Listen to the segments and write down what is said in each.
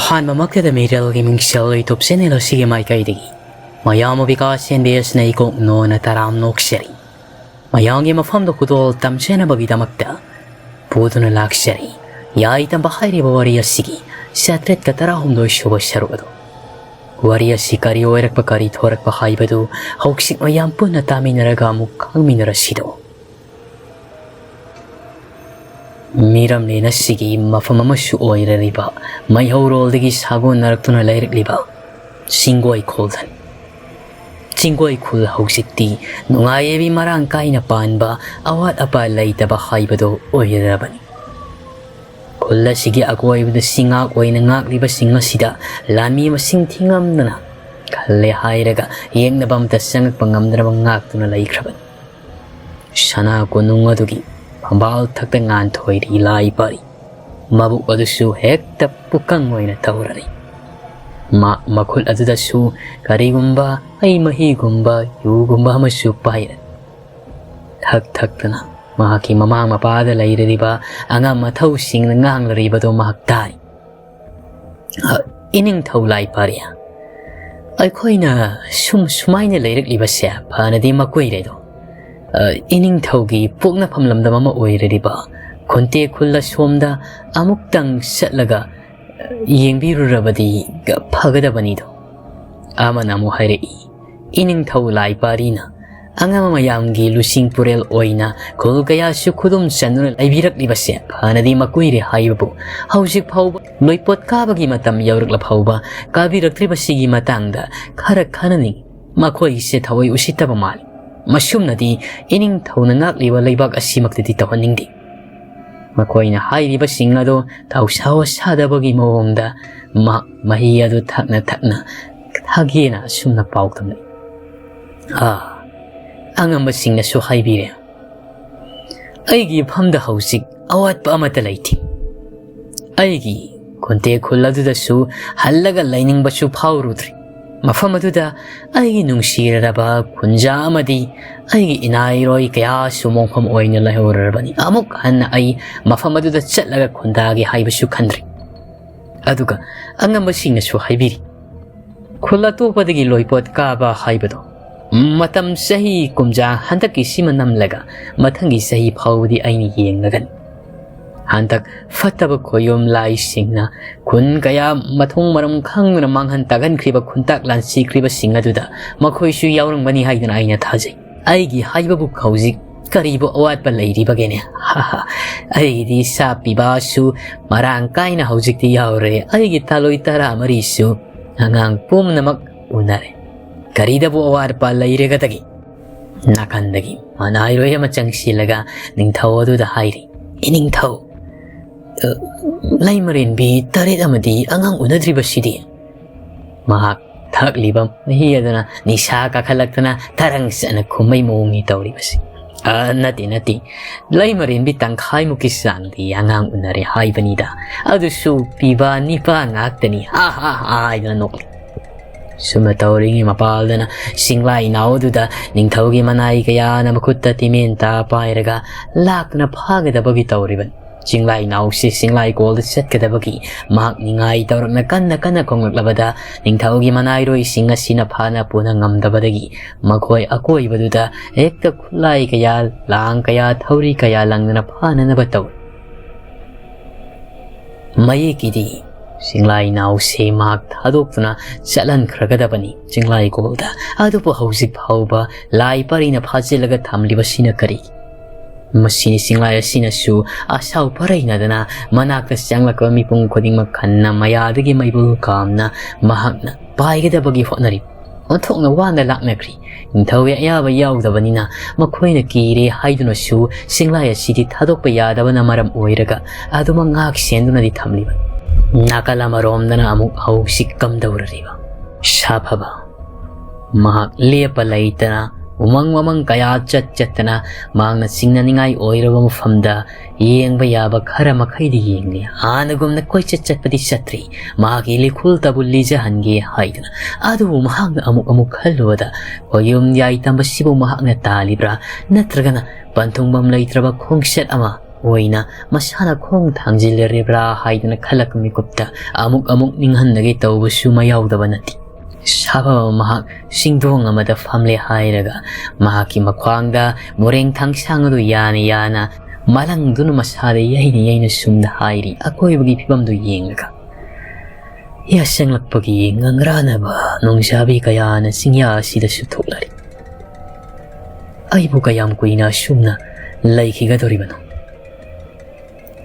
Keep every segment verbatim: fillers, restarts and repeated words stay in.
ꯑꯍꯥꯟꯕꯃꯛꯇꯗ ꯃꯤꯔꯦꯜꯒꯤ ꯃꯤꯡꯁꯦꯜ YouTube channel ꯑꯁꯤꯒꯤ ꯃꯥꯏꯀꯩꯗꯒꯤ ꯃꯌꯥꯝꯕꯨ ꯕꯤꯀꯥꯁ ꯑꯦꯟ ꯕꯤ ꯑꯦꯁꯅ ꯏꯀꯣꯛ ꯅꯣꯟꯅ ꯇꯔꯥꯝ ꯅꯣꯛꯆꯔꯤ꯫ ꯃꯌꯥꯝꯒꯤ ꯃꯐꯝꯗ ꯈꯨꯗꯣꯜ ꯇꯝꯖꯅꯕꯒꯤꯗꯃꯛꯇ ꯄꯨꯗꯨꯅ ꯂꯥꯛꯆꯔꯤ꯫ ꯌꯥꯏ ꯇꯝꯕ ꯍꯥꯏꯔꯤꯕ ꯋꯥꯔꯤ ꯑꯁꯤꯒꯤ ꯆꯥꯇ꯭ꯔꯦꯠꯀ ꯇꯔꯥꯍꯨꯝꯗꯣꯏ ꯁꯨꯕ ꯁꯔꯨꯛ ꯑꯗꯨ꯫ ꯋꯥꯔꯤ ꯑꯁꯤ ꯀꯔꯤ ꯑꯣꯏꯔꯛꯄ, ꯀꯔꯤ ꯊꯣꯔꯛꯄ ꯍꯥꯏꯕꯗꯨ ꯍꯧꯖꯤꯛ ꯃꯌꯥꯝ ꯄꯨꯟꯅ ꯇꯥꯃꯤꯟꯅꯔꯒ ꯑꯃꯨꯛ ꯈꯪꯃꯤꯟꯅꯔꯁꯤꯗꯣ꯫ ꯃꯤꯔꯝꯂꯦꯟ ꯑꯁꯤꯒꯤ ꯃꯐꯝ ꯑꯃꯁꯨ ꯑꯣꯏꯔꯔꯤꯕ ꯃꯩꯍꯧꯔꯣꯜꯗꯒꯤ ꯁꯥꯒꯣꯟꯅꯔꯛꯇꯨꯅ ꯂꯩꯔꯛꯂꯤꯕ ꯆꯤꯡꯒꯣꯏ ꯈꯨꯜꯗꯅꯤ꯫ ꯆꯤꯡꯒꯣꯏ ꯈꯨꯜ ꯍꯧꯖꯤꯛꯇꯤ ꯅꯨꯡꯉꯥꯏ ꯌꯥꯏꯕꯤ ꯃꯔꯥꯡ ꯀꯥꯏꯅ ꯄꯥꯟꯕ, ꯑꯋꯥꯠ ꯑꯄꯥ ꯂꯩꯇꯕ ꯍꯥꯏꯕꯗꯨ ꯑꯣꯏꯔꯔꯕꯅꯤ꯫ ꯈꯨꯜ ꯑꯁꯤꯒꯤ ꯑꯀꯣꯏꯕꯗ ꯆꯤꯡꯉꯥꯛ ꯑꯣꯏꯅ ꯉꯥꯛꯂꯤꯕꯁꯤꯡ ꯑꯁꯤꯗ ꯂꯥꯟꯃꯤ ꯃꯁꯤꯡ ꯊꯤꯉꯝꯗꯅ ꯈꯜꯂꯦ ꯍꯥꯏꯔꯒ ꯌꯦꯡꯅꯕ ꯑꯃꯇ ꯆꯪꯉꯛꯄ ꯉꯝꯗꯅꯕ ꯉꯥꯛꯇꯨꯅ ꯂꯩꯈ꯭ꯔꯕꯅꯤ꯫ ꯁꯅꯥ ꯀꯣꯅꯨꯡ ꯑꯗꯨꯒꯤ ꯐꯝꯕꯥꯜ ꯊꯛꯇ ꯉꯥꯟꯊꯣꯏꯔꯤ ꯂꯥꯏ ꯄꯥꯔꯤ꯫ ꯃꯕꯨꯛ ꯑꯗꯨꯁꯨ ꯍꯦꯛꯇ ꯄꯨꯀꯪ ꯑꯣꯏꯅ ꯇꯧꯔꯔꯤ꯫ ꯃꯥ ꯃꯈꯨꯠ ꯑꯗꯨꯗꯁꯨ ꯀꯔꯤꯒꯨꯝꯕ ꯍꯩ ꯃꯍꯤꯒꯨꯝꯕ ꯌꯨꯒꯨꯝꯕ ꯑꯃꯁꯨ ꯄꯥꯏꯔꯦ꯫ ꯊꯛ ꯊꯛꯇꯅ ꯃꯍꯥꯛꯀꯤ ꯃꯃꯥꯡ ꯃꯄꯥꯗ ꯂꯩꯔꯤꯕ ꯑꯉꯝ ꯑꯊꯧꯁꯤꯡꯅ ꯉꯥꯡꯂꯔꯤꯕꯗꯨ ꯃꯍꯥꯛ ꯇꯥꯏ꯫ "ꯑ, ꯏꯅꯤꯡꯊꯧ ꯂꯥꯏꯄꯥꯔꯤ, ꯑꯩꯈꯣꯏꯅ ꯁꯨꯝ ꯁꯨꯃꯥꯏꯅ ꯂꯩꯔꯛꯂꯤꯕꯁꯦ ꯐꯅꯗꯤ ꯃꯀꯨꯏꯔꯦꯗꯣ꯫ ꯑ, ꯏꯅꯤꯡꯊꯧꯒꯤ ꯄꯣꯛꯅꯐꯝ ꯂꯝꯗꯝ ꯑꯃ ꯑꯣꯏꯔꯤꯕ ꯈꯨꯟꯇꯦ ꯈꯨꯜ ꯑꯁꯣꯝꯗ ꯑꯃꯨꯛꯇꯪ ꯆꯠꯂꯒ, ꯑ, ꯌꯦꯡꯕꯤꯔꯨꯔꯕꯗꯤ ꯐꯒꯗꯕꯅꯤꯗꯣ꯫" ꯑꯃꯅ ꯑꯃꯨꯛ ꯍꯥꯏꯔꯛꯏ, "ꯏꯅꯤꯡꯊꯧ ꯂꯥꯏꯄꯥꯔꯤꯅ ꯑꯉꯝꯕ ꯃꯌꯥꯝꯒꯤ ꯂꯨꯆꯤꯡ ꯄꯨꯔꯦꯜ ꯑꯣꯏꯅ ꯈꯨꯜ ꯀꯌꯥꯁꯨ ꯈꯨꯗꯨꯝ ꯆꯟꯗꯨꯅ ꯂꯩꯕꯤꯔꯛꯂꯤꯕꯁꯦ ꯐꯅꯗꯤ ꯃꯀꯨꯏꯔꯦ ꯍꯥꯏꯕꯕꯨ, ꯍꯧꯖꯤꯛ ꯐꯥꯎꯕ ꯂꯣꯏꯄꯣꯠ ꯀꯥꯕꯒꯤ ꯃꯇꯝ ꯌꯧꯔꯛꯂ ꯐꯥꯎꯕ ꯀꯥꯕꯤꯔꯛꯇ꯭ꯔꯤꯕꯁꯤꯒꯤ ꯃꯇꯥꯡꯗ ꯈꯔ ꯈꯟꯅꯅꯤꯡꯏ꯫ ꯃꯈꯣꯏꯁꯦ ꯊꯑꯣꯏ ꯎꯁꯤꯠꯇꯕ ꯃꯥꯜꯂꯤ꯫ ꯃꯁꯨꯝꯅꯗꯤ ꯏꯅꯤꯡꯊꯧꯅ ꯉꯥꯛꯂꯤꯕ ꯂꯩꯕꯥꯛ ꯑꯁꯤꯃꯛꯇꯗꯤ ꯇꯧꯍꯟꯅꯤꯡꯗꯦ꯫" ꯃꯈꯣꯏꯅ ꯍꯥꯏꯔꯤꯕꯁꯤꯡ ꯑꯗꯨ ꯊꯧꯁꯥ ꯋꯥꯁꯥꯗꯕꯒꯤ ꯃꯑꯣꯡꯗ ꯃꯍꯥꯛ ꯃꯍꯤ ꯑꯗꯨ ꯊꯛꯅ ꯊꯛꯅ ꯊꯥꯒꯦꯅ ꯑꯁꯨꯝꯅ ꯄꯥꯎ ꯇꯝꯂꯛꯏ꯫ "ꯑꯥ, ꯑꯉꯝꯕꯁꯤꯡꯅꯁꯨ ꯍꯥꯏꯕꯤꯔꯦ, ꯑꯩꯒꯤ ꯏꯐꯝꯗ ꯍꯧꯖꯤꯛ ꯑꯋꯥꯠꯄ ꯑꯃꯠꯇ ꯂꯩꯇꯦ꯫ ꯑꯩꯒꯤ ꯈꯨꯟꯇꯦ ꯈꯨꯜ ꯑꯗꯨꯗꯁꯨ ꯍꯜꯂꯒ ꯂꯩꯅꯤꯡꯕꯁꯨ ꯐꯥꯎꯔꯨꯗ꯭ꯔꯤ꯫ ꯃꯐꯝ ꯑꯗꯨꯗ ꯑꯩꯒꯤ ꯅꯨꯡꯁꯤꯔꯔꯕ ꯈꯨꯟꯖꯥ ꯑꯃꯗꯤ ꯑꯩꯒꯤ ꯏꯅꯥꯏꯔꯣꯏ ꯀꯌꯥꯁꯨ ꯃꯣꯡꯐꯝ ꯑꯣꯏꯅ ꯂꯩꯍꯧꯔꯕꯅꯤ꯫ ꯑꯃꯨꯛ ꯍꯟꯅ ꯑꯩ ꯃꯐꯝ ꯑꯗꯨꯗ ꯆꯠꯂꯒ ꯈꯨꯟꯗꯥꯒꯦ ꯍꯥꯏꯕꯁꯨ ꯈꯟꯗ꯭ꯔꯤ꯫ ꯑꯗꯨꯒ ꯑꯉꯝꯕꯁꯤꯡꯅꯁꯨ ꯍꯥꯏꯕꯤꯔꯤ, ꯈꯨꯜ ꯑꯇꯣꯞꯄꯗꯒꯤ ꯂꯣꯏꯄꯣꯠ ꯀꯥꯕ ꯍꯥꯏꯕꯗꯣ ꯃꯇꯝ ꯆꯍꯤ ꯀꯨꯝꯖꯥ ꯍꯟꯗꯛꯀꯤ ꯁꯤꯃ ꯅꯝꯂꯒ ꯃꯊꯪꯒꯤ ꯆꯍꯤ ꯐꯥꯎꯕꯗꯤ ꯑꯩꯅ ꯌꯦꯡꯂꯒꯅꯤ꯫ ꯍꯟꯗꯛ ꯐꯠꯇꯕ ꯈꯣꯌꯨꯝ ꯂꯥꯏꯁꯤꯡꯅ ꯈꯨꯟ ꯀꯌꯥ ꯃꯊꯣꯡ ꯃꯔꯝ ꯈꯪꯗꯅ ꯃꯥꯡꯍꯟ ꯇꯥꯛꯍꯟꯈ꯭ꯔꯤꯕ ꯈꯨꯟꯇꯥꯛ ꯂꯥꯟꯁꯤꯈ꯭ꯔꯤꯕꯁꯤꯡ ꯑꯗꯨꯗ ꯃꯈꯣꯏꯁꯨ ꯌꯥꯎꯔꯝꯒꯅꯤ ꯍꯥꯏꯗꯅ ꯑꯩꯅ ꯊꯥꯖꯩ꯫ ꯑꯩꯒꯤ ꯍꯥꯏꯕꯕꯨ ꯍꯧꯖꯤꯛ ꯀꯔꯤꯕꯨ ꯑꯋꯥꯠꯄ ꯂꯩꯔꯤꯕꯒꯦꯅꯦ? ꯑꯩꯒꯤꯗꯤ ꯁꯥ ꯄꯤꯕꯁꯨ ꯃꯔꯥꯡ ꯀꯥꯏꯅ ꯍꯧꯖꯤꯛꯇꯤ ꯌꯥꯎꯔꯦ꯫ ꯑꯩꯒꯤ ꯊꯥꯂꯣꯏ ꯇꯔꯥ ꯃꯔꯤꯁꯨ ꯑꯉꯥꯡ ꯄꯨꯝꯅꯃꯛ ꯎꯅꯔꯦ꯫ ꯀꯔꯤꯗꯕꯨ ꯑꯋꯥꯠꯄ ꯂꯩꯔꯒꯗꯒꯦ? ꯅꯥꯀꯟꯗꯒꯤ ꯃꯅꯥꯏꯔꯣꯏ ꯑꯃ ꯆꯪꯁꯤꯜꯂꯒ ꯅꯤꯡꯊꯧ ꯑꯗꯨꯗ ꯍꯥꯏꯔꯤ, "ꯏꯅꯤꯡꯊꯧ, ꯑ, ꯂꯩꯃꯔꯦꯟꯕꯤ ꯇꯔꯦꯠ ꯑꯃꯗꯤ ꯑꯉꯥꯡ ꯎꯅꯗ꯭ꯔꯤꯕꯁꯤꯗꯤ?" ꯃꯍꯥꯛ ꯊꯛꯂꯤꯕ ꯃꯍꯤ ꯑꯗꯨꯅ ꯅꯤꯁꯥ ꯀꯥꯈꯠꯂꯛꯇꯨꯅ ꯇꯔꯪ ꯆꯠꯅ ꯈꯨꯝꯕꯩ ꯃꯑꯣꯡꯅꯤ ꯇꯧꯔꯤꯕꯁꯤ꯫ "ꯑ, ꯅꯠꯇꯦ, ꯅꯠꯇꯦ, ꯂꯩꯃꯔꯦꯟꯕꯤ ꯇꯪꯈꯥꯏꯃꯨꯛꯀꯤ ꯆꯥꯡꯗꯤ ꯑꯉꯥꯡ ꯎꯅꯔꯦ ꯍꯥꯏꯕꯅꯤꯗ, ꯑꯗꯨꯁꯨ ꯄꯤꯕ ꯅꯤꯄꯥ ꯉꯥꯛꯇꯅꯤ, ꯍꯥ ꯍꯥ ꯍꯥ" ꯍꯥꯏꯗꯨꯅ ꯅꯣꯛꯂꯤ꯫ ꯁꯨꯝꯅ ꯇꯧꯔꯤꯉꯩ ꯃꯄꯥꯜꯗꯅ ꯆꯤꯡꯂꯥꯏ ꯅꯥꯎꯗꯨꯗ ꯅꯤꯡꯊꯧꯒꯤ ꯃꯅꯥꯏ ꯀꯌꯥꯅ ꯃꯈꯨꯠꯇ ꯇꯤꯃꯦꯟꯇꯥ ꯄꯥꯏꯔꯒ ꯂꯥꯛꯇꯨꯅ ꯐꯥꯒꯗꯕꯒꯤ ꯇꯧꯔꯤꯕꯅꯤ꯫ ꯆꯤꯡꯂꯥꯏ ꯅꯥꯎꯁꯤ ꯆꯤꯡꯂꯥꯏ ꯀꯣꯜꯗ ꯆꯠꯀꯗꯕꯒꯤ ꯃꯍꯥꯛ ꯅꯤꯡꯉꯥꯏ ꯇꯧꯔꯛꯅ ꯀꯟꯅ ꯀꯟꯅ ꯈꯣꯡꯂꯛꯂꯕꯗ ꯅꯤꯡꯊꯧꯒꯤ ꯃꯅꯥꯏꯔꯣꯏꯁꯤꯡ ꯑꯁꯤꯅ ꯐꯥꯅ ꯄꯨꯅ ꯉꯝꯗꯕꯗꯒꯤ ꯃꯈꯣꯏ ꯑꯀꯣꯏꯕꯗꯨꯗ ꯍꯦꯛꯇ ꯈꯨꯠꯂꯥꯏ ꯀꯌꯥ, ꯂꯥꯡ ꯀꯌꯥ, ꯊꯧꯔꯤ ꯀꯌꯥ ꯂꯪꯗꯨꯅ ꯐꯥꯅꯅꯕ ꯇꯧꯏ꯫ ꯃꯌꯦꯛꯀꯤꯗꯤ ꯆꯤꯡꯂꯥꯏ ꯅꯥꯎꯁꯦ ꯃꯍꯥꯛ ꯊꯥꯗꯣꯛꯇꯨꯅ ꯆꯠꯍꯟꯈ꯭ꯔꯒꯗꯕꯅꯤ ꯆꯤꯡꯂꯥꯏ ꯀꯣꯜꯗ꯫ ꯑꯗꯨꯕꯨ ꯍꯧꯖꯤꯛ ꯐꯥꯎꯕ ꯂꯥꯏ ꯄꯔꯤꯅ ꯐꯥꯖꯤꯜꯂꯒ ꯊꯝꯂꯤꯕꯁꯤꯅ ꯀꯔꯤ? ꯃꯁꯤꯅꯤ ꯆꯤꯡꯂꯥꯏ ꯑꯁꯤꯅꯁꯨ ꯑꯁꯥꯎ ꯄꯔꯩꯅꯗꯅ ꯃꯅꯥꯛꯇ ꯆꯪꯂꯛꯄ ꯃꯤꯄꯨꯝ ꯈꯨꯗꯤꯡꯃꯛ ꯈꯟꯅ ꯃꯌꯥꯗꯒꯤ ꯃꯩꯕꯨꯜ ꯀꯥꯝꯅ ꯃꯍꯥꯛꯅ ꯄꯥꯏꯒꯗꯕꯒꯤ ꯍꯣꯠꯅꯔꯤ꯫ ꯑꯣꯟꯊꯣꯛꯅ ꯋꯥꯅ ꯂꯥꯛꯅꯈ꯭ꯔꯤ꯫ ꯅꯤꯡꯊꯧꯒꯤ ꯑꯌꯥꯕ ꯌꯥꯎꯗꯕꯅꯤꯅ ꯃꯈꯣꯏꯅ ꯀꯤꯔꯦ ꯍꯥꯏꯗꯨꯅꯁꯨ ꯆꯤꯡꯂꯥꯏ ꯑꯁꯤꯗꯤ ꯊꯥꯗꯣꯛꯄ ꯌꯥꯗꯕꯅ ꯃꯔꯝ ꯑꯣꯏꯔꯒ ꯑꯗꯨꯃꯛ ꯉꯥꯛ ꯁꯦꯟꯗꯨꯅꯗꯤ ꯊꯝꯂꯤꯕꯅꯤ꯫ ꯅꯥꯀꯜ ꯑꯃꯔꯣꯝꯗꯅ ꯑꯃꯨꯛ ꯍꯧꯖꯤꯛ ꯀꯝꯗꯧꯔꯤꯕ? ꯁꯥꯐꯕ꯫ ꯃꯍꯥꯛ ꯂꯦꯞꯄ ꯂꯩꯇꯅ ꯎꯃꯪ ꯋꯥꯃꯪ ꯀꯌꯥ ꯆꯠ ꯆꯠꯇꯅ ꯃꯍꯥꯛꯅ ꯆꯤꯡꯅꯅꯤꯡꯉꯥꯏ ꯑꯣꯏꯔꯕ ꯃꯐꯝꯗ ꯌꯦꯡꯕ ꯌꯥꯕ ꯈꯔ ꯃꯈꯩꯗꯤ ꯌꯦꯡꯂꯤ꯫ ꯍꯥꯟꯅꯒꯨꯝꯅ ꯀꯣꯏꯆꯠ ꯆꯠꯄꯗꯤ ꯆꯠꯇ꯭ꯔꯤ꯫ ꯃꯍꯥꯛꯀꯤ ꯂꯤꯈꯨꯜꯇꯕꯨ ꯂꯤꯖꯍꯟꯒꯦ ꯍꯥꯏꯗꯨꯅ꯫ ꯑꯗꯨꯕꯨ ꯃꯍꯥꯛꯅ ꯑꯃꯨꯛ ꯑꯃꯨꯛ ꯈꯜꯂꯨꯕꯗ, ꯈꯣꯌꯨꯝ ꯌꯥꯏ ꯇꯝꯕꯁꯤꯕꯨ ꯃꯍꯥꯛꯅ ꯇꯥꯜꯂꯤꯕ꯭ꯔꯥ, ꯅꯠꯇ꯭ꯔꯒꯅ ꯄꯟꯊꯨꯡꯐꯝ ꯂꯩꯇ꯭ꯔꯕ ꯈꯣꯡꯆꯠ ꯑꯃ ꯑꯣꯏꯅ ꯃꯁꯥꯅ ꯈꯣꯡ ꯊꯥꯡꯖꯤꯜꯂꯔꯤꯕ꯭ꯔꯥ ꯍꯥꯏꯗꯅ ꯈꯜꯂꯛꯄ ꯃꯤꯀꯨꯞꯇ ꯑꯃꯨꯛ ꯑꯃꯨꯛ ꯅꯤꯡꯍꯟꯅꯒꯦ ꯇꯧꯕꯁꯨ ꯃꯌꯥꯎꯗꯕ ꯅꯠꯇꯦ꯫ ꯁꯥꯐꯕ ꯃꯍꯥꯛ ꯁꯤꯡꯗꯣꯡ ꯑꯃꯗ ꯐꯝꯂꯦ ꯍꯥꯏꯔꯒ ꯃꯍꯥꯛꯀꯤ ꯃꯈ꯭ꯋꯥꯡꯗ ꯃꯣꯔꯦꯡ ꯊꯥꯡꯁꯥꯡ ꯑꯗꯨ ꯌꯥꯅ ꯌꯥꯅ ꯃꯂꯪꯗꯨꯅ ꯃꯁꯥꯗ ꯌꯩꯅ ꯌꯩꯅ ꯁꯨꯝꯅ ꯍꯥꯏꯔꯤ, ꯑꯀꯣꯏꯕꯒꯤ ꯐꯤꯕꯝꯗꯨ ꯌꯦꯡꯂꯒ꯫ ꯌꯥꯁꯪꯂꯛꯄꯒꯤ ꯉꯪꯔꯥꯅꯕ ꯅꯣꯡꯖꯥꯕꯤ ꯀꯌꯥꯅ ꯆꯤꯡꯌꯥ ꯑꯁꯤꯗꯁꯨ ꯊꯣꯛꯂꯔꯤ꯫ ꯑꯩꯕꯨ ꯀꯌꯥꯝ ꯀꯨꯏꯅ ꯑꯁꯨꯝꯅ ꯂꯩꯈꯤꯒꯗꯧꯔꯤꯕꯅꯣ?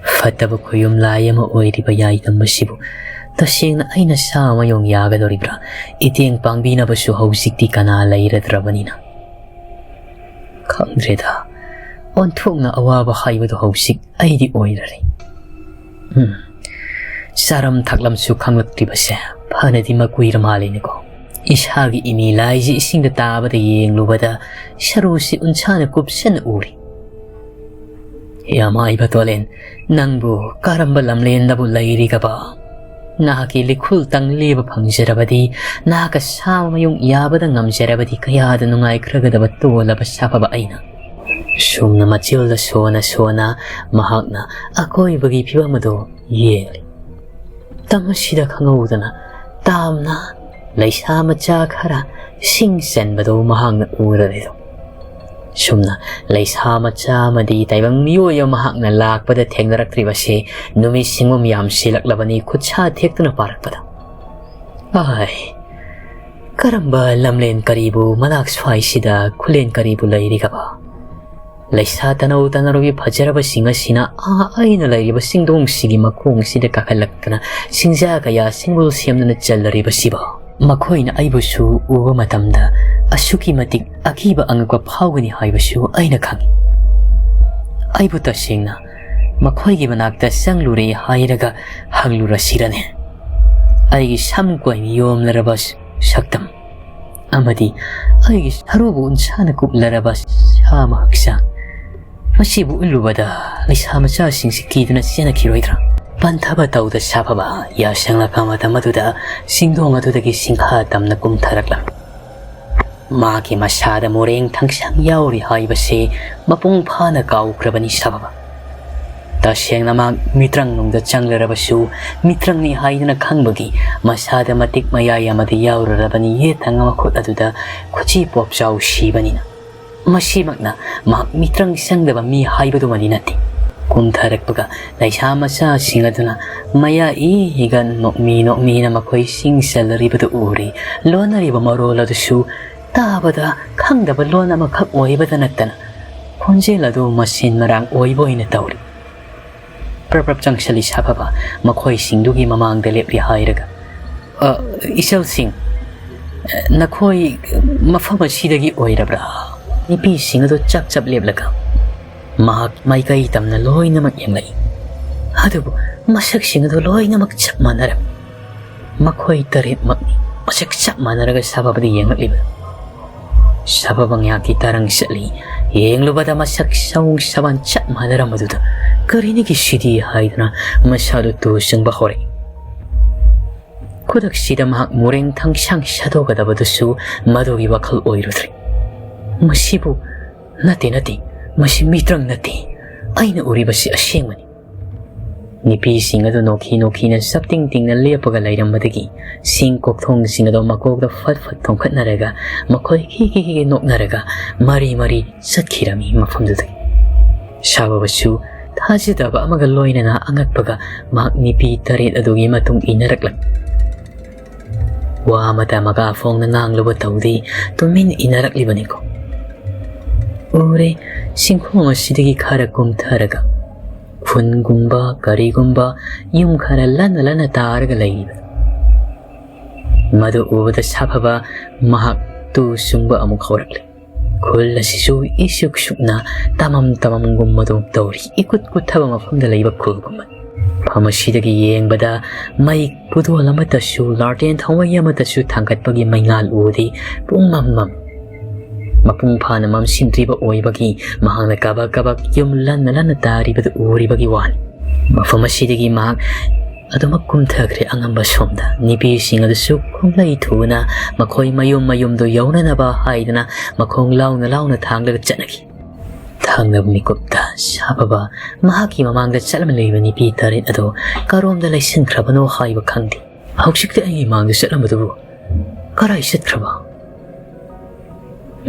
ꯐꯠꯇꯕ ꯈꯨꯌꯨꯝ ꯂꯥꯏ ꯑꯃ ꯑꯣꯏꯔꯤꯕ ꯌꯥꯏꯗꯝ ꯑꯁꯤꯕꯨ ꯇꯁꯦꯡꯅ ꯑꯩꯅ ꯁꯥ ꯑꯃ ꯌꯣꯡ ꯌꯥꯒꯗꯧꯔꯤꯕ꯭ꯔꯥ? ꯏꯇꯦꯡ ꯄꯥꯡꯕꯤꯅꯕꯁꯨ ꯍꯧꯖꯤꯛꯇꯤ ꯀꯅꯥ ꯂꯩꯔꯗ꯭ꯔꯕꯅꯤꯅ? ꯈꯪꯗ꯭ꯔꯦꯗ, ꯑꯣꯟꯊꯣꯛꯅ ꯑꯋꯥꯕ ꯍꯥꯏꯕꯗꯨ ꯍꯧꯖꯤꯛ ꯑꯩꯗꯤ ꯑꯣꯏꯔꯔꯦ꯫ ꯎꯝ, ꯆꯥꯔꯝ ꯊꯛꯂꯝꯁꯨ ꯈꯪꯂꯛꯇ꯭ꯔꯤꯕꯁꯦ ꯐꯅꯗꯤ ꯃꯀꯨꯏꯔ ꯃꯥꯜꯂꯤꯅꯦꯀꯣ꯫ ꯏꯁꯥꯒꯤ ꯏꯃꯤ ꯂꯥꯏꯁꯤ ꯏꯁꯤꯡꯗ ꯇꯥꯕꯗ ꯌꯦꯡꯂꯨꯕꯗ ꯁꯔꯨꯁꯤ ꯎꯟꯁꯥꯅ ꯀꯨꯞꯁꯟꯅ ꯎꯔꯤ꯫ ꯌꯥꯃꯥꯏꯕ ꯇꯣꯂꯦꯟ, ꯅꯪꯕꯨ ꯀꯔꯝꯕ ꯂꯝꯂꯦꯟꯗꯕꯨ ꯂꯩꯔꯤꯒꯕ? ꯅꯍꯥꯛꯀꯤ ꯂꯤꯈꯨꯜ ꯇꯪꯂꯦꯕ ꯐꯪꯖꯔꯕꯗꯤ, ꯅꯍꯥꯛꯀ ꯁꯥ ꯃꯌꯨꯡ ꯌꯥꯕꯗ ꯉꯝꯖꯔꯕꯗꯤ ꯀꯌꯥꯗ ꯅꯨꯡꯉꯥꯏꯈ꯭ꯔꯒꯗꯕ ꯇꯣꯜꯂꯕ ꯁꯥꯐꯕ ꯑꯩꯅ꯫ ꯁꯨꯝꯅ ꯃꯆꯤꯜꯗ ꯁꯣꯟꯅ ꯁꯣꯟꯅ ꯃꯍꯥꯛꯅ ꯑꯀꯣꯏꯕꯒꯤ ꯐꯤꯕꯝ ꯑꯗꯨ ꯌꯦꯡꯂꯤ꯫ ꯇꯝ ꯑꯁꯤꯗ ꯈꯪꯍꯧꯗꯅ ꯇꯥꯝꯅ ꯂꯩꯁꯥ ꯃꯆꯥ ꯈꯔ ꯁꯤꯡ ꯆꯟꯕꯗꯨ ꯃꯍꯥꯛꯅ ꯎꯔꯔꯦꯗꯣ꯫ ꯁꯨꯝꯅ ꯂꯩꯁꯥ ꯃꯆꯥ ꯑꯃꯗꯤ ꯇꯥꯏꯕꯪ ꯃꯤꯑꯣꯏ ꯑꯃ ꯃꯍꯥꯛꯅ ꯂꯥꯛꯄꯗ ꯊꯦꯡꯅꯔꯛꯇ꯭ꯔꯤꯕꯁꯤ ꯅꯨꯃꯤꯠ ꯁꯤꯡꯉꯝ ꯌꯥꯝ ꯁꯤꯜꯂꯛꯂꯕꯅꯤ ꯈꯨꯠꯁꯥ ꯊꯦꯛꯇꯨꯅ ꯄꯥꯔꯛꯄꯗ꯫ ꯑꯥꯏ, ꯀꯔꯝꯕ ꯂꯝꯂꯦꯟ ꯀꯔꯤꯕꯨ ꯃꯅꯥꯛ ꯁ꯭ꯋꯥꯏꯁꯤꯗ ꯈꯨꯂꯦꯟ ꯀꯔꯤꯕꯨ ꯂꯩꯔꯤꯒꯕ? ꯂꯩꯁꯥ ꯇꯅꯧ ꯇꯅꯔꯨꯕꯤ ꯐꯖꯔꯕꯁꯤꯡ ꯑꯁꯤꯅ ꯑꯥ ꯑꯩꯅ ꯂꯩꯔꯤꯕ ꯁꯤꯡꯗꯣꯡꯁꯤꯒꯤ ꯃꯈꯣꯡꯁꯤꯗ ꯀꯥꯈꯠꯂꯛꯇꯨꯅ ꯁꯤꯡꯖꯥ ꯀꯌꯥ ꯁꯤꯡꯕꯨꯜ ꯁꯦꯝꯗꯨꯅ ꯆꯜꯂꯔꯤꯕꯁꯤꯕꯣ? ꯃꯈꯣꯏꯅ ꯑꯩꯕꯨꯁꯨ ꯎꯕ ꯃꯇꯝꯗ ꯑꯁꯨꯛꯀꯤ ꯃꯇꯤꯛ ꯑꯀꯤꯕ ꯑꯉꯛꯄ ꯐꯥꯎꯒꯅꯤ ꯍꯥꯏꯕꯁꯨ ꯑꯩꯅ ꯈꯪꯏ꯫ ꯑꯩꯕꯨ ꯇꯁꯦꯡꯅ ꯃꯈꯣꯏꯒꯤ ꯃꯅꯥꯛꯇ ꯆꯪꯂꯨꯔꯦ ꯍꯥꯏꯔꯒ ꯍꯪꯂꯨꯔꯁꯤꯔꯅꯦ? ꯑꯩꯒꯤ ꯁꯝ ꯀꯣꯏꯅ ꯌꯣꯝꯂꯔꯕ ꯁꯛꯇꯝ ꯑꯃꯗꯤ ꯑꯩꯒꯤ ꯁꯔꯨꯕꯨ ꯎꯟꯁꯥꯅ ꯀꯨꯞꯂꯔꯕ ꯁꯥꯃ ꯍꯛꯆꯥꯡ ꯃꯁꯤꯕꯨ ꯎꯠꯂꯨꯕꯗ ꯂꯩꯁꯥ ꯃꯆꯥꯁꯤꯡꯁꯤ ꯀꯤꯗꯨꯅ ꯆꯦꯟꯅꯈꯤꯔꯣꯏꯗ꯭ꯔꯥ? ꯄꯟꯊꯕ ꯇꯧꯗ ꯁꯥꯐꯕ ꯌꯥꯁꯪꯂꯛꯄ ꯃꯇꯝ ꯑꯗꯨꯗ ꯁꯤꯡꯗꯣꯡ ꯑꯗꯨꯗꯒꯤ ꯁꯤꯡꯈꯥ ꯇꯝꯅ ꯀꯨꯝꯊꯔꯛꯂꯝꯃꯤ꯫ ꯃꯥꯒꯤ ꯃꯁꯥꯗ ꯃꯣꯔꯦꯡ ꯊꯥꯡꯁꯥꯡ ꯌꯥꯎꯔꯤ ꯍꯥꯏꯕꯁꯤ ꯃꯄꯨꯡ ꯐꯥꯅ ꯀꯥꯎꯈ꯭ꯔꯕꯅꯤ ꯁꯥꯐꯕ꯫ ꯇꯁꯦꯡꯅ ꯃꯍꯥꯛ ꯃꯤꯇ꯭ꯔꯪ ꯅꯨꯡꯗ ꯆꯪꯂꯔꯕꯁꯨ, ꯃꯤꯇ꯭ꯔꯪꯅꯤ ꯍꯥꯏꯗꯨꯅ ꯈꯪꯕꯒꯤ ꯃꯁꯥꯗ ꯃꯇꯤꯛ ꯃꯌꯥꯏ ꯑꯃꯗꯤ ꯌꯥꯎꯔꯔꯕꯅꯤ ꯌꯦꯠ ꯊꯪꯕ ꯃꯈꯨꯠ ꯑꯗꯨꯗ ꯈꯨꯖꯤ ꯄꯣꯞꯆꯥꯎ ꯁꯤꯕꯅꯤꯅ꯫ ꯃꯁꯤꯃꯛꯅ ꯃꯍꯥꯛ ꯃꯤꯇ꯭ꯔꯪ ꯆꯪꯗꯕ ꯃꯤ ꯍꯥꯏꯕꯗꯨꯃꯗꯤ ꯅꯠꯇꯦ꯫ ꯀꯨꯝꯊꯔꯛꯄꯒ ꯂꯩꯁꯥ ꯃꯆꯥꯁꯤꯡ ꯑꯗꯨꯅ ꯃꯌꯥ ꯏꯒ ꯅꯣꯛꯃꯤ ꯅꯣꯛꯃꯤꯅ ꯃꯈꯣꯏ ꯆꯤꯡ ꯆꯜꯂꯔꯤꯕꯗꯨ ꯎꯔꯦ꯫ ꯂꯣꯟꯅꯔꯤꯕ ꯃꯔꯣꯜ ꯑꯗꯨꯁꯨ ꯇꯥꯕꯗ ꯈꯪꯗꯕ ꯂꯣꯟ ꯑꯃꯈꯛ ꯑꯣꯏꯕꯗ ꯅꯠꯇꯅ ꯈꯣꯟꯖꯦꯜ ꯑꯗꯨ ꯃꯁꯦꯟ ꯃꯔꯥꯡ ꯑꯣꯏꯕ ꯑꯣꯏꯅ ꯇꯧꯔꯤ꯫ ꯄ꯭ꯔꯞ ꯄ꯭ꯔꯞ ꯆꯪꯁꯤꯜꯂꯤ ꯁꯥꯐꯕ ꯃꯈꯣꯏꯁꯤꯡꯗꯨꯒꯤ ꯃꯃꯥꯡꯗ ꯂꯦꯞꯂꯤ ꯍꯥꯏꯔꯒ, "ꯑ, ꯏꯆꯜꯁꯤꯡ, ꯅꯈꯣꯏ ꯃꯐꯝ ꯑꯁꯤꯗꯒꯤ ꯑꯣꯏꯔꯕ꯭ꯔꯥ?" ꯅꯨꯄꯤꯁꯤꯡ ꯑꯗꯨ ꯆꯞ ꯆꯞ ꯂꯦꯞꯂꯒ ꯃꯍꯥꯛ ꯃꯥꯏꯀꯩ ꯇꯝꯅ ꯂꯣꯏꯅꯃꯛ ꯌꯦꯡꯂꯛꯏ꯫ ꯑꯗꯨꯕꯨ ꯃꯁꯛꯁꯤꯡ ꯑꯗꯨ ꯂꯣꯏꯅꯃꯛ ꯆꯞ ꯃꯥꯟꯅꯔꯝꯃꯤ꯫ ꯃꯈꯣꯏ ꯇꯔꯦꯠꯃꯛꯅꯤ ꯃꯁꯛ ꯆꯞ ꯃꯥꯟꯅꯔꯒ ꯁꯥꯐꯕꯗ ꯌꯦꯡꯂꯛꯂꯤꯕ꯫ ꯁꯥꯐꯕ ꯉꯥꯏꯍꯥꯛꯀꯤ ꯇꯔꯪ ꯆꯠꯂꯤ꯫ ꯌꯦꯡꯂꯨꯕꯗ ꯃꯁꯛ ꯁꯑꯣꯡ ꯁꯥꯕꯥꯟ ꯆꯞ ꯃꯥꯟꯅꯔꯝꯕꯗꯨꯗ "ꯀꯔꯤꯅꯤꯒꯤ ꯁꯤꯗꯤ?" ꯍꯥꯏꯗꯨꯅ ꯃꯁꯥꯗꯨ ꯇꯨ ꯆꯨꯡꯕ ꯍꯧꯔꯛꯏ꯫ ꯈꯨꯗꯛꯁꯤꯗ ꯃꯍꯥꯛ ꯃꯨꯔꯦꯡ ꯊꯪꯁꯥꯡ ꯁꯥꯗꯣꯛꯀꯗꯕꯗꯨꯁꯨ ꯃꯗꯨꯒꯤ ꯋꯥꯈꯜ ꯑꯣꯏꯔꯨꯗ꯭ꯔꯦ꯫ "ꯃꯁꯤꯕꯨ, ꯅꯠꯇꯦ, ꯅꯠꯇꯦ, ꯃꯁꯤ ꯃꯤꯇ꯭ꯔꯪ ꯅꯠꯇꯦ꯫ ꯑꯩꯅ ꯎꯔꯤꯕꯁꯤ ꯑꯁꯦꯡꯕꯅꯤ꯫" ꯅꯨꯄꯤꯁꯤꯡ ꯑꯗꯨ ꯅꯣꯛꯈꯤ ꯅꯣꯛꯈꯤꯅ ꯆꯞꯇꯤꯡ ꯇꯤꯡꯅ ꯂꯦꯞꯄꯒ ꯂꯩꯔꯝꯕꯗꯒꯤ ꯆꯤꯡ ꯀꯣꯛꯊꯣꯡꯁꯤꯡ ꯑꯗꯨ ꯃꯀꯣꯛꯇ ꯐꯠ ꯐꯠ ꯊꯣꯡꯈꯠꯅꯔꯒ ꯃꯈꯣꯏ ꯀꯤ ꯀꯤ ꯀꯤ ꯅꯣꯛꯅꯔꯒ ꯃꯔꯤ ꯃꯔꯤ ꯆꯠꯈꯤꯔꯝꯃꯤ ꯃꯐꯝꯗꯨꯗꯒꯤ꯫ ꯁꯥꯐꯕꯁꯨ ꯊꯥꯖꯗꯕ ꯑꯃꯒ ꯂꯣꯏꯅꯅ ꯑꯉꯛꯄꯒ ꯃꯍꯥꯛ ꯅꯨꯄꯤ ꯇꯔꯦꯠ ꯑꯗꯨꯒꯤ ꯃꯇꯨꯡ ꯏꯟꯅꯔꯛꯂꯝꯃꯤ꯫ ꯋꯥ ꯑꯃꯇ ꯃꯀꯥ ꯐꯣꯡꯅ ꯉꯥꯡꯂꯨꯕ ꯇꯧꯗꯦ, ꯇꯨꯃꯤꯟ ꯏꯟꯅꯔꯛꯂꯤꯕꯅꯤꯀꯣ꯫ ꯎꯔꯦ, ꯆꯤꯡꯈꯣꯡ ꯑꯁꯤꯗꯒꯤ ꯈꯔ ꯀꯨꯝꯊꯔꯒ ꯈꯨꯟꯒꯨꯝꯕ ꯀꯔꯤꯒꯨꯝꯕ ꯌꯨꯝ ꯈꯔ ꯂꯟꯅ ꯂꯟꯅ ꯇꯥꯔꯒ ꯂꯩꯔꯤꯕ꯫ ꯃꯗꯨ ꯎꯕꯗ ꯁꯥꯐꯕ ꯃꯍꯥꯛ ꯇꯨ ꯆꯨꯡꯕ ꯑꯃꯨꯛ ꯍꯧꯔꯛꯂꯦ꯫ ꯈꯨꯜ ꯑꯁꯤꯁꯨ ꯏꯁꯨꯛ ꯁꯨꯛꯅ ꯇꯃꯝ ꯇꯃꯝꯒꯨꯝꯕꯗꯨ ꯇꯧꯔꯤ꯫ ꯏꯀꯨꯠ ꯀꯨꯠꯊꯕ ꯃꯐꯝꯗ ꯂꯩꯕ ꯈꯨꯜꯒꯨꯝꯕꯅꯤ꯫ ꯃꯐꯝ ꯑꯁꯤꯗꯒꯤ ꯌꯦꯡꯕꯗ ꯃꯩ ꯄꯨꯗꯣꯜ ꯑꯃꯠꯇꯁꯨ, ꯂꯥꯔꯇꯦꯟ ꯊꯥꯎꯃꯩ ꯑꯃꯠꯇꯁꯨ ꯊꯥꯡꯒꯠꯄꯒꯤ ꯃꯩꯉꯥꯜ ꯎꯗꯦ꯫ ꯄꯨꯡꯃꯝ ꯃꯝ꯫ ꯃꯄꯨꯡ ꯐꯥꯅ ꯃꯝꯁꯤꯟꯗ꯭ꯔꯤꯕ ꯑꯣꯏꯕꯒꯤ ꯃꯍꯥꯛꯅ ꯀꯕꯛ ꯀꯕꯛ ꯌꯨꯝ ꯂꯟꯅ ꯂꯟꯅ ꯇꯥꯔꯤꯕꯗꯨ ꯎꯔꯤꯕꯒꯤ ꯋꯥꯅꯤ꯫ ꯃꯐꯝ ꯑꯁꯤꯗꯒꯤ ꯃꯍꯥꯛ ꯑꯗꯨꯃꯛ ꯀꯨꯝꯊꯈ꯭ꯔꯦ ꯑꯉꯝꯕ ꯁꯣꯝꯗ꯫ ꯅꯨꯄꯤꯁꯤꯡ ꯑꯗꯨꯁꯨ ꯈꯣꯡꯂꯩ ꯊꯨꯅ ꯃꯈꯣꯏ ꯃꯌꯨꯝ ꯃꯌꯨꯝꯗꯨ ꯌꯧꯅꯅꯕ ꯍꯥꯏꯗꯨꯅ ꯃꯈꯣꯡ ꯂꯥꯎꯅ ꯂꯥꯎꯅ ꯊꯥꯡꯂꯒ ꯆꯠꯅꯈꯤ꯫ ꯈꯪꯗꯕ ꯃꯤꯀꯨꯞꯇ ꯁꯥꯐꯕ ꯃꯍꯥꯛꯀꯤ ꯃꯃꯥꯡꯗ ꯆꯠꯂꯝꯂꯤꯕ ꯅꯨꯄꯤ ꯇꯔꯦꯠ ꯑꯗꯨ ꯀꯔꯣꯝꯗ ꯂꯩꯁꯤꯟꯈ꯭ꯔꯕꯅꯣ ꯍꯥꯏꯕ ꯈꯪꯗꯦ꯫ ꯍꯧꯖꯤꯛꯇꯤ ꯑꯩꯒꯤ ꯃꯥꯡꯗ ꯆꯠꯂꯝꯕꯗꯨꯕꯨ ꯀꯔꯥꯏ ꯆꯠꯈ꯭ꯔꯕ?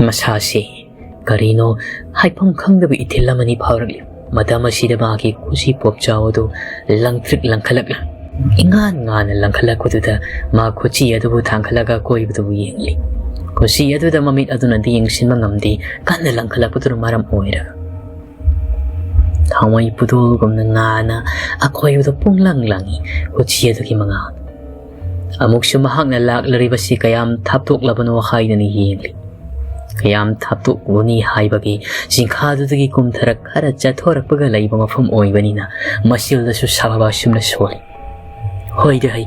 ꯃꯁꯥꯁꯤ ꯀꯔꯤꯅꯣ ꯍꯥꯏꯐꯝ ꯈꯪꯗꯕ ꯏꯊꯤꯜ ꯑꯃꯅꯤ ꯐꯥꯎꯔꯛꯂꯤ꯫ ꯃꯇꯝ ꯑꯁꯤꯗ ꯃꯍꯥꯛꯀꯤ ꯈꯨꯖꯤ ꯄꯣꯞꯆꯥꯎ ꯑꯗꯨ ꯂꯪꯇ꯭ꯔꯤꯛ ꯂꯪꯈꯠꯂꯛꯂꯤ꯫ ꯏꯉꯥꯟ ꯉꯥꯟꯅ ꯂꯪꯈꯠꯂꯛꯄꯗꯨꯗ ꯃꯍꯥꯛ ꯈꯨꯖꯤ ꯑꯗꯨꯕꯨ ꯊꯥꯡꯒꯠꯂꯒ ꯑꯀꯣꯏꯕꯗꯨꯕꯨ ꯌꯦꯡꯂꯤ꯫ ꯈꯨꯖꯤ ꯑꯗꯨꯗ ꯃꯃꯤꯠ ꯑꯗꯨꯅꯗꯤ ꯌꯦꯡꯁꯤꯟꯕ ꯉꯝꯗꯦ, ꯀꯟꯅ ꯂꯪꯈꯠꯂꯛꯄꯗꯨꯅ ꯃꯔꯝ ꯑꯣꯏꯔꯒ꯫ ꯊꯥꯎꯃꯩ ꯄꯨꯗꯣꯜꯒꯨꯝꯅ ꯉꯥꯟꯅ ꯑꯀꯣꯏꯕꯗꯨ ꯄꯨꯡꯂꯪ ꯂꯪꯏ ꯈꯨꯖꯤ ꯑꯗꯨꯒꯤ ꯃꯉꯥꯜ꯫ ꯑꯃꯨꯛꯁꯨ ꯃꯍꯥꯛꯅ ꯂꯥꯛꯂꯤꯕꯁꯤ ꯀꯌꯥꯝ ꯊꯥꯞꯇꯣꯛꯂꯕꯅꯣ ꯍꯥꯏꯗꯨꯅ ꯌꯦꯡꯂꯤ꯫ ꯀꯌꯥꯝ ꯊꯥꯞꯇꯣꯛꯂꯨꯅꯤ ꯍꯥꯏꯕꯒꯤ ꯖꯤꯡꯈꯥꯗꯨꯗꯒꯤ ꯀꯨꯝꯊꯔꯛ ꯈꯔ ꯆꯠꯊꯣꯔꯛꯄꯒ ꯂꯩꯕ ꯃꯐꯝ ꯑꯣꯏꯕꯅꯤꯅ ꯃꯁꯤꯜꯗꯁꯨ ꯁꯥꯕ ꯑꯁꯨꯝꯅ ꯁꯣꯜꯂꯤ꯫ ꯍꯣꯏꯗ ꯍꯩ,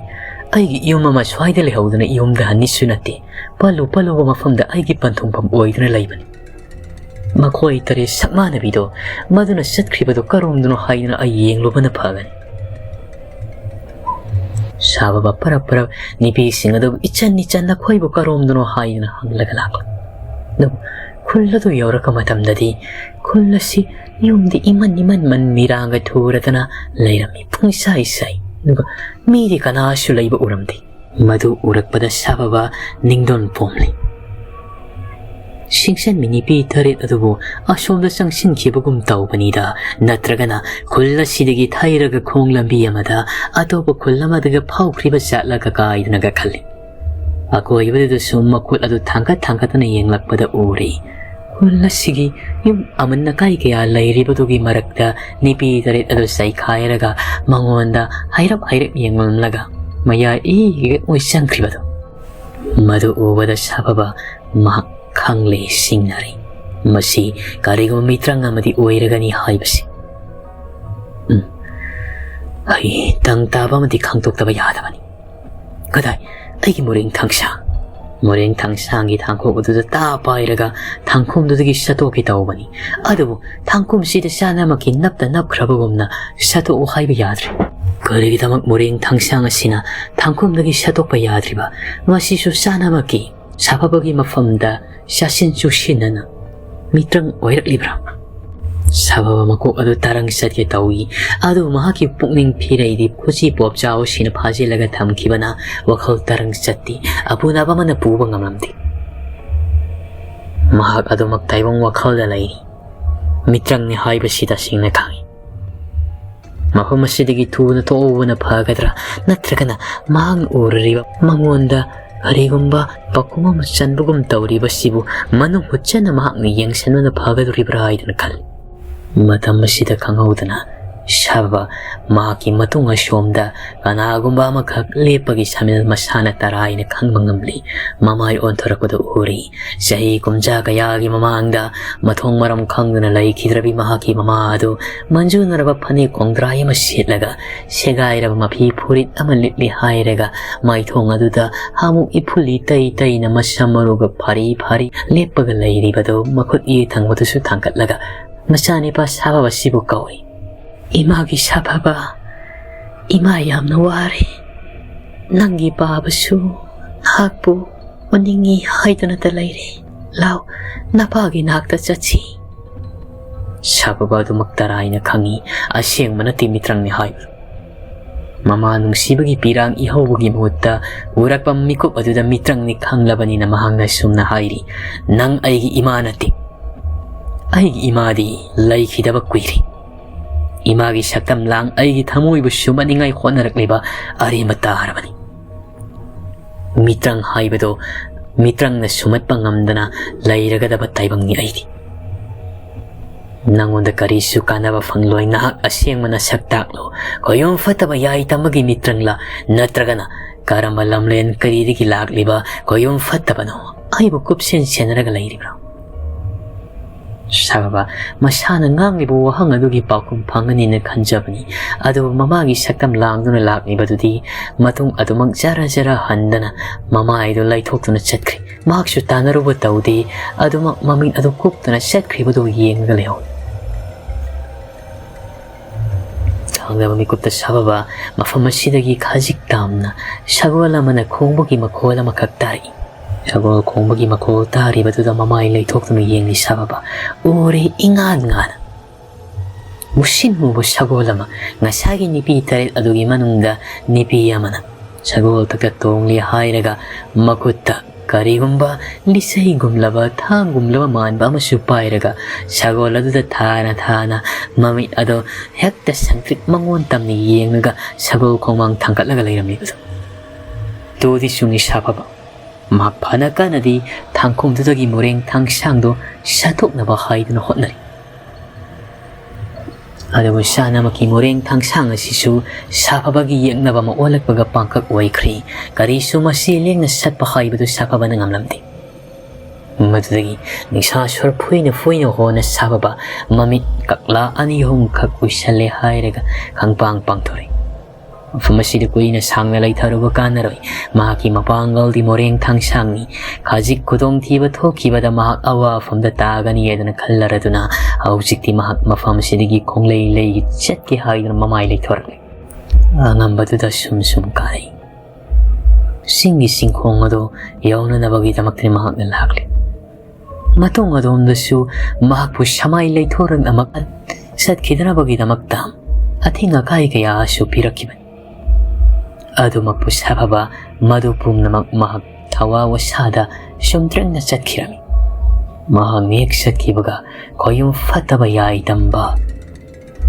ꯑꯩꯒꯤ ꯌꯨꯝ ꯑꯃ ꯁ꯭ꯋꯥꯏꯗ ꯂꯩꯍꯧꯗꯨꯅ ꯌꯨꯝꯗ ꯍꯟꯅꯤꯁꯨ ꯅꯠꯇꯦ, ꯄꯜꯂꯨ ꯄꯜꯂꯨꯕ ꯃꯐꯝꯗ ꯑꯩꯒꯤ ꯄꯟꯊꯨꯡꯐꯝ ꯑꯣꯏꯗꯨꯅ ꯂꯩꯕꯅꯤ꯫ ꯃꯈꯣꯏ ꯇꯔꯦꯠ ꯁꯛꯃꯥꯟꯅꯕꯤꯗꯣ ꯃꯗꯨꯅ ꯆꯠꯈ꯭ꯔꯤꯕꯗꯣ ꯀꯔꯣꯝꯗꯅꯣ ꯍꯥꯏꯗꯨꯅ ꯑꯩ ꯌꯦꯡꯂꯨꯕꯅ ꯐꯒꯅꯤ꯫ ꯁꯥꯕꯕ ꯄꯔꯞ ꯄꯔꯞ ꯅꯨꯄꯤꯁꯤꯡ ꯑꯗꯨꯕꯨ ꯏꯆꯟ ꯏꯆꯟ ꯅꯈꯣꯏꯕꯨ ꯀꯔꯣꯝꯗꯅꯣ ꯍꯥꯏꯗꯨꯅ ꯍꯪꯂꯒ ꯂꯥꯛꯂꯤ꯫ ꯑꯗꯨꯕꯨ ꯈꯨꯜ ꯑꯗꯨ ꯌꯧꯔꯛꯄ ꯃꯇꯝꯗꯗꯤ ꯈꯨꯜ ꯑꯁꯤ ꯌꯨꯝꯗꯤ ꯏꯃꯟ ꯏꯃꯟ ꯃꯟ ꯃꯤꯔꯥꯡꯒ ꯊꯨꯔꯗꯅ ꯂꯩꯔꯝꯃꯤ, ꯄꯨꯡꯁꯥꯏ ꯁꯥꯏ꯫ ꯑꯗꯨꯒ ꯃꯤꯗꯤ ꯀꯅꯥꯁꯨ ꯂꯩꯕ ꯎꯔꯝꯗꯦ꯫ ꯃꯗꯨ ꯎꯔꯛꯄꯗ ꯁꯥꯕꯕ ꯅꯤꯡꯗꯣꯟ ꯄꯣꯝꯂꯤ꯫ ꯁꯤꯡꯁꯟꯕꯤ ꯅꯨꯄꯤ ꯇꯔꯦꯠ ꯑꯗꯨꯕꯨ ꯑꯁꯣꯝꯗ ꯆꯪꯁꯤꯟꯈꯤꯕꯒꯨꯝ ꯇꯧꯕꯅꯤꯗ, ꯅꯠꯇ꯭ꯔꯒꯅ ꯈꯨꯜ ꯑꯁꯤꯗꯒꯤ ꯊꯩꯔꯒ ꯈꯣꯡ ꯂꯝꯕꯤ ꯑꯃꯗ ꯑꯇꯣꯞꯄ ꯈꯨꯜ ꯑꯃꯗꯒ ꯐꯥꯎꯈ꯭ꯔꯤꯕ ꯖꯥꯠꯂꯒ ꯀꯥꯏꯗꯨꯅꯒ ꯈꯜꯂꯤ꯫ ꯑꯀꯣꯏꯕꯗꯨꯗꯁꯨ ꯃꯈꯨꯠ ꯑꯗꯨ ꯊꯥꯡꯒꯠ ꯊꯥꯡꯒꯠꯇꯅ ꯌꯦꯡꯂꯛꯄꯗ ꯎꯔꯤ꯫ ꯈꯨꯜ ꯑꯁꯤꯒꯤ ꯌꯨꯝ ꯑꯃꯟ ꯑꯀꯥꯏ ꯀꯌꯥ ꯂꯩꯔꯤꯕꯗꯨꯒꯤ ꯃꯔꯛꯇ ꯅꯨꯄꯤ ꯇꯔꯦꯠ ꯑꯗꯨ ꯆꯩꯈꯥꯏꯔꯒ ꯃꯉꯣꯟꯗ ꯍꯥꯏꯔꯞ ꯍꯥꯏꯔꯞ ꯌꯦꯡꯂꯝꯂꯒ ꯃꯌꯥꯏ ꯏꯒ ꯑꯣꯏ ꯆꯪꯈ꯭ꯔꯤꯕꯗꯨ꯫ ꯃꯗꯨ ꯎꯕꯗ ꯁꯥꯐꯕ ꯃꯍꯥꯛ ꯈꯪꯂꯦ ꯁꯤꯡꯅꯔꯦ꯫ ꯃꯁꯤ ꯀꯔꯤꯒꯨꯝꯕ ꯃꯤꯇ꯭ꯔꯪ ꯑꯃꯗꯤ ꯑꯣꯏꯔꯒꯅꯤ ꯍꯥꯏꯕꯁꯤ꯫ ꯎꯝ꯫ ꯑꯩ ꯇꯪ ꯇꯥꯕ ꯑꯃꯗꯤ ꯈꯪꯗꯣꯛꯇꯕ ꯌꯥꯗꯕꯅꯤ꯫ ꯀꯗꯥꯏ? ꯑꯩꯒꯤ ꯃꯣꯔꯦꯡ ꯊꯥꯡꯁꯥꯡ꯫ ꯃꯣꯔꯦꯡ ꯊꯥꯡꯁꯥꯡꯒꯤ ꯊꯥꯡꯈꯣꯛ ꯑꯗꯨꯗ ꯇꯥ ꯄꯥꯏꯔꯒ ꯊꯥꯡꯈꯣꯝꯗꯨꯗꯒꯤ ꯁꯠꯇꯣꯛꯀꯦ ꯇꯧꯕꯅꯤ꯫ ꯑꯗꯨꯕꯨ ꯊꯥꯡꯈꯣꯝꯁꯤꯗ ꯆꯥꯅꯃꯛꯀꯤ ꯅꯞꯇ ꯅꯞꯈ꯭ꯔꯕꯒꯨꯝꯅ ꯁꯠꯇꯣꯛꯎ ꯍꯥꯏꯕ ꯌꯥꯗ꯭ꯔꯦ꯫ ꯀꯔꯤꯒꯤꯗꯃꯛ ꯃꯣꯔꯦꯡ ꯊꯥꯡꯁꯥꯡ ꯑꯁꯤꯅ ꯊꯥꯡꯈꯣꯝꯗꯒꯤ ꯁꯠꯇꯣꯛꯄ ꯌꯥꯗ꯭ꯔꯤꯕ? ꯃꯁꯤꯁꯨ ꯆꯥꯅꯃꯛꯀꯤ ꯁꯥꯐꯕꯒꯤ ꯃꯐꯝꯗ ꯆꯥꯁꯤꯟ ꯆꯨꯁꯤꯟꯅꯅ ꯃꯤꯇ꯭ꯔꯪ ꯑꯣꯏꯔꯛꯂꯤꯕ꯭ꯔꯥ? ꯁꯥꯕꯕ ꯃꯀꯣꯛ ꯑꯗꯨ ꯇꯔꯪ ꯆꯠꯀꯦ ꯇꯧꯏ꯫ ꯑꯗꯨꯕꯨ ꯃꯍꯥꯛꯀꯤ ꯄꯨꯛꯅꯤꯡ ꯐꯤꯔꯩꯗꯤ ꯈꯨꯖꯤ ꯄꯣꯞꯆꯥꯎ ꯑꯁꯤꯅ ꯐꯥꯖꯤꯜꯂꯒ ꯊꯝꯈꯤꯕꯅ ꯋꯥꯈꯜ ꯇꯔꯪ ꯆꯠꯇꯦ꯫ ꯑꯄꯨꯅꯕ ꯑꯃꯅ ꯄꯨꯕ ꯉꯝꯂꯝꯗꯦ꯫ ꯃꯍꯥꯛ ꯑꯗꯨꯃꯛ ꯇꯥꯏꯕꯪ ꯋꯥꯈꯜꯗ ꯂꯩꯔꯤ꯫ ꯃꯤꯇ꯭ꯔꯪꯅꯤ ꯍꯥꯏꯕꯁꯤ ꯇꯁꯦꯡꯅ ꯈꯪꯏ꯫ ꯃꯐꯝ ꯑꯁꯤꯗꯒꯤ ꯊꯨꯅ ꯊꯣꯛꯍꯧꯕꯅ ꯐꯒꯗ꯭ꯔꯥ, ꯅꯠꯇ꯭ꯔꯒꯅ ꯃꯍꯥꯛꯅ ꯎꯔꯨꯔꯤꯕ, ꯃꯉꯣꯟꯗ ꯀꯔꯤꯒꯨꯝꯕ ꯄꯥꯎꯈꯨꯝ ꯑꯃ ꯆꯟꯕꯒꯨꯝ ꯇꯧꯔꯤꯕꯁꯤꯕꯨ ꯃꯅꯨꯡ ꯍꯨꯠꯆꯟꯅ ꯃꯍꯥꯛꯅ ꯌꯦꯡꯁꯤꯟꯕꯅ ꯐꯒꯗꯧꯔꯤꯕ꯭ꯔꯥ ꯍꯥꯏꯗꯨꯅ ꯈꯜꯂꯤ꯫ ꯃꯇꯝ ꯑꯁꯤꯗ ꯈꯪꯍꯧꯗꯅ ꯁꯥꯕꯕ ꯃꯍꯥꯛꯀꯤ ꯃꯇꯨꯡ ꯑꯁꯣꯝꯗ ꯀꯅꯥꯒꯨꯝꯕ ꯑꯃꯈꯛ ꯂꯦꯞꯄꯒꯤ ꯁꯃꯤꯜ ꯃꯁꯥꯅ ꯇꯔꯥꯏꯅ ꯈꯪꯕ ꯉꯝꯂꯤ꯫ ꯃꯃꯥꯏ ꯑꯣꯟꯊꯣꯔꯛꯄꯗꯨ ꯎꯔꯤ꯫ ꯆꯍꯤ ꯀꯨꯟꯊ꯭ꯔꯥ ꯀꯌꯥꯒꯤ ꯃꯃꯥꯡꯗ ꯃꯊꯣꯡ ꯃꯔꯝ ꯈꯪꯗꯅ ꯂꯩꯈꯤꯗ꯭ꯔꯕꯤ ꯃꯍꯥꯛꯀꯤ ꯃꯃꯥ ꯑꯗꯨ ꯃꯟꯖꯨꯅꯔꯕ ꯐꯅꯦꯛ ꯈꯣꯡꯗ꯭ꯔꯥꯏ ꯑꯃ ꯁꯦꯠꯂꯒ, ꯁꯦꯒꯥꯏꯔꯕ ꯃꯐꯤ ꯐꯨꯔꯤꯠ ꯑꯃ ꯂꯤꯠꯂꯤ ꯍꯥꯏꯔꯒ, ꯃꯥꯏꯊꯣꯡ ꯑꯗꯨꯗ ꯍꯥꯃꯨꯛ ꯏꯐꯨꯜꯂꯤ ꯇꯩ ꯇꯩꯅ ꯃꯁꯝ ꯃꯔꯨꯒ ꯐꯥꯔꯤ ꯐꯥꯔꯤ ꯂꯦꯞꯄꯒ ꯂꯩꯔꯤꯕꯗꯨ ꯃꯈꯨꯠ ꯏ ꯊꯪꯕꯗꯨꯁꯨ ꯊꯥꯡꯒꯠꯂꯒ, ꯃꯆꯥꯅꯤꯄꯥ ꯁꯥꯐꯕ ꯑꯁꯤꯕꯨ ꯀꯧꯏ꯫ "ꯏꯃꯥꯒꯤ ꯁꯥꯐꯕ, ꯏꯃꯥ ꯌꯥꯝꯅ ꯋꯥꯔꯦ꯫ ꯅꯪꯒꯤ ꯄꯥꯕꯁꯨ ꯅꯍꯥꯛꯄꯨ ꯎꯅꯤꯡꯏ ꯍꯥꯏꯗꯨꯅꯇ ꯂꯩꯔꯦ꯫ ꯂꯥꯎ, ꯅꯄꯥꯒꯤ ꯅꯥꯛꯇ ꯆꯠꯁꯤ꯫" ꯁꯥꯐꯕ ꯑꯗꯨꯃꯛ ꯇꯔꯥꯏꯅ ꯈꯪꯏ, ꯑꯁꯦꯡꯕ ꯅꯠꯇꯦ ꯃꯤꯇ꯭ꯔꯪꯅꯤ ꯍꯥꯏꯕꯗꯨ꯫ ꯃꯃꯥ ꯅꯨꯡꯁꯤꯕꯒꯤ ꯄꯤꯔꯥꯡ ꯏꯍꯧꯕꯒꯤ ꯃꯍꯨꯠꯇ ꯎꯔꯛꯄ ꯃꯤꯀꯨꯞ ꯑꯗꯨꯗ ꯃꯤꯇ꯭ꯔꯪꯅꯤ ꯈꯪꯂꯕꯅꯤꯅ ꯃꯍꯥꯛꯅ ꯁꯨꯝꯅ ꯍꯥꯏꯔꯤ, "ꯅꯪ ꯑꯩꯒꯤ ꯏꯃꯥ ꯅꯠꯇꯦ꯫ ꯑꯩꯒꯤ ꯏꯃꯥꯗꯤ ꯂꯩꯈꯤꯗꯕ ꯀꯨꯏꯔꯦ꯫ ꯏꯃꯥꯒꯤ ꯁꯛꯇꯝ ꯂꯥꯡ ꯑꯩꯒꯤ ꯊꯃꯣꯏꯕꯨ ꯁꯨꯝꯍꯠꯅꯤꯡꯉꯥꯏ ꯍꯣꯠꯅꯔꯛꯂꯤꯕ ꯑꯔꯦꯝꯕ ꯇꯥꯔꯕꯅꯤ꯫ ꯃꯤꯇ꯭ꯔꯪ ꯍꯥꯏꯕꯗꯣ ꯃꯤꯇ꯭ꯔꯪꯅ ꯁꯨꯝꯍꯠꯄ ꯉꯝꯗꯅ ꯂꯩꯔꯒꯗꯕ ꯇꯥꯏꯕꯪꯅꯤ ꯑꯩꯗꯤ꯫ ꯅꯪꯉꯣꯟꯗ ꯀꯔꯤꯁꯨ ꯀꯥꯟꯅꯕ ꯐꯪꯂꯣꯏ꯫ ꯅꯍꯥꯛ ꯑꯁꯦꯡꯕ ꯅꯁꯛ ꯇꯥꯛꯂꯨ꯫ ꯈꯣꯌꯨꯝ ꯐꯠꯇꯕ ꯌꯥꯏ ꯇꯝꯕꯒꯤ ꯃꯤꯇ꯭ꯔꯪꯂꯥ, ꯅꯠꯇ꯭ꯔꯒꯅ ꯀꯔꯝꯕ ꯂꯝꯂꯦꯟ ꯀꯔꯤꯗꯒꯤ ꯂꯥꯛꯂꯤꯕ ꯈꯣꯌꯨꯝ ꯐꯠꯇꯕꯅꯣ? ꯑꯩꯕꯨ ꯀꯨꯞꯁꯦꯟ ꯁꯦꯟꯅꯔꯒ ꯂꯩꯔꯤꯕ꯭ꯔꯣ?" ꯁꯥꯕꯕ ꯃꯁꯥꯅ ꯉꯥꯡꯂꯤꯕ ꯋꯥꯍꯪ ꯑꯗꯨꯒꯤ ꯄꯥꯎꯈꯨꯝ ꯐꯪꯒꯅꯤꯅ ꯈꯟꯖꯕꯅꯤ꯫ ꯑꯗꯨꯕꯨ ꯃꯃꯥꯒꯤ ꯁꯛꯇꯝ ꯂꯥꯡꯗꯨꯅ ꯂꯥꯛꯂꯤꯕꯗꯨꯗꯤ ꯃꯇꯨꯡ ꯑꯗꯨꯃꯛ ꯖꯔ ꯖꯔ ꯍꯟꯗꯅ ꯃꯃꯥꯏꯗꯨ ꯂꯩꯊꯣꯛꯇꯨꯅ ꯆꯠꯈ꯭ꯔꯦ꯫ ꯃꯍꯥꯛꯁꯨ ꯇꯥꯟꯅꯔꯨꯕ ꯇꯧꯗꯦ꯫ ꯑꯗꯨꯃꯛ ꯃꯃꯤꯠ ꯑꯗꯨ ꯀꯨꯞꯇꯨꯅ ꯆꯠꯈ꯭ꯔꯤꯕꯗꯨ ꯌꯦꯡꯂꯒ ꯂꯩꯍꯧꯏ꯫ ꯈꯪꯗꯕ ꯃꯤꯀꯨꯞꯇ ꯁꯥꯕꯕ ꯃꯐꯝ ꯑꯁꯤꯗꯒꯤ ꯈꯖꯤꯛ ꯇꯥꯝꯅ ꯁꯒꯣꯜ ꯑꯃꯅ ꯈꯣꯡꯕꯒꯤ ꯃꯈꯣꯜ ꯑꯃꯈꯛ ꯇꯥꯔꯛꯏ꯫ ꯁꯒꯣꯜ ꯈꯣꯡꯕꯒꯤ ꯃꯈꯣꯜ ꯇꯥꯔꯤꯕꯗꯨꯗ ꯃꯃꯥꯏ ꯂꯩꯊꯣꯛꯇꯨꯅ ꯌꯦꯡꯂꯤ ꯁꯥꯕꯕ꯫ ꯎꯔꯦ ꯏꯉꯥꯟ ꯉꯥꯟꯅ꯫ ꯃꯨꯁꯤꯟ ꯃꯨꯕ ꯁꯒꯣꯜ ꯑꯃ, ꯉꯁꯥꯏꯒꯤ ꯅꯨꯄꯤ ꯇꯔꯦꯠ ꯑꯗꯨꯒꯤ ꯃꯅꯨꯡꯗ ꯅꯨꯄꯤ ꯑꯃꯅ ꯁꯒꯣꯜ ꯊꯛꯇ ꯇꯣꯡꯂꯦ ꯍꯥꯏꯔꯒ ꯃꯈꯨꯠꯇ ꯀꯔꯤꯒꯨꯝꯕ ꯂꯤꯆꯩꯒꯨꯝꯂꯕ, ꯊꯥꯡꯒꯨꯝꯂꯕ ꯃꯥꯟꯕ ꯑꯃꯁꯨ ꯄꯥꯏꯔꯒ ꯁꯒꯣꯜ ꯑꯗꯨꯗ ꯊꯥꯅ ꯊꯥꯅ ꯃꯃꯤꯠ ꯑꯗꯣ ꯍꯦꯛꯇ ꯁꯪꯇ꯭ꯔꯤꯛ ꯃꯉꯣꯟ ꯇꯝꯅ ꯌꯦꯡꯂꯒ ꯁꯒꯣꯜ ꯈꯣꯡꯃꯥꯡ ꯊꯥꯡꯒꯠꯂꯒ ꯂꯩꯔꯝꯂꯤꯕꯗꯣ꯫ ꯇꯨꯗꯤ ꯆꯨꯡꯉꯤ ꯁꯥꯐꯕ꯫ ꯃꯍꯥꯛ ꯐꯅ ꯀꯟꯅꯗꯤ ꯊꯥꯡꯈꯣꯡꯗꯨꯗꯒꯤ ꯃꯣꯔꯦꯡ ꯊꯥꯡꯁꯥꯡꯗꯣ ꯁꯠꯇꯣꯛꯅꯕ ꯍꯥꯏꯗꯨꯅ ꯍꯣꯠꯅꯔꯤ꯫ ꯑꯗꯨꯕꯨ ꯁꯥꯅꯃꯛꯀꯤ ꯃꯣꯔꯦꯡ ꯊꯥꯡꯁꯥꯡ ꯑꯁꯤꯁꯨ ꯁꯥꯐꯕꯒꯤ ꯌꯦꯛꯅꯕ ꯑꯃ ꯑꯣꯜꯂꯛꯄꯒ ꯄꯥꯡꯈꯛ ꯑꯣꯏꯈ꯭ꯔꯤ꯫ ꯀꯔꯤꯁꯨ ꯃꯁꯤ ꯂꯦꯡꯅ ꯁꯠꯄ ꯍꯥꯏꯕꯗꯨ ꯁꯥꯐꯕꯅ ꯉꯝꯂꯝꯗꯦ꯫ ꯃꯗꯨꯗꯒꯤ ꯅꯤꯡꯁꯥ ꯁꯣꯔ ꯐꯨꯏꯅ ꯐꯨꯏꯅ ꯍꯣꯟꯅ ꯁꯥꯐꯕ ꯃꯃꯤꯠ ꯀꯛꯂꯥ ꯑꯅꯤ ꯑꯍꯨꯝꯈꯛ ꯎꯏꯁꯜꯂꯦ ꯍꯥꯏꯔꯒ ꯈꯪꯄꯥꯡ ꯄꯥꯡꯊꯣꯔꯛꯏ꯫ ꯃꯐꯝ ꯑꯁꯤꯗ ꯀꯨꯏꯅ ꯁꯥꯡꯅ ꯂꯩꯊꯔꯨꯕ ꯀꯥꯟꯅꯔꯣꯏ꯫ ꯃꯍꯥꯛꯀꯤ ꯃꯄꯥꯡꯒꯜꯗꯤ ꯃꯣꯔꯦꯡ ꯊꯥꯡꯁꯥꯡꯅꯤ꯫ ꯈꯖꯤꯛ ꯈꯨꯗꯣꯡꯊꯤꯕ ꯊꯣꯛꯈꯤꯕꯗ ꯃꯍꯥꯛ ꯑꯋꯥꯐꯝꯗ ꯇꯥꯒꯅꯤ ꯍꯥꯏꯗꯨꯅ ꯈꯜꯂꯔꯗꯨꯅ ꯍꯧꯖꯤꯛꯇꯤ ꯃꯍꯥꯛ ꯃꯐꯝ ꯑꯁꯤꯗꯒꯤ ꯈꯣꯡꯂꯩ ꯂꯩꯒꯤ ꯆꯠꯀꯦ ꯍꯥꯏꯗꯨꯅ ꯃꯃꯥꯏ ꯂꯩꯊꯣꯔꯛꯂꯦ꯫ ꯑꯉꯝꯕꯗꯨꯗ ꯁꯨꯝ ꯁꯨꯝ ꯀꯥꯔꯛꯏ꯫ ꯆꯤꯡꯒꯤ ꯆꯤꯡꯈꯣꯡ ꯑꯗꯨ ꯌꯧꯅꯅꯕꯒꯤꯗꯃꯛꯇꯅꯤ ꯃꯍꯥꯛꯅ ꯂꯥꯛꯂꯤ꯫ ꯃꯇꯨꯡ ꯑꯗꯣꯝꯗꯁꯨ ꯃꯍꯥꯛꯄꯨ ꯁꯃꯥꯏ ꯂꯩꯊꯣꯔꯛꯅꯃꯛ ꯆꯠꯈꯤꯗꯅꯕꯒꯤꯗꯃꯛꯇ ꯑꯊꯤꯡ ꯑꯀꯥꯏ ꯀꯌꯥꯁꯨ ꯄꯤꯔꯛꯈꯤꯕꯅꯤ꯫ ꯑꯗꯨꯃꯛꯄꯨ ꯁꯥꯐꯕ ꯃꯗꯨ ꯄꯨꯝꯅꯃꯛ ꯃꯍꯥꯛ ꯊꯋꯥ ꯋꯥꯁꯥꯗ ꯁꯨꯝꯇ꯭ꯔꯤꯡꯅ ꯆꯠꯈꯤꯔꯝꯃꯤ꯫ ꯃꯍꯥꯛ ꯅꯦꯛ ꯆꯠꯈꯤꯕꯒ ꯈꯣꯌꯨꯝ ꯐꯠꯇꯕ ꯌꯥꯏ ꯇꯝꯕ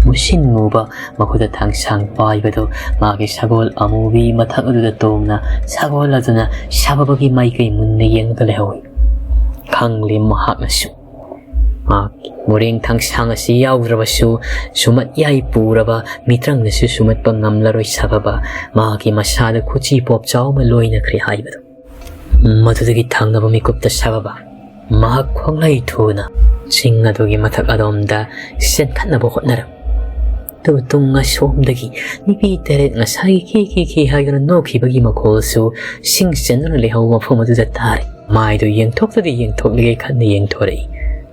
ꯃꯨꯁꯤꯟ ꯃꯨꯕ ꯃꯈꯨꯠꯇ ꯊꯥꯡꯁꯥꯡ ꯄꯥꯏꯕꯗꯨ ꯃꯥꯒꯤ ꯁꯒꯣꯜ ꯑꯃꯨꯕꯤ ꯃꯊꯛ ꯑꯗꯨꯗ ꯇꯣꯡꯅ ꯁꯒꯣꯜ ꯑꯗꯨꯅ ꯁꯥꯐꯕꯒꯤ ꯃꯥꯏꯀꯩ ꯃꯨꯟꯅ ꯌꯦꯡꯂꯒ ꯂꯩꯍꯧꯏ꯫ ꯈꯪꯂꯦ ꯃꯍꯥꯛꯅꯁꯨ꯫ ꯃꯍꯥꯛꯀꯤ ꯃꯣꯔꯦꯡ ꯊꯥꯡꯁꯥꯡ ꯑꯁꯤ ꯌꯥꯎꯗ꯭ꯔꯕꯁꯨ ꯁꯨꯃꯠ ꯌꯥꯏ ꯄꯨꯔꯕ ꯃꯤꯇ꯭ꯔꯪꯅꯁꯨ ꯁꯨꯃꯠꯄ ꯉꯝꯂꯔꯣꯏ ꯁꯥꯐꯕ ꯃꯍꯥꯛꯀꯤ ꯃꯁꯥꯗ ꯈꯨꯠꯆꯤ ꯄꯣꯞꯆꯥꯎ ꯑꯃ ꯂꯣꯏꯅꯈ꯭ꯔꯦ ꯍꯥꯏꯕꯗꯨ꯫ ꯃꯗꯨꯗꯒꯤ ꯊꯪꯅꯕ ꯃꯤꯀꯨꯞꯇ ꯁꯥꯐꯕ ꯃꯍꯥꯛ ꯈꯣꯡꯂꯩ ꯊꯨꯅ ꯆꯤꯡ ꯑꯗꯨꯒꯤ ꯃꯊꯛ ꯑꯗꯣꯝꯗ ꯆꯦꯟꯈꯠꯅꯕ ꯍꯣꯠꯅꯔꯝꯃꯤ꯫ ꯑꯗꯨꯕꯨ ꯇꯨꯡ ꯑꯁꯣꯝꯗꯒꯤ ꯅꯨꯄꯤ ꯇꯔꯦꯠ ꯉꯁꯥꯏꯒꯤ ꯈꯤ ꯈꯤ ꯈꯤ ꯍꯥꯏꯗꯨꯅ ꯅꯣꯛꯈꯤꯕꯒꯤ ꯃꯈꯣꯜꯁꯨ ꯁꯤꯡ ꯆꯟꯗꯨꯅ ꯂꯩꯍꯧꯕ ꯃꯐꯝ ꯑꯗꯨꯗ ꯇꯥꯔꯦ꯫ ꯃꯥꯏꯗꯨ ꯌꯦꯡꯊꯣꯛꯇꯗꯤ ꯌꯦꯡꯊꯣꯛꯂꯤꯉꯩ ꯈꯟꯅ ꯌꯦꯡꯊꯣꯔꯛꯏ꯫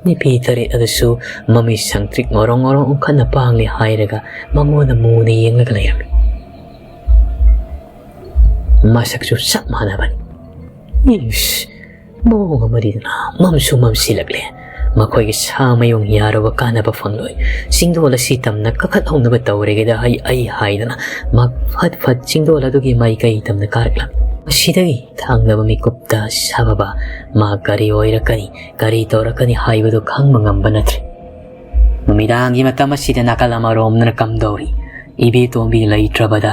ꯅꯨꯄꯤ ꯇꯔꯦꯠ ꯑꯗꯨꯁꯨ ꯃꯃꯤꯠ ꯁꯪꯇ꯭ꯔꯤꯛ ꯉꯣꯔꯣꯡ ꯉꯣꯔꯣꯡ ꯑꯣꯟꯈꯠꯅ ꯄꯥꯡꯂꯤ ꯍꯥꯏꯔꯒ ꯃꯉꯣꯟꯗ ꯃꯨꯅ ꯌꯦꯡꯂꯒ ꯂꯩꯔꯝꯃꯤ꯫ ꯃꯁꯛꯁꯨ ꯆꯞ ꯃꯥꯟꯅꯕꯅꯤ꯫ ꯏꯁ, ꯃꯑꯣꯡ ꯑꯃꯗꯤꯗꯅ ꯃꯝꯁꯨ ꯃꯝꯁꯤꯜꯂꯛꯂꯦ꯫ ꯃꯈꯣꯏꯒꯤ ꯁꯥ ꯃꯌꯨꯡ ꯌꯥꯔꯨꯕ ꯀꯥꯟꯅꯕ ꯐꯪꯂꯣꯏ꯫ ꯆꯤꯡꯗꯣꯜ ꯑꯁꯤ ꯇꯝꯅ ꯀꯥꯈꯠꯍꯧꯅꯕ ꯇꯧꯔꯒꯦꯗ ꯑꯩ, ꯑꯩ ꯍꯥꯏꯗꯨꯅ ꯃꯥ ꯐꯠ ꯐꯠ ꯆꯤꯡꯗꯣꯜ ꯑꯗꯨꯒꯤ ꯃꯥꯏꯀꯩ ꯇꯝꯅ ꯀꯥꯔꯛꯂꯝꯃꯤ꯫ ꯃꯁꯤꯗꯒꯤ ꯊꯥꯡꯂꯕ ꯃꯤꯀꯨꯞꯇ ꯁꯥꯕꯕ ꯃꯥ ꯀꯔꯤ ꯑꯣꯏꯔꯛꯀꯅꯤ, ꯀꯔꯤ ꯇꯧꯔꯛꯀꯅꯤ ꯍꯥꯏꯕꯗꯨ ꯈꯪꯕ ꯉꯝꯕ ꯅꯠꯇ꯭ꯔꯦ꯫ ꯅꯨꯃꯤꯗꯥꯡꯒꯤ ꯃꯇꯝ ꯑꯁꯤꯗ ꯅꯥꯀꯜ ꯑꯃꯔꯣꯝꯗꯅ ꯀꯝꯗꯧꯔꯤ? ꯏꯕꯦꯇꯣꯝꯕꯤ ꯂꯩꯇ꯭ꯔꯕꯗ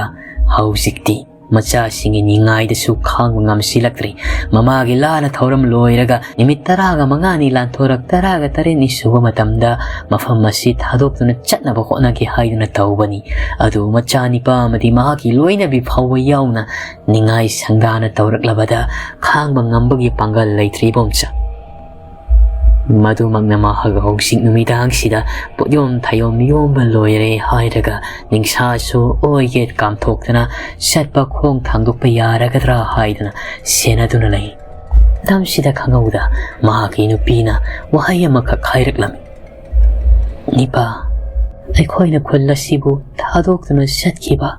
ꯍꯧꯖꯤꯛꯇꯤ ꯃꯆꯥꯁꯤꯡꯒꯤ ꯅꯤꯡꯉꯥꯏꯗꯁꯨ ꯈꯥꯡꯕ ꯉꯝꯁꯤꯜꯂꯛꯇ꯭ꯔꯦ꯫ ꯃꯃꯥꯒꯤ ꯂꯥꯟꯅ ꯊꯧꯔꯝ ꯂꯣꯏꯔꯒ ꯅꯨꯃꯤꯠ ꯇꯔꯥꯒ ꯃꯉꯥꯅꯤ ꯂꯥꯟꯊꯣꯔꯛ ꯇꯔꯥꯒ ꯇꯔꯦꯠꯅꯤ ꯁꯨꯕ ꯃꯇꯝꯗ ꯃꯐꯝ ꯑꯁꯤ ꯊꯥꯗꯣꯛꯇꯨꯅ ꯆꯠꯅꯕ ꯍꯣꯠꯅꯒꯦ ꯍꯥꯏꯗꯨꯅ ꯇꯧꯕꯅꯤ꯫ ꯑꯗꯨ ꯃꯆꯥꯅꯤꯄꯥ ꯑꯃꯗꯤ ꯃꯍꯥꯛꯀꯤ ꯂꯣꯏꯅꯕꯤ ꯐꯥꯎꯕ ꯌꯥꯎꯅ ꯅꯤꯡꯉꯥꯏ ꯁꯪꯗꯥꯅ ꯇꯧꯔꯛꯂꯕꯗ ꯈꯥꯡꯕ ꯉꯝꯕꯒꯤ ꯄꯥꯡꯒꯜ ꯂꯩꯇ꯭ꯔꯤꯕꯣꯝꯆ꯫ ꯃꯗꯨꯃꯛꯅ ꯃꯍꯥꯛ ꯍꯧꯖꯤꯛ ꯅꯨꯃꯤꯗꯥꯡꯁꯤꯗ ꯄꯣꯠꯌꯣꯝ ꯊꯥꯌꯣꯝ ꯌꯣꯝꯕ ꯂꯣꯏꯔꯦ ꯍꯥꯏꯔꯒ ꯅꯤꯡꯁꯥꯁꯨ ꯑꯣꯏꯒꯦ ꯀꯥꯝꯊꯣꯛꯇꯅ ꯆꯠꯄ ꯈꯣꯡ ꯊꯥꯡꯗꯣꯛꯄ ꯌꯥꯔꯒꯗ꯭ꯔꯥ ꯍꯥꯏꯗꯨꯅ ꯁꯦꯟꯅꯗꯨꯅ ꯂꯩ꯫ ꯃꯇꯝꯁꯤꯗ ꯈꯪꯍꯧꯗ ꯃꯍꯥꯛꯀꯤ ꯅꯨꯄꯤꯅ ꯋꯥꯍꯩ ꯑꯃꯈꯛ ꯍꯥꯏꯔꯛꯂꯝꯃꯤ꯫ "ꯅꯤꯄꯥ, ꯑꯩꯈꯣꯏꯅ ꯈꯨꯜ ꯑꯁꯤꯕꯨ ꯊꯥꯗꯣꯛꯇꯨꯅ ꯆꯠꯈꯤꯕ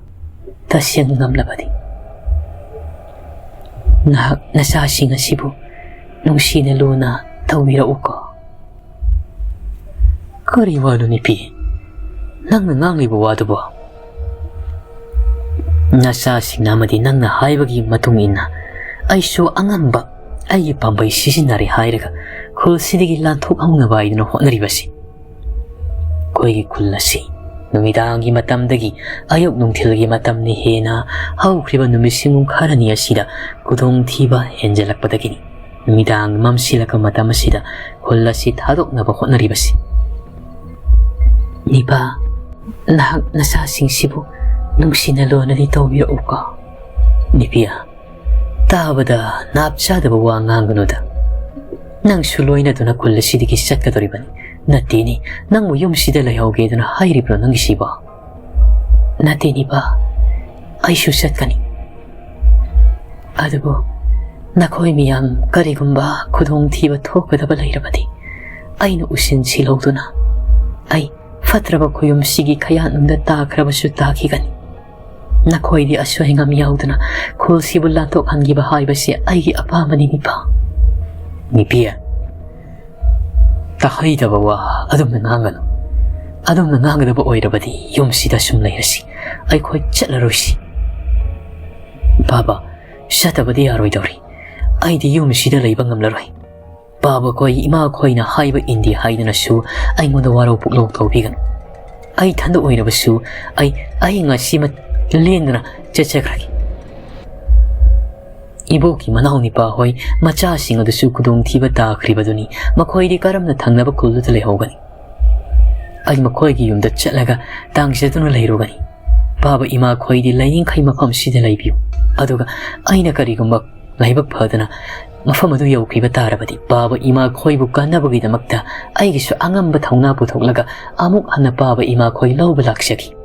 ꯇꯁꯦꯡꯅ ꯉꯝꯂꯕꯗꯤ ꯅꯍꯥꯛ ꯅꯆꯥꯁꯤꯡ ꯑꯁꯤꯕꯨ ꯅꯨꯡꯁꯤꯅ ꯂꯨꯅ ꯇꯧꯕꯤꯔꯛꯎꯀꯣ꯫" "ꯀꯔꯤ ꯋꯥꯅꯣ ꯅꯨꯄꯤ? ꯅꯪꯅ ꯉꯥꯡꯂꯤꯕ ꯋꯥꯗꯨꯕꯣ?" "ꯅꯆꯥꯁꯤꯡꯅ ꯑꯃꯗꯤ ꯅꯪꯅ ꯍꯥꯏꯕꯒꯤ ꯃꯇꯨꯡ ꯏꯟꯅ ꯑꯩꯁꯨ ꯑꯉꯝꯕ ꯑꯩꯒꯤ ꯄꯥꯝꯕꯩ ꯁꯤꯖꯤꯟꯅꯔꯦ ꯍꯥꯏꯔꯒ ꯈꯨꯜꯁꯤꯗꯒꯤ ꯂꯥꯟꯊꯣꯛꯍꯧꯅꯕ ꯍꯥꯏꯗꯨꯅ ꯍꯣꯠꯅꯔꯤꯕꯁꯤ꯫ ꯑꯩꯈꯣꯏꯒꯤ ꯈꯨꯜ ꯑꯁꯤ ꯅꯨꯃꯤꯗꯥꯡꯒꯤ ꯃꯇꯝꯗꯒꯤ ꯑꯌꯨꯛ ꯅꯨꯡꯊꯤꯜꯒꯤ ꯃꯇꯝꯅ ꯍꯦꯟꯅ ꯍꯧꯈ꯭ꯔꯤꯕ ꯅꯨꯃꯤꯠ ꯁꯤꯡꯒꯨꯝ ꯈꯔꯅꯤ ꯑꯁꯤꯗ ꯈꯨꯗꯣꯡꯊꯤꯕ ꯍꯦꯟꯖꯜꯂꯛꯄꯗꯒꯤꯅꯤ ꯅꯨꯃꯤꯗꯥꯡ ꯃꯝꯁꯤꯜꯂꯛꯄ ꯃꯇꯝ ꯑꯁꯤꯗ ꯈꯨꯜ ꯑꯁꯤ ꯊꯥꯗꯣꯛꯅꯕ ꯍꯣꯠꯅꯔꯤꯕꯁꯤ꯫ ꯅꯤꯄꯥ, ꯅꯍꯥꯛ ꯅꯆꯥꯁꯤꯡꯁꯤꯕꯨ ꯅꯨꯡꯁꯤꯅ ꯂꯣꯟꯅꯗꯤ ꯇꯧꯕꯤꯔꯛꯎꯀꯣ꯫" "ꯅꯤꯄꯤꯌꯥ, ꯇꯥꯕꯗ ꯅꯥꯞ ꯆꯥꯗꯕ ꯋꯥ ꯉꯥꯡꯒꯅꯨꯗ꯫ ꯅꯪꯁꯨ ꯂꯣꯏꯅꯗꯨꯅ ꯈꯨꯜ ꯑꯁꯤꯗꯒꯤ ꯆꯠꯀꯗꯧꯔꯤꯕꯅꯤ꯫ ꯅꯠꯇꯦꯅꯦ, ꯅꯪꯕꯨ ꯌꯨꯝꯁꯤꯗ ꯂꯩꯍꯧꯒꯦꯗꯨꯅ ꯍꯥꯏꯔꯤꯕ꯭ꯔꯣ ꯅꯪꯒꯤꯁꯤꯕꯣ?" "ꯅꯠꯇꯦ ꯅꯤꯄꯥ, ꯑꯩꯁꯨ ꯆꯠꯀꯅꯤ꯫ ꯑꯗꯨꯕꯨ ꯅꯈꯣꯏ ꯃꯤꯌꯥꯝ ꯀꯔꯤꯒꯨꯝꯕ ꯈꯨꯗꯣꯡꯊꯤꯕ ꯊꯣꯛꯀꯗꯕ ꯂꯩꯔꯕꯗꯤ ꯑꯩꯅ ꯎꯁꯤꯟꯁꯤꯜꯍꯧꯗꯨꯅ ꯑꯩ ꯐꯠꯇ꯭ꯔꯕ ꯈꯨꯌꯨꯝꯁꯤꯒꯤ ꯈꯌꯥꯠꯅꯨꯡꯗ ꯇꯥꯈ꯭ꯔꯕꯁꯨ ꯇꯥꯈꯤꯒꯅꯤ꯫ ꯅꯈꯣꯏꯗꯤ ꯑꯁꯣꯏ ꯑꯉꯥꯝ ꯌꯥꯎꯗꯅ ꯈꯨꯜꯁꯤꯕꯨ ꯂꯥꯟꯊꯣꯛꯍꯟꯈꯤꯕ ꯍꯥꯏꯕꯁꯤ ꯑꯩꯒꯤ ꯑꯄꯥꯝꯕꯅꯤ ꯅꯤꯄꯥ꯫" "ꯅꯤꯄꯤ, ꯇꯥꯍꯩꯗꯕ ꯋꯥ ꯑꯗꯨꯝꯅ ꯉꯥꯡꯒꯅꯨ꯫ ꯑꯗꯨꯝꯅ ꯉꯥꯡꯒꯗꯕ ꯑꯣꯏꯔꯕꯗꯤ ꯌꯨꯝꯁꯤꯗ ꯁꯨꯝ ꯂꯩꯔꯁꯤ꯫ ꯑꯩꯈꯣꯏ ꯆꯠꯂꯔꯣꯏꯁꯤ꯫ ꯕꯥꯕꯥ, ꯆꯠꯇꯕꯗꯤ ꯌꯥꯔꯣꯏꯗꯧꯔꯤ꯫ ꯑꯩꯗꯤ ꯌꯨꯝꯁꯤꯗ ꯂꯩꯕ ꯉꯝꯂꯔꯣꯏ꯫ ꯕꯥꯕꯥꯈꯣꯏ, ꯏꯃꯥꯈꯣꯏꯅ ꯍꯥꯏꯕ ꯏꯟꯗꯦ ꯍꯥꯏꯗꯨꯅꯁꯨ ꯑꯩꯉꯣꯟꯗ ꯋꯥꯔꯧ ꯄꯨꯛꯂꯧ ꯇꯧꯕꯤꯒꯅꯨ꯫ ꯑꯩ ꯏꯊꯟꯗ ꯑꯣꯏꯔꯕꯁꯨ ꯑꯩ ꯑꯍꯤꯡ ꯑꯁꯤꯃ ꯂꯦꯡꯗꯅ ꯆꯠꯆꯈ꯭ꯔꯒꯦ꯫ ꯏꯕꯣꯛꯀꯤ ꯃꯅꯥꯎ ꯅꯤꯄꯥ ꯍꯣꯏ ꯃꯆꯥꯁꯤꯡ ꯑꯗꯨꯁꯨ ꯈꯨꯗꯣꯡꯊꯤꯕ ꯇꯥꯈ꯭ꯔꯤꯕꯗꯨꯅꯤ꯫ ꯃꯈꯣꯏꯗꯤ ꯀꯔꯝꯅ ꯊꯪꯅꯕ ꯈꯨꯜꯗꯨꯗ ꯂꯩꯍꯧꯒꯅꯤ? ꯑꯩ ꯃꯈꯣꯏꯒꯤ ꯌꯨꯝꯗ ꯆꯠꯂꯒ ꯇꯥꯡꯖꯗꯨꯅ ꯂꯩꯔꯨꯒꯅꯤ꯫ ꯕꯥꯕꯥ, ꯏꯃꯥ ꯈꯣꯏꯗꯤ ꯂꯩꯅꯤꯡꯈꯩ ꯃꯐꯝꯁꯤꯗ ꯂꯩꯕꯤꯌꯨ꯫ ꯑꯗꯨꯒ ꯑꯩꯅ ꯀꯔꯤꯒꯨꯝꯕ ꯂꯥꯏꯕꯛ ꯐꯗꯅ ꯃꯐꯝ ꯑꯗꯨ ꯌꯧꯈꯤꯕ ꯇꯥꯔꯕꯗꯤ, ꯕꯥꯕꯥ, ꯏꯃꯥ ꯈꯣꯏꯕꯨ ꯀꯥꯟꯅꯕꯒꯤꯗꯃꯛꯇ ꯑꯩꯒꯤꯁꯨ ꯑꯉꯝꯕ ꯊꯧꯅꯥ ꯄꯨꯊꯣꯛꯂꯒ ꯑꯃꯨꯛ ꯍꯟꯅ ꯕꯥꯕꯥ, ꯏꯃꯥ ꯈꯣꯏ ꯂꯧꯕ ꯂꯥꯛꯆꯒꯦ꯫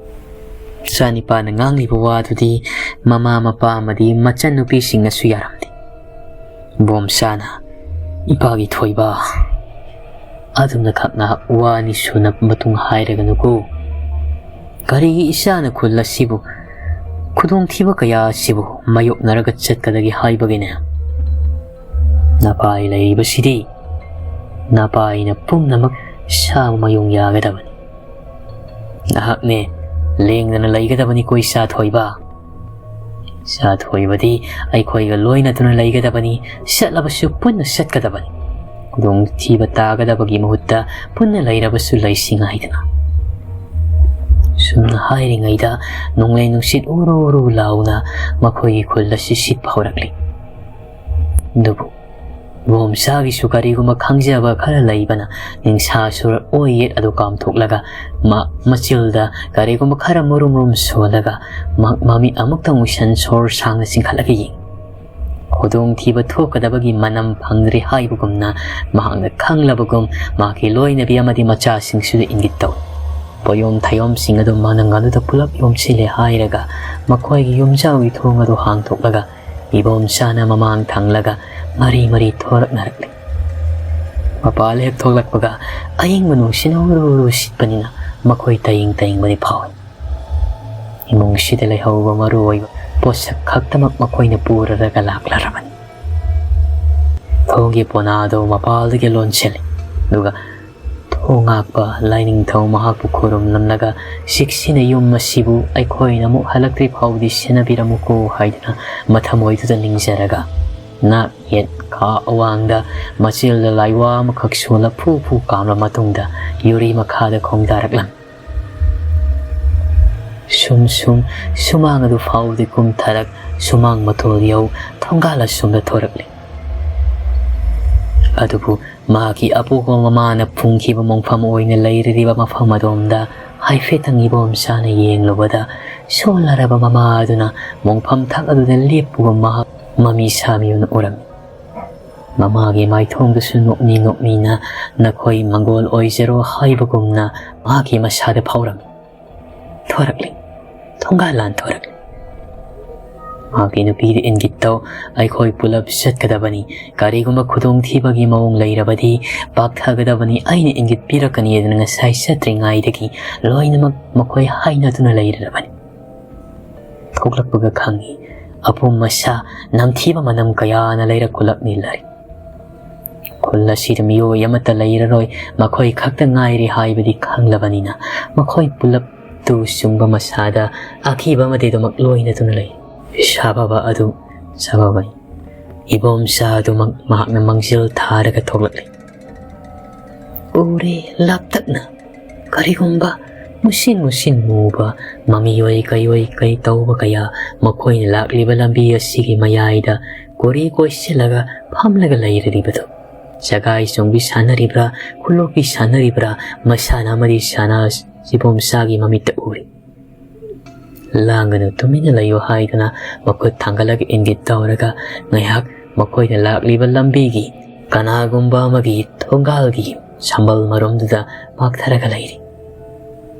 ꯃꯆꯥꯅꯤꯄꯥꯅ ꯉꯥꯡꯂꯤꯕ ꯋꯥꯗꯨꯗꯤ ꯃꯃꯥ ꯃꯄꯥ ꯑꯃꯗꯤ ꯃꯆꯟꯅꯨꯄꯤꯁꯤꯡꯅꯁꯨ ꯌꯥꯔꯝꯗꯦ꯫ ꯕꯣꯝꯆꯥꯅ, "ꯏꯄꯥꯒꯤ ꯊꯣꯏꯕ, ꯑꯗꯨꯝꯅ ꯈꯛꯅ ꯋꯥ ꯑꯅꯤ ꯁꯨꯅ ꯃꯇꯨꯡ ꯍꯥꯏꯔꯒꯅꯨꯀꯣ꯫ ꯀꯔꯤꯒꯤ ꯏꯆꯥꯅ ꯈꯨꯜ ꯑꯁꯤꯕꯨ, ꯈꯨꯗꯣꯡꯊꯤꯕ ꯀꯌꯥ ꯑꯁꯤꯕꯨ ꯃꯥꯌꯣꯛꯅꯔꯒ ꯆꯠꯀꯗꯒꯦ ꯍꯥꯏꯕꯒꯤꯅꯦ? ꯅꯄꯥꯏ ꯂꯩꯔꯤꯕꯁꯤꯗꯤ ꯅꯄꯥꯏꯅ ꯄꯨꯝꯅꯃꯛ ꯁꯥꯕ ꯃꯌꯣꯡ ꯌꯥꯒꯗꯕꯅꯤ꯫ ꯅꯍꯥꯛꯅꯦ ꯂꯦꯡꯗꯅ ꯂꯩꯒꯗꯕꯅꯤꯀꯣ, ꯏꯆꯥ ꯊꯣꯏꯕ꯫ ꯏꯆꯥ ꯊꯣꯏꯕꯗꯤ ꯑꯩꯈꯣꯏꯒ ꯂꯣꯏꯅꯗꯨꯅ ꯂꯩꯒꯗꯕꯅꯤ, ꯆꯠꯂꯕꯁꯨ ꯄꯨꯟꯅ ꯆꯠꯀꯗꯕꯅꯤ꯫ ꯈꯨꯗꯣꯡꯊꯤꯕ ꯇꯥꯒꯗꯕꯒꯤ ꯃꯍꯨꯠꯇ ꯄꯨꯟꯅ ꯂꯩꯔꯕꯁꯨ ꯂꯩꯁꯤ ꯉꯥꯏꯗꯅ꯫" ꯁꯨꯝꯅ ꯍꯥꯏꯔꯤꯉꯩꯗ ꯅꯣꯡꯂꯩ ꯅꯨꯡꯁꯤꯠ ꯎꯔꯨ ꯎꯔꯨ ꯂꯥꯎꯅ ꯃꯈꯣꯏꯒꯤ ꯈꯨꯜ ꯑꯁꯤ ꯁꯤꯠꯄ ꯍꯧꯔꯛꯂꯤ꯫ ꯑꯗꯨꯕꯨ ꯕꯣꯝꯆꯥꯒꯤꯁꯨ ꯀꯔꯤꯒꯨꯝꯕ ꯈꯪꯖꯕ ꯈꯔ ꯂꯩꯕꯅ ꯅꯤꯡꯁꯥ ꯁꯨꯔ ꯑꯣꯏ ꯌꯦꯠ ꯑꯗꯨ ꯀꯥꯝꯊꯣꯛꯂꯒ ꯃ-, ꯃꯆꯤꯜꯗ ꯀꯔꯤꯒꯨꯝꯕ ꯈꯔ ꯃꯨꯔꯨꯝ ꯃꯨꯔꯨꯝ ꯁꯣꯜꯂꯒ ꯃ-, ꯃꯃꯤꯠ ꯑꯃꯨꯛꯇꯪ ꯎꯏꯁꯟ ꯁꯣꯔ ꯁꯥꯡꯅ ꯆꯤꯡꯈꯠꯂꯒ ꯌꯦꯡ꯫ ꯈꯨꯗꯣꯡꯊꯤꯕ ꯊꯣꯛꯀꯗꯕꯒꯤ ꯃꯅꯝ ꯐꯪꯗ꯭ꯔꯤ ꯍꯥꯏꯕꯒꯨꯝꯅ ꯃꯍꯥꯛꯅ ꯈꯪꯂꯕꯒꯨꯝ ꯃꯍꯥꯛꯀꯤ ꯂꯣꯏꯅꯕꯤ ꯑꯃꯗꯤ ꯃꯆꯥꯁꯤꯡꯁꯤꯗ ꯏꯪꯒꯤꯠ ꯇꯧꯏ꯫ ꯄꯣꯌꯣꯝ ꯊꯌꯣꯝꯁꯤꯡ ꯑꯗꯨ ꯃꯅꯪ ꯑꯗꯨꯗ ꯄꯨꯂꯞ ꯌꯣꯝꯁꯤꯜꯂꯦ ꯍꯥꯏꯔꯒ ꯃꯈꯣꯏꯒꯤ ꯌꯨꯝꯖꯥꯎꯒꯤ ꯊꯣꯡ ꯑꯗꯨ ꯍꯥꯡꯗꯣꯛꯂꯒ ꯏꯕꯣꯝꯆꯥꯅ ꯃꯃꯥꯡ ꯊꯪꯂꯒ ꯃꯔꯤ ꯃꯔꯤ ꯊꯣꯔꯛꯅꯔꯛꯂꯤ꯫ ꯃꯄꯥꯜ ꯍꯦꯛ ꯊꯣꯛꯂꯛꯄꯒ ꯑꯏꯪꯕ ꯅꯨꯡꯁꯤꯠꯅ ꯍꯨꯔꯨ ꯍꯨꯔꯨ ꯁꯤꯠꯄꯅꯤꯅ ꯃꯈꯣꯏ ꯇꯌꯤꯡ ꯇꯌꯤꯡꯕꯗꯤ ꯐꯥꯎꯏ꯫ ꯏꯃꯨꯡꯁꯤꯗ ꯂꯩꯍꯧꯕ ꯃꯔꯨ ꯑꯣꯏꯕ ꯄꯣꯠꯁꯛ ꯈꯛꯇꯃꯛ ꯃꯈꯣꯏꯅ ꯄꯨꯔꯔꯒ ꯂꯥꯛꯂꯔꯕꯅꯤ꯫ ꯊꯣꯡꯒꯤ ꯄꯣꯅꯥꯗꯨ ꯃꯄꯥꯜꯗꯒꯤ ꯂꯣꯟꯁꯤꯜꯂꯤ꯫ ꯑꯗꯨꯒ ꯊꯣꯡꯉꯥꯛꯄ ꯂꯥꯏꯅꯤꯡꯊꯧ ꯃꯍꯥꯛꯄꯨ ꯈꯨꯔꯨꯝꯂꯝꯂꯒ, "ꯆꯦꯛꯁꯤꯟꯅ ꯌꯨꯝ ꯑꯁꯤꯕꯨ ꯑꯩꯈꯣꯏꯅ ꯑꯃꯨꯛ ꯍꯜꯂꯛꯇ꯭ꯔꯤ ꯐꯥꯎꯕꯗꯤ ꯁꯦꯟꯅꯕꯤꯔꯝꯃꯨꯀꯣ" ꯍꯥꯏꯗꯨꯅ ꯃꯊꯃꯣꯏꯗꯨꯗ ꯅꯤꯡꯖꯔꯒ, ꯉꯥꯛ ꯌꯦꯠ ꯈꯥ ꯑꯋꯥꯡꯗ ꯃꯆꯤꯜꯗ ꯂꯥꯏꯋꯥ ꯑꯃꯈꯛ ꯁꯣꯜꯂ ꯐꯨ ꯐꯨ ꯀꯥꯝꯂ ꯃꯇꯨꯡꯗ ꯌꯨꯔꯤ ꯃꯈꯥꯗ ꯈꯣꯡꯗꯥꯔꯛꯂꯝꯃꯤ꯫ ꯁꯨꯝ ꯁꯨꯝ ꯁꯨꯃꯥꯡ ꯑꯗꯨ ꯐꯥꯎꯗꯤ ꯀꯨꯝꯊꯔꯛ, ꯁꯨꯃꯥꯡ ꯃꯇꯣꯜ ꯌꯧ, ꯊꯣꯡꯒꯥꯜ ꯑꯁꯨꯝꯗ ꯊꯣꯔꯛꯂꯤ꯫ ꯑꯗꯨꯕꯨ ꯃꯍꯥꯛꯀꯤ ꯑꯄꯣꯛꯄ ꯃꯃꯥꯅ ꯐꯨꯝꯈꯤꯕ ꯃꯣꯡꯐꯝ ꯑꯣꯏꯅ ꯂꯩꯔꯤꯕ ꯃꯐꯝ ꯑꯗꯣꯝꯗ ꯍꯥꯏꯐꯦꯠꯇꯪ ꯏꯕꯣꯝꯆꯥꯅ ꯌꯦꯡꯂꯨꯕꯗ, ꯁꯣꯜꯂꯔꯕ ꯃꯃꯥ ꯑꯗꯨꯅ ꯃꯣꯡꯐꯝ ꯊꯛ ꯑꯗꯨꯗ ꯂꯦꯞꯄꯨꯕ ꯃꯍꯥꯛ ꯃꯃꯤ ꯁꯥꯃꯤꯌꯨꯅ ꯎꯔꯝꯃꯤ꯫ ꯃꯃꯥꯒꯤ ꯃꯥꯏꯊꯣꯡꯗꯨꯁꯨ ꯅꯣꯛꯃꯤ ꯅꯣꯛꯃꯤꯅ "ꯅꯈꯣꯏ ꯃꯪꯒꯣꯜ ꯑꯣꯏꯖꯔꯣ" ꯍꯥꯏꯕꯒꯨꯝꯅ ꯃꯍꯥꯛꯀꯤ ꯃꯁꯥꯗ ꯐꯥꯎꯔꯝꯃꯤ꯫ ꯊꯣꯔꯛꯂꯤ꯫ ꯊꯣꯡꯒꯥꯜ ꯂꯥꯟ ꯊꯣꯔꯛꯂꯤ꯫ ꯃꯍꯥꯛꯀꯤ ꯅꯨꯄꯤꯗ ꯏꯪꯒꯤꯠ ꯇꯧ, "ꯑꯩꯈꯣꯏ ꯄꯨꯂꯞ ꯆꯠꯀꯗꯕꯅꯤ꯫ ꯀꯔꯤꯒꯨꯝꯕ ꯈꯨꯗꯣꯡꯊꯤꯕꯒꯤ ꯃꯑꯣꯡ ꯂꯩꯔꯕꯗꯤ ꯄꯥꯛꯊꯒꯗꯕꯅꯤ꯫ ꯑꯩꯅ ꯏꯪꯒꯤꯠ ꯄꯤꯔꯛꯀꯅꯤ" ꯑꯗꯨꯅ ꯉꯁꯥꯏ ꯆꯠꯇ꯭ꯔꯤꯉꯩꯗꯒꯤ ꯂꯣꯏꯅꯃꯛ ꯃꯈꯣꯏ ꯍꯥꯏꯅꯗꯨꯅ ꯂꯩꯔꯕꯅꯤ꯫ ꯊꯣꯛꯂꯛꯄꯒ ꯈꯪꯉꯤ, ꯑꯄꯨꯝ ꯑꯁꯥ ꯅꯝꯊꯤꯕ ꯃꯅꯝ ꯀꯌꯥꯅ ꯂꯩꯔꯛ ꯈꯨꯜꯂꯛ ꯅꯤꯜꯂꯔꯤ꯫ ꯈꯨꯜ ꯑꯁꯤꯗ ꯃꯤꯑꯣꯏ ꯑꯃꯠꯇ ꯂꯩꯔꯔꯣꯏ, ꯃꯈꯣꯏ ꯈꯛꯇ ꯉꯥꯏꯔꯦ ꯍꯥꯏꯕꯗꯤ ꯈꯪꯂꯕꯅꯤꯅ, ꯃꯈꯣꯏ ꯄꯨꯂꯞ ꯇꯨ ꯆꯨꯡꯕ ꯃꯁꯥꯗ ꯑꯀꯤꯕ ꯑꯃꯗꯤ ꯑꯗꯨꯃꯛ ꯂꯣꯏꯅꯗꯨꯅ ꯂꯩ꯫ ꯁꯥꯐꯕ ꯑꯗꯨ ꯁꯥꯐꯕꯅꯤ꯫ ꯏꯕꯣꯝꯆꯥ ꯑꯗꯨꯃꯛ ꯃꯍꯥꯛꯅ ꯃꯥꯡꯖꯤꯜ ꯊꯥꯔꯒ ꯊꯣꯛꯂꯛꯂꯤ꯫ ꯎꯔꯦ ꯂꯥꯞꯇꯛꯅ ꯀꯔꯤꯒꯨꯝꯕ ꯃꯨꯁꯤꯟ ꯃꯨꯁꯤꯟ ꯃꯨꯕ ꯃꯃꯤꯑꯣꯏ ꯀꯩꯑꯣꯏ ꯀꯩ ꯇꯧꯕ ꯀꯌꯥ ꯃꯈꯣꯏꯅ ꯂꯥꯛꯂꯤꯕ ꯂꯝꯕꯤ ꯑꯁꯤꯒꯤ ꯃꯌꯥꯏꯗ ꯀꯣꯔꯤ ꯀꯣꯏꯁꯤꯜꯂꯒ ꯐꯝꯂꯒ ꯂꯩꯔꯤꯕꯗꯨ꯫ ꯆꯒꯥꯏ ꯆꯣꯡꯕꯤ ꯁꯥꯟꯅꯔꯤꯕ꯭ꯔꯥ, ꯈꯨꯂꯣꯛꯄꯤ ꯁꯥꯟꯅꯔꯤꯕ꯭ꯔꯥ, ꯃꯁꯥꯟꯅ ꯑꯃꯗꯤ ꯁꯥꯟꯅ ꯏꯕꯣꯝꯆꯥꯒꯤ ꯃꯃꯤꯠꯇ ꯎꯔꯤ꯫ "ꯂꯥꯡꯒꯅꯨ, ꯇꯨꯃꯤꯟꯅ ꯂꯩꯌꯨ" ꯍꯥꯏꯗꯨꯅ ꯃꯈꯨꯠ ꯊꯥꯡꯒꯠꯂꯒ ꯏꯪꯒꯤꯠ ꯇꯧꯔꯒ ꯉꯥꯏꯍꯥꯛ ꯃꯈꯣꯏꯅ ꯂꯥꯛꯂꯤꯕ ꯂꯝꯕꯤꯒꯤ ꯀꯅꯥꯒꯨꯝꯕ ꯑꯃꯒꯤ ꯊꯣꯡꯒꯥꯜꯒꯤ ꯁꯝꯕꯜ ꯃꯔꯨꯝꯗꯨꯗ ꯃꯥꯛꯊꯔꯒ ꯂꯩꯔꯤ꯫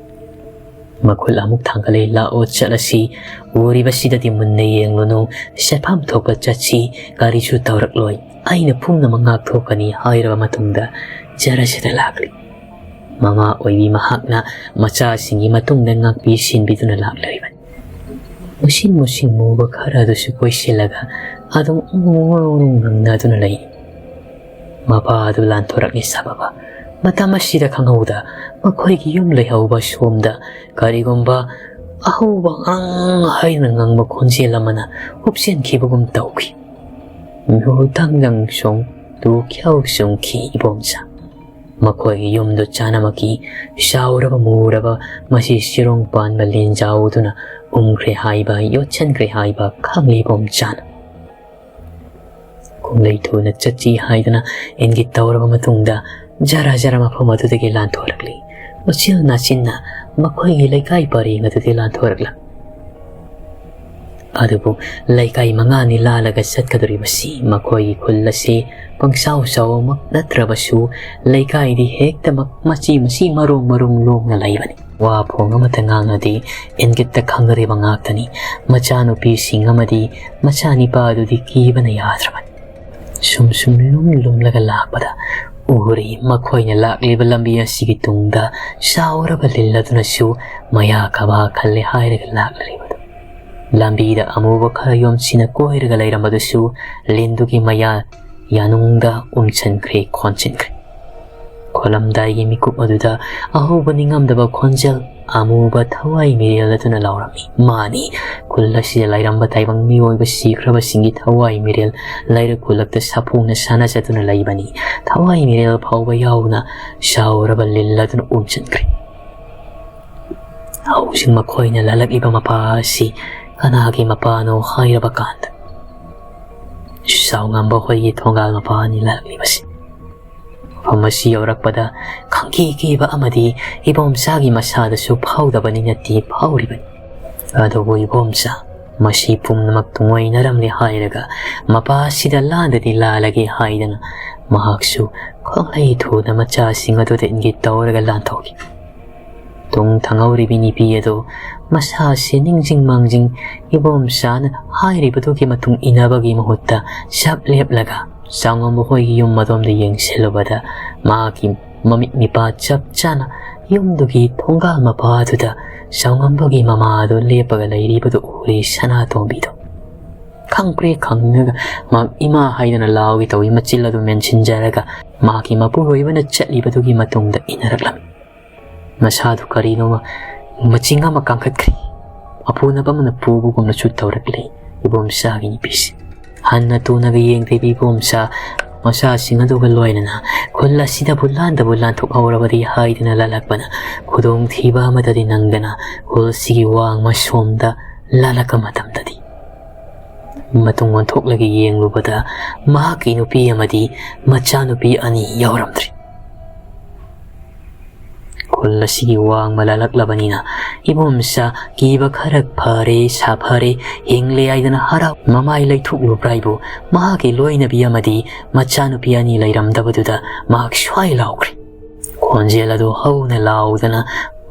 ꯃꯈꯨꯠ ꯑꯃꯨꯛ ꯊꯥꯡꯒꯠꯂꯦ, "ꯂꯥꯛꯑꯣ, ꯆꯠꯂꯁꯤ꯫ ꯎꯔꯤꯕꯁꯤꯗꯗꯤ ꯃꯨꯟꯅ ꯌꯦꯡꯂꯨꯅꯨ꯫ ꯆꯠꯐꯝ ꯊꯣꯛꯄ ꯆꯠꯁꯤ꯫ ꯀꯔꯤꯁꯨ ꯇꯧꯔꯛꯂꯣꯏ꯫ ꯑꯩꯅ ꯄꯨꯝꯅꯃꯛ ꯉꯥꯛꯊꯣꯛꯀꯅꯤ" ꯍꯥꯏꯔꯕ ꯃꯇꯨꯡꯗ ꯖꯔꯁꯤꯗ ꯂꯥꯛꯂꯤ꯫ ꯃꯃꯥ ꯑꯣꯏꯕꯤ ꯃꯍꯥꯛꯅ ꯃꯆꯥꯁꯤꯡꯒꯤ ꯃꯇꯨꯡꯗ ꯉꯥꯛꯄꯤ ꯁꯤꯟꯕꯤꯗꯨꯅ ꯂꯥꯛꯂꯤꯕꯅꯤ꯫ ꯃꯨꯁꯤꯟ ꯃꯨꯁꯤꯟ ꯃꯨꯕ ꯈꯔ ꯑꯗꯨꯁꯨ ꯀꯣꯏꯁꯤꯜꯂꯒ ꯑꯗꯨꯝ ꯎꯔꯨꯡ ꯎꯔꯨꯡ ꯉꯪꯅꯗꯨꯅ ꯂꯩ꯫ ꯃꯄꯥ ꯑꯗꯨ ꯂꯥꯟꯊꯣꯔꯛꯂꯤ ꯁꯥꯕꯕ꯫ ꯃꯇꯝ ꯑꯁꯤꯗ ꯈꯪꯍꯧꯗ ꯃꯈꯣꯏꯒꯤ ꯌꯨꯝ ꯂꯩꯍꯧꯕ ꯁꯣꯝꯗ ꯀꯔꯤꯒꯨꯝꯕ ꯑꯍꯧꯕ "ꯑꯪ" ꯍꯥꯏꯅ ꯉꯪꯕ ꯈꯣꯟꯖꯦꯜ ꯑꯃꯅ ꯍꯨꯞꯆꯤꯟꯈꯤꯕꯒꯨꯝ ꯇꯧꯈꯤ꯫ ꯃꯤꯍꯨ ꯊꯪꯗꯪ ꯁꯣꯡ ꯇꯨ ꯈ꯭ꯌꯥꯎ ꯁꯨꯡꯈꯤ ꯏꯕꯣꯝꯆꯥ꯫ ꯃꯈꯣꯏꯒꯤ ꯌꯨꯝꯗꯨ ꯆꯥꯅꯃꯛꯀꯤ ꯆꯥꯎꯔꯕ ꯃꯨꯔꯕ, ꯃꯁꯤ ꯆꯤꯔꯣꯡ ꯄꯥꯟꯕ ꯂꯤꯟꯖꯥꯎꯗꯨꯅ ꯎꯝꯈ꯭ꯔꯦ ꯍꯥꯏꯕ, ꯌꯣꯠꯁꯤꯟꯈ꯭ꯔꯦ ꯍꯥꯏꯕ ꯈꯪꯂꯤ ꯏꯕꯣꯝꯆꯥꯅ꯫ ꯈꯣꯡꯂꯩ ꯊꯨꯅ ꯆꯠꯁꯤ ꯍꯥꯏꯗꯨꯅ ꯏꯪꯒꯤꯠ ꯇꯧꯔꯕ ꯃꯇꯨꯡꯗ ꯖꯔ ꯖꯔ ꯃꯐꯝ ꯑꯗꯨꯗꯒꯤ ꯂꯥꯟꯊꯣꯔꯛꯂꯤ꯫ ꯎꯆꯤꯜ ꯅꯥꯆꯤꯟꯅ ꯃꯈꯣꯏꯒꯤ ꯂꯩꯀꯥꯏ ꯄꯔꯦꯡ ꯑꯗꯨꯗꯒꯤ ꯂꯥꯟꯊꯣꯔꯛꯂꯝꯃꯤ꯫ ꯑꯗꯨꯕꯨ ꯂꯩꯀꯥꯏ ꯃꯉꯥꯅꯤ ꯂꯥꯜꯂꯒ ꯆꯠꯀꯗꯧꯔꯤꯕꯁꯤ ꯃꯈꯣꯏꯒꯤ ꯈꯨꯜ ꯑꯁꯤ ꯄꯪꯆꯥꯎ ꯆꯥꯎꯕꯃꯛ ꯅꯠꯇ꯭ꯔꯕꯁꯨ ꯂꯩꯀꯥꯏꯗꯤ ꯍꯦꯛꯇꯃꯛ ꯃꯆꯤ ꯃꯆꯤ ꯃꯔꯣꯡ ꯃꯔꯣꯡ ꯂꯣꯡꯅ ꯂꯩꯕꯅꯤ꯫ ꯋꯥ ꯐꯣꯡ ꯑꯃꯠꯇ ꯉꯥꯡꯅꯗꯦ꯫ ꯏꯪꯒꯤꯠꯇ ꯈꯪꯅꯔꯤꯕ ꯉꯥꯛꯇꯅꯤ꯫ ꯃꯆꯥꯅꯨꯄꯤꯁꯤꯡ ꯑꯃꯗꯤ ꯃꯆꯥꯅꯤꯄꯥ ꯑꯗꯨꯗꯤ ꯀꯤꯕꯅ ꯌꯥꯗ꯭ꯔꯕꯅꯤ꯫ ꯁꯨꯝ ꯁꯨꯝ ꯂꯨꯝ ꯂꯨꯝꯂꯒ ꯂꯥꯛꯄꯗ ꯎꯔꯤ ꯃꯈꯣꯏꯅ ꯂꯥꯛꯂꯤꯕ ꯂꯝꯕꯤ ꯑꯁꯤꯒꯤ ꯇꯨꯡꯗ ꯆꯥꯎꯔꯕ ꯂꯤꯜ ꯑꯗꯨꯅꯁꯨ ꯃꯌꯥ ꯀꯕꯥ ꯈꯜꯂꯦ ꯍꯥꯏꯔꯒ ꯂꯥꯛꯂꯤꯕꯗꯨ꯫ ꯂꯝꯕꯤꯗ ꯑꯃꯨꯕ ꯈꯔ ꯌꯣꯝꯁꯤꯅ ꯀꯣꯏꯔꯒ ꯂꯩꯔꯝꯕꯗꯨꯁꯨ ꯂꯤꯟꯗꯨꯒꯤ ꯃꯌꯥ ꯌꯥꯅꯨꯡꯗ ꯎꯝꯁꯤꯟꯈ꯭ꯔꯦ, ꯈꯣꯟꯖꯤꯟꯈ꯭ꯔꯦ꯫ ꯈꯣꯜꯂꯝꯗꯥꯏꯒꯤ ꯃꯤꯀꯨꯞ ꯑꯗꯨꯗ ꯑꯍꯧꯕ ꯅꯤꯡꯉꯝꯗꯕ ꯈꯣꯟꯖꯦꯜ ꯑꯃꯨꯕ ꯊꯋꯥꯏ ꯃꯤꯔꯦꯜ ꯑꯗꯨꯅ ꯂꯥꯎꯔꯝꯃꯤ꯫ ꯃꯥꯅꯤ, ꯈꯨꯜ ꯑꯁꯤꯗ ꯂꯩꯔꯝꯕ ꯇꯥꯏꯕꯪ ꯃꯤꯑꯣꯏꯕ ꯁꯤꯈ꯭ꯔꯕꯁꯤꯡꯒꯤ ꯊꯋꯥꯏ ꯃꯤꯔꯦꯜ ꯂꯩꯔꯛ ꯈꯨꯜꯂꯛꯇ ꯁꯥꯐꯣꯡꯅ ꯁꯥꯟꯅꯖꯗꯨꯅ ꯂꯩꯕꯅꯤ꯫ ꯊꯋꯥꯏ ꯃꯤꯔꯦꯜ ꯐꯥꯎꯕ ꯌꯥꯎꯅ ꯆꯥꯎꯔꯕ ꯂꯤꯜ ꯑꯗꯨꯅ ꯎꯝꯁꯤꯟꯈ꯭ꯔꯦ꯫ ꯍꯧꯖꯤꯛ ꯃꯈꯣꯏꯅ ꯂꯥꯜꯂꯛꯂꯤꯕ ꯃꯄꯥ ꯑꯁꯤ ꯀꯅꯥꯒꯤ ꯃꯄꯥꯅꯣ ꯍꯥꯏꯔꯕ ꯀꯥꯟꯗ, ꯆꯥꯎꯉꯝꯕ ꯍꯣꯏꯒꯤ ꯊꯣꯡꯒꯥꯜ ꯃꯄꯥꯅꯤ ꯂꯥꯜꯂꯛꯂꯤꯕꯁꯤ꯫ ꯃꯐꯝ ꯑꯁꯤ ꯌꯧꯔꯛꯄꯗ ꯈꯪꯀꯤ ꯀꯤꯕ ꯑꯃꯗꯤ ꯏꯕꯣꯝꯆꯥꯒꯤ ꯃꯁꯥꯗꯁꯨ ꯐꯥꯎꯗꯕꯅꯤ ꯅꯠꯇꯦ, ꯐꯥꯎꯔꯤꯕꯅꯤ꯫ ꯑꯗꯨꯕꯨ ꯏꯕꯣꯝꯆꯥ ꯃꯁꯤ ꯄꯨꯝꯅꯃꯛ ꯇꯨꯡꯑꯣꯏꯅꯔꯝꯂꯦ ꯍꯥꯏꯔꯒ ꯃꯄꯥ ꯑꯁꯤꯗ ꯂꯥꯟꯗꯗꯤ ꯂꯥꯜꯂꯒꯦ ꯍꯥꯏꯗꯅ ꯃꯍꯥꯛꯁꯨ ꯈꯣꯡꯂꯩ ꯊꯨꯅ ꯃꯆꯥꯁꯤꯡ ꯑꯗꯨꯗ ꯏꯪꯒꯤꯠ ꯇꯧꯔꯒ ꯂꯥꯟꯊꯣꯛꯈꯤ꯫ ꯇꯨꯡ ꯊꯪꯍꯧꯔꯤꯕꯤ ꯅꯨꯄꯤ ꯑꯗꯨ ꯃꯁꯥꯁꯤ ꯅꯤꯡꯖꯤꯡ ꯃꯥꯡꯖꯤꯡ ꯏꯕꯣꯝꯆꯥꯅ ꯍꯥꯏꯔꯤꯕꯗꯨꯒꯤ ꯃꯇꯨꯡ ꯏꯟꯅꯕꯒꯤ ꯃꯍꯨꯠꯇ ꯆꯞ ꯂꯦꯞꯂꯒ ꯆꯥꯎꯉꯝꯕ ꯍꯣꯏꯒꯤ ꯌꯨꯝ ꯑꯗꯣꯝꯗ ꯌꯦꯡꯁꯤꯜꯂꯨꯕꯗ ꯃꯍꯥꯛꯀꯤ ꯃꯃꯤꯠ ꯃꯤꯄꯥ ꯆꯞ ꯆꯥꯅ ꯌꯨꯝꯗꯨꯒꯤ ꯊꯣꯡꯒꯥꯜ ꯃꯄꯥꯗꯨꯗ ꯆꯥꯎꯉꯝꯕꯒꯤ ꯃꯃꯥ ꯑꯗꯨ ꯂꯦꯞꯄꯒ ꯂꯩꯔꯤꯕꯗꯨ ꯎꯔꯦ ꯁꯅꯥꯇꯣꯝꯕꯤꯗꯨ꯫ ꯈꯪꯄ꯭ꯔꯦ ꯈꯪꯉꯒ ꯃꯍꯥꯛ ꯏꯃꯥ ꯍꯥꯏꯗꯅ ꯂꯥꯎꯒꯦ ꯇꯧꯏ꯫ ꯃꯆꯤꯜ ꯑꯗꯨ ꯃꯦꯟꯁꯤꯟꯖꯔꯒ ꯃꯍꯥꯛꯀꯤ ꯃꯄꯨꯔꯣꯏꯕꯅ ꯆꯠꯂꯤꯕꯗꯨꯒꯤ ꯃꯇꯨꯡꯗ ꯏꯟꯅꯔꯛꯂꯝꯃꯤ꯫ ꯃꯁꯥꯗꯨ ꯀꯔꯤꯅꯣꯃ ꯃꯆꯤꯡ ꯑꯃ ꯀꯥꯡꯈꯠꯈ꯭ꯔꯤ꯫ ꯑꯄꯨꯅꯕ ꯑꯃꯅ ꯄꯨꯕꯒꯨꯝꯅꯁꯨ ꯇꯧꯔꯛꯂꯤ ꯏꯕꯣꯝꯆꯥꯒꯤ ꯅꯨꯄꯤꯁꯤ꯫ ꯍꯟꯅ ꯇꯨꯅꯒ ꯌꯦꯡꯗꯕꯤ ꯏꯕꯣꯝꯆꯥ ꯃꯆꯥꯁꯤꯡ ꯑꯗꯨꯒ ꯂꯣꯏꯅꯅ ꯈꯨꯜ ꯑꯁꯤꯗꯕꯨ ꯂꯥꯟꯗꯕꯨ ꯂꯥꯟꯊꯣꯛꯍꯧꯔꯕꯗꯤ ꯍꯥꯏꯗꯨꯅ ꯂꯥꯜꯂꯛꯄꯅ ꯈꯨꯗꯣꯡꯊꯤꯕ ꯑꯃꯗꯗꯤ ꯅꯪꯗꯅ ꯈꯨꯜꯁꯤꯒꯤ ꯋꯥꯡꯃ ꯁꯣꯝꯗ ꯂꯥꯜꯂꯛꯄ ꯃꯇꯝꯗꯗꯤ ꯃꯇꯨꯡ ꯑꯣꯟꯊꯣꯛꯂꯒ ꯌꯦꯡꯂꯨꯕꯗ ꯃꯍꯥꯛꯀꯤ ꯅꯨꯄꯤ ꯑꯃꯗꯤ ꯃꯆꯥꯅꯨꯄꯤ ꯑꯅꯤ ꯌꯥꯎꯔꯝꯗ꯭ꯔꯤ꯫ ꯈꯨꯜ ꯑꯁꯤꯒꯤ ꯋꯥꯡꯃ ꯂꯥꯜꯂꯛꯂꯕꯅꯤꯅ ꯏꯕꯣꯝꯆꯥ ꯀꯤꯕ ꯈꯔ ꯐꯔꯦ, ꯁꯥꯐꯔꯦ, ꯍꯤꯡꯂꯦ ꯍꯥꯏꯗꯅ ꯍꯔꯥꯎ ꯃꯃꯥꯏ ꯂꯩꯊꯣꯛꯂꯨꯕ꯭ꯔꯥ ꯍꯥꯏꯕꯨ ꯃꯍꯥꯛꯀꯤ ꯂꯣꯏꯅꯕꯤ ꯑꯃꯗꯤ ꯃꯆꯥꯅꯨꯄꯤ ꯑꯅꯤ ꯂꯩꯔꯝꯗꯕꯗꯨꯗ ꯃꯍꯥꯛ ꯁ꯭ꯋꯥꯏ ꯂꯥꯎꯈ꯭ꯔꯦ꯫ ꯈꯣꯟꯖꯦꯜ ꯑꯗꯨ ꯍꯧꯅ ꯂꯥꯎꯗꯅ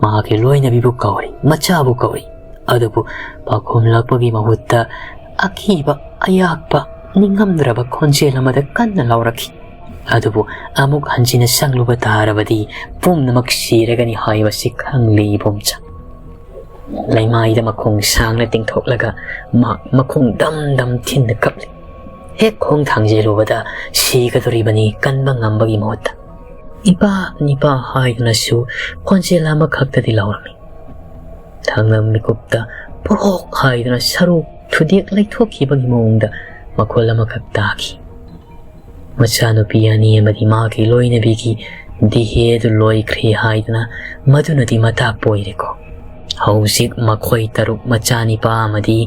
ꯃꯍꯥꯛꯀꯤ ꯂꯣꯏꯅꯕꯤꯕꯨ ꯀꯧꯔꯤ, ꯃꯆꯥꯕꯨ ꯀꯧꯔꯤ꯫ ꯑꯗꯨꯕꯨ ꯄꯥꯈꯨꯝꯂꯛꯄꯒꯤ ꯃꯍꯨꯠꯇ ꯑꯀꯤꯕ, ꯑꯌꯥꯛꯄ, ꯅꯤꯡꯉꯝꯗ꯭ꯔꯕ ꯈꯣꯟꯖꯦꯜ ꯑꯃꯗ ꯀꯟꯅ ꯂꯥꯎꯔꯛꯈꯤ꯫ ꯑꯗꯨꯕꯨ ꯑꯃꯨꯛ ꯍꯟꯖꯤꯟꯅ ꯆꯪꯂꯨꯕ ꯇꯥꯔꯕꯗꯤ ꯄꯨꯝꯅꯃꯛ ꯁꯤꯔꯒꯅꯤ ꯍꯥꯏꯕꯁꯤ ꯈꯪꯂꯦ ꯏꯕꯣꯝꯆꯥ꯫ ꯂꯩꯃꯥꯏꯗ ꯃꯈꯣꯡ ꯁꯥꯡꯅ ꯇꯤꯡꯊꯣꯛꯂꯒ ꯃꯍꯥꯛ ꯃꯈꯣꯡ ꯗꯝ ꯗꯝ ꯊꯤꯟꯅ ꯀꯞꯂꯤ꯫ ꯍꯦꯛ ꯈꯣꯡ ꯊꯥꯡꯖꯤꯜꯂꯨꯕꯗ ꯁꯤꯒꯗꯧꯔꯤꯕꯅꯤ ꯀꯟꯕ ꯉꯝꯕꯒꯤ ꯃꯍꯨꯠꯇ꯫ "ꯏꯄꯥ, ꯏꯄꯥ" ꯍꯥꯏꯗꯨꯅꯁꯨ ꯈꯣꯟꯖꯦꯜ ꯑꯃꯈꯛꯇꯗꯤ ꯂꯥꯎꯔꯝꯃꯤ꯫ ꯊꯪꯅꯕ ꯃꯤꯀꯨꯞꯇ ꯄꯣꯔꯣꯛ ꯍꯥꯏꯗꯨꯅ ꯁꯔꯨ ꯊꯨꯗꯦꯛ ꯂꯩꯊꯣꯛꯈꯤꯕꯒꯤ ꯃꯑꯣꯡꯗ ꯃꯈꯣꯜ ꯑꯃꯈꯛ ꯇꯥꯈꯤ꯫ ꯃꯆꯥꯅꯨꯄꯤ ꯑꯅꯤ ꯑꯃꯗꯤ ꯃꯥꯒꯤ ꯂꯣꯏꯅꯕꯤꯒꯤ ꯗꯤꯍꯦ ꯑꯗꯨ ꯂꯣꯏꯈ꯭ꯔꯦ ꯍꯥꯏꯗꯨꯅ ꯃꯗꯨꯅꯗꯤ ꯃꯇꯥꯛꯄ ꯑꯣꯏꯔꯦꯀꯣ꯫ ꯍꯧꯖꯤꯛ ꯃꯈꯣꯏ ꯇꯔꯨꯛ, ꯃꯆꯥꯅꯤꯄꯥ ꯑꯃꯗꯤ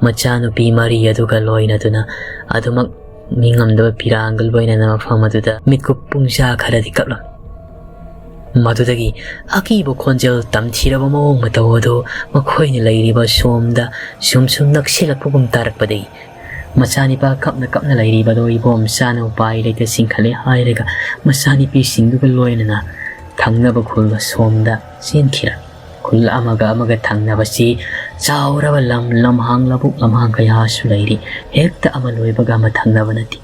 ꯃꯆꯥꯅꯨꯄꯤ ꯃꯔꯤ ꯑꯗꯨꯒ ꯂꯣꯏꯅꯗꯨꯅ ꯑꯗꯨꯃꯛ ꯅꯤꯡꯉꯝꯗꯕ ꯄꯤꯔꯥꯡꯒ ꯂꯣꯏꯅꯅ ꯃꯐꯝ ꯑꯗꯨꯗ ꯃꯤꯠꯀꯨꯞ ꯄꯨꯡꯖꯥ ꯈꯔꯗꯤ ꯀꯞꯂꯝꯃꯤ꯫ ꯃꯗꯨꯗꯒꯤ ꯑꯀꯤꯕ ꯈꯣꯟꯖꯦꯜ ꯇꯝꯊꯤꯔꯕ ꯃꯑꯣꯡ ꯃꯇꯧ ꯑꯗꯨ ꯃꯈꯣꯏꯅ ꯂꯩꯔꯤꯕ ꯁꯣꯝꯗ ꯁꯨꯝ ꯁꯨꯝ ꯅꯛꯁꯤꯜꯂꯛꯄꯒꯨꯝ ꯇꯥꯔꯛꯄꯗꯒꯤ ꯃꯆꯥꯅꯤꯄꯥ ꯀꯞꯅ ꯀꯞꯅ ꯂꯩꯔꯤꯕꯗꯨ ꯏꯕꯣꯝꯆꯥꯅ ꯎꯄꯥꯏ ꯂꯩꯇ ꯆꯤꯡꯈꯠꯂꯦ ꯍꯥꯏꯔꯒ ꯃꯆꯥꯅꯨꯄꯤꯁꯤꯡꯗꯨꯒ ꯂꯣꯏꯅꯅ ꯊꯪꯅꯕ ꯈꯨꯜ ꯑꯁꯣꯝꯗ ꯆꯦꯟꯈꯤꯔꯝꯃꯤ꯫ ꯈꯨꯜ ꯑꯃꯒ ꯑꯃꯒ ꯊꯪꯅꯕꯁꯤ ꯆꯥꯎꯔꯕ ꯂꯝ, ꯂꯝꯍꯥꯡ, ꯂꯧꯕꯨꯛ ꯂꯝꯍꯥꯡ ꯀꯌꯥꯁꯨ ꯂꯩꯔꯤ꯫ ꯍꯦꯛꯇ ꯑꯃ ꯂꯣꯏꯕꯒ ꯑꯃ ꯊꯪꯅꯕ ꯅꯠꯇꯦ꯫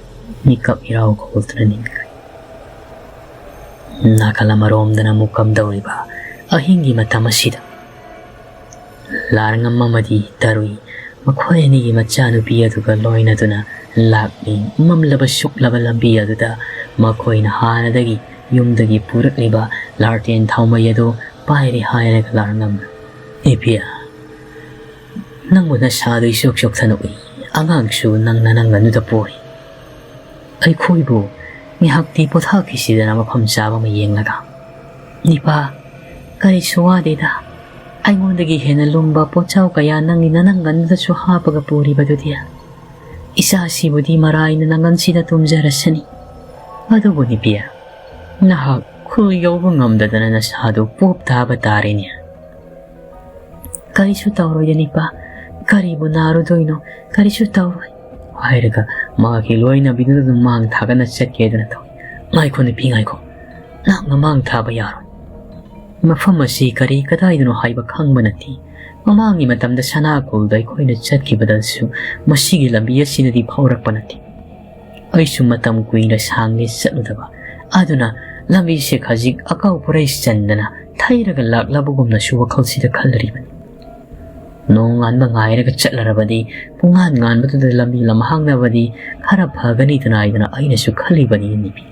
ꯃꯤꯀꯞ ꯏꯔꯥꯎ ꯈꯣꯜꯗꯨꯅ ꯅꯤꯟꯈ꯭ꯔꯦ꯫ ꯅꯥꯀꯜ ꯑꯃꯔꯣꯝꯗꯅ ꯑꯃꯨꯛ ꯀꯝꯗꯧꯔꯤꯕ ꯑꯍꯤꯡꯒꯤ ꯃꯇꯝ ꯑꯁꯤꯗ ꯂꯥꯔꯉꯝ ꯑꯃꯗꯤ ꯇꯔꯨꯏ ꯃꯈꯣꯏ ꯑꯅꯤꯒꯤ ꯃꯆꯥꯅꯨꯄꯤ ꯑꯗꯨꯒ ꯂꯣꯏꯅꯗꯨꯅ ꯂꯥꯛꯂꯤ꯫ ꯃꯝꯂꯕ ꯁꯨꯛꯂꯕ ꯂꯝꯕꯤ ꯑꯗꯨꯗ ꯃꯈꯣꯏꯅ ꯍꯥꯟꯅꯗꯒꯤ ꯌꯨꯝꯗꯒꯤ ꯄꯨꯔꯛꯂꯤꯕ ꯂꯥꯔꯇꯦꯟ ꯊꯥꯎꯃꯩ ꯑꯗꯨ ꯄꯥꯏꯔꯤ ꯍꯥꯏꯔꯒ ꯂꯥꯛꯂꯝꯃꯤ꯫ "ꯏꯕꯦꯝ, ꯅꯪꯕꯨ ꯅꯁꯥꯗꯨ ꯏꯆꯣꯛ ꯆꯣꯛꯊꯅ ꯎꯏ꯫ ꯑꯉꯥꯡꯁꯨ ꯅꯪꯅ ꯅꯪ ꯑꯗꯨꯗ ꯄꯣꯛꯏ꯫ ꯑꯩꯈꯣꯏꯕꯨ ꯉꯥꯏꯍꯥꯛꯇꯤ ꯄꯣꯊꯥꯈꯤꯁꯤꯗꯅ ꯃꯐꯝ ꯆꯥꯕ ꯑꯃ ꯌꯦꯡꯂꯒ꯫" "ꯅꯤꯄꯥ, ꯀꯔꯤꯁꯨ ꯋꯥꯗꯦꯗ꯫ ꯑꯩꯉꯣꯟꯗꯒꯤ ꯍꯦꯟꯅ ꯂꯨꯝꯕ ꯄꯣꯠꯆꯥꯎ ꯀꯌꯥ ꯅꯪꯒꯤ ꯅꯅꯪꯒꯟꯗꯁꯨ ꯍꯥꯞꯄꯒ ꯄꯨꯔꯤꯕꯗꯨꯗꯤ꯫ ꯏꯆꯥꯁꯤꯕꯨꯗꯤ ꯃꯔꯥꯏꯅ ꯅꯪꯒꯟꯁꯤꯗ ꯇꯨꯝꯖꯔꯁꯅꯤ꯫ ꯑꯗꯨꯕꯨ ꯅꯤꯄꯤ, ꯅꯍꯥꯛ ꯈꯨꯜ ꯌꯧꯕ ꯉꯝꯗꯗꯅ ꯅꯁꯥꯗꯨ ꯄꯣꯞ ꯇꯥꯕ ꯇꯥꯔꯦꯅꯦ꯫" "ꯀꯔꯤꯁꯨ ꯇꯧꯔꯣꯏꯗ ꯅꯤꯄꯥ, ꯀꯔꯤꯕꯨ ꯅꯥꯔꯨꯗꯣꯏꯅꯣ? ꯀꯔꯤꯁꯨ ꯇꯧꯔꯣꯏ꯫" ꯍꯥꯏꯔꯒ ꯃꯍꯥꯛꯀꯤ ꯂꯣꯏꯅꯕꯤꯗꯨꯗ ꯑꯗꯨꯝ ꯃꯥꯡ ꯊꯥꯒꯠꯅ ꯆꯠꯀꯦꯗꯅ ꯇꯧꯏ꯫ "ꯉꯥꯏꯈꯣ ꯅꯨꯄꯤ, ꯉꯥꯏꯈꯣ꯫ ꯅꯍꯥꯛꯅ ꯃꯥꯡ ꯊꯥꯕ ꯌꯥꯔꯣꯏ꯫ ꯃꯐꯝ ꯑꯁꯤ ꯀꯔꯤ ꯀꯗꯥꯏꯗꯅꯣ ꯍꯥꯏꯕ ꯈꯪꯕ ꯅꯠꯇꯦ꯫ ꯃꯃꯥꯡꯒꯤ ꯃꯇꯝꯗ ꯁꯅꯥ ꯈꯨꯜꯗ ꯑꯩꯈꯣꯏꯅ ꯆꯠꯈꯤꯕꯗꯁꯨ ꯃꯁꯤꯒꯤ ꯂꯝꯕꯤ ꯑꯁꯤꯗꯗꯤ ꯐꯥꯎꯔꯛꯄ ꯅꯠꯇꯦ꯫ ꯑꯩꯁꯨ ꯃꯇꯝ ꯀꯨꯏꯅ ꯁꯥꯡꯅ ꯆꯠꯂꯨꯗꯕ꯫ ꯑꯗꯨꯅ ꯂꯝꯕꯤꯁꯦ ꯈꯖꯤꯛ ꯑꯀꯥꯎ ꯄꯔꯩ ꯆꯟꯗꯅ ꯊꯩꯔꯒ ꯂꯥꯛꯂꯕꯒꯨꯝꯅꯁꯨ ꯋꯥꯈꯜꯁꯤꯗ ꯈꯜꯂꯔꯤꯕꯅꯤ꯫ ꯅꯣꯡ ꯉꯥꯟꯕ ꯉꯥꯏꯔꯒ ꯆꯠꯂꯔꯕꯗꯤ ꯄꯨꯡꯉꯥꯟ ꯉꯥꯟꯕꯗꯨꯗ ꯂꯝꯕꯤ ꯂꯝꯍꯥꯡꯅꯕꯗꯤ ꯈꯔ ꯐꯒꯅꯤꯗꯅ ꯍꯥꯏꯗꯅ ꯑꯩꯅꯁꯨ ꯈꯜꯂꯤꯕꯅꯤ ꯅꯨꯄꯤ꯫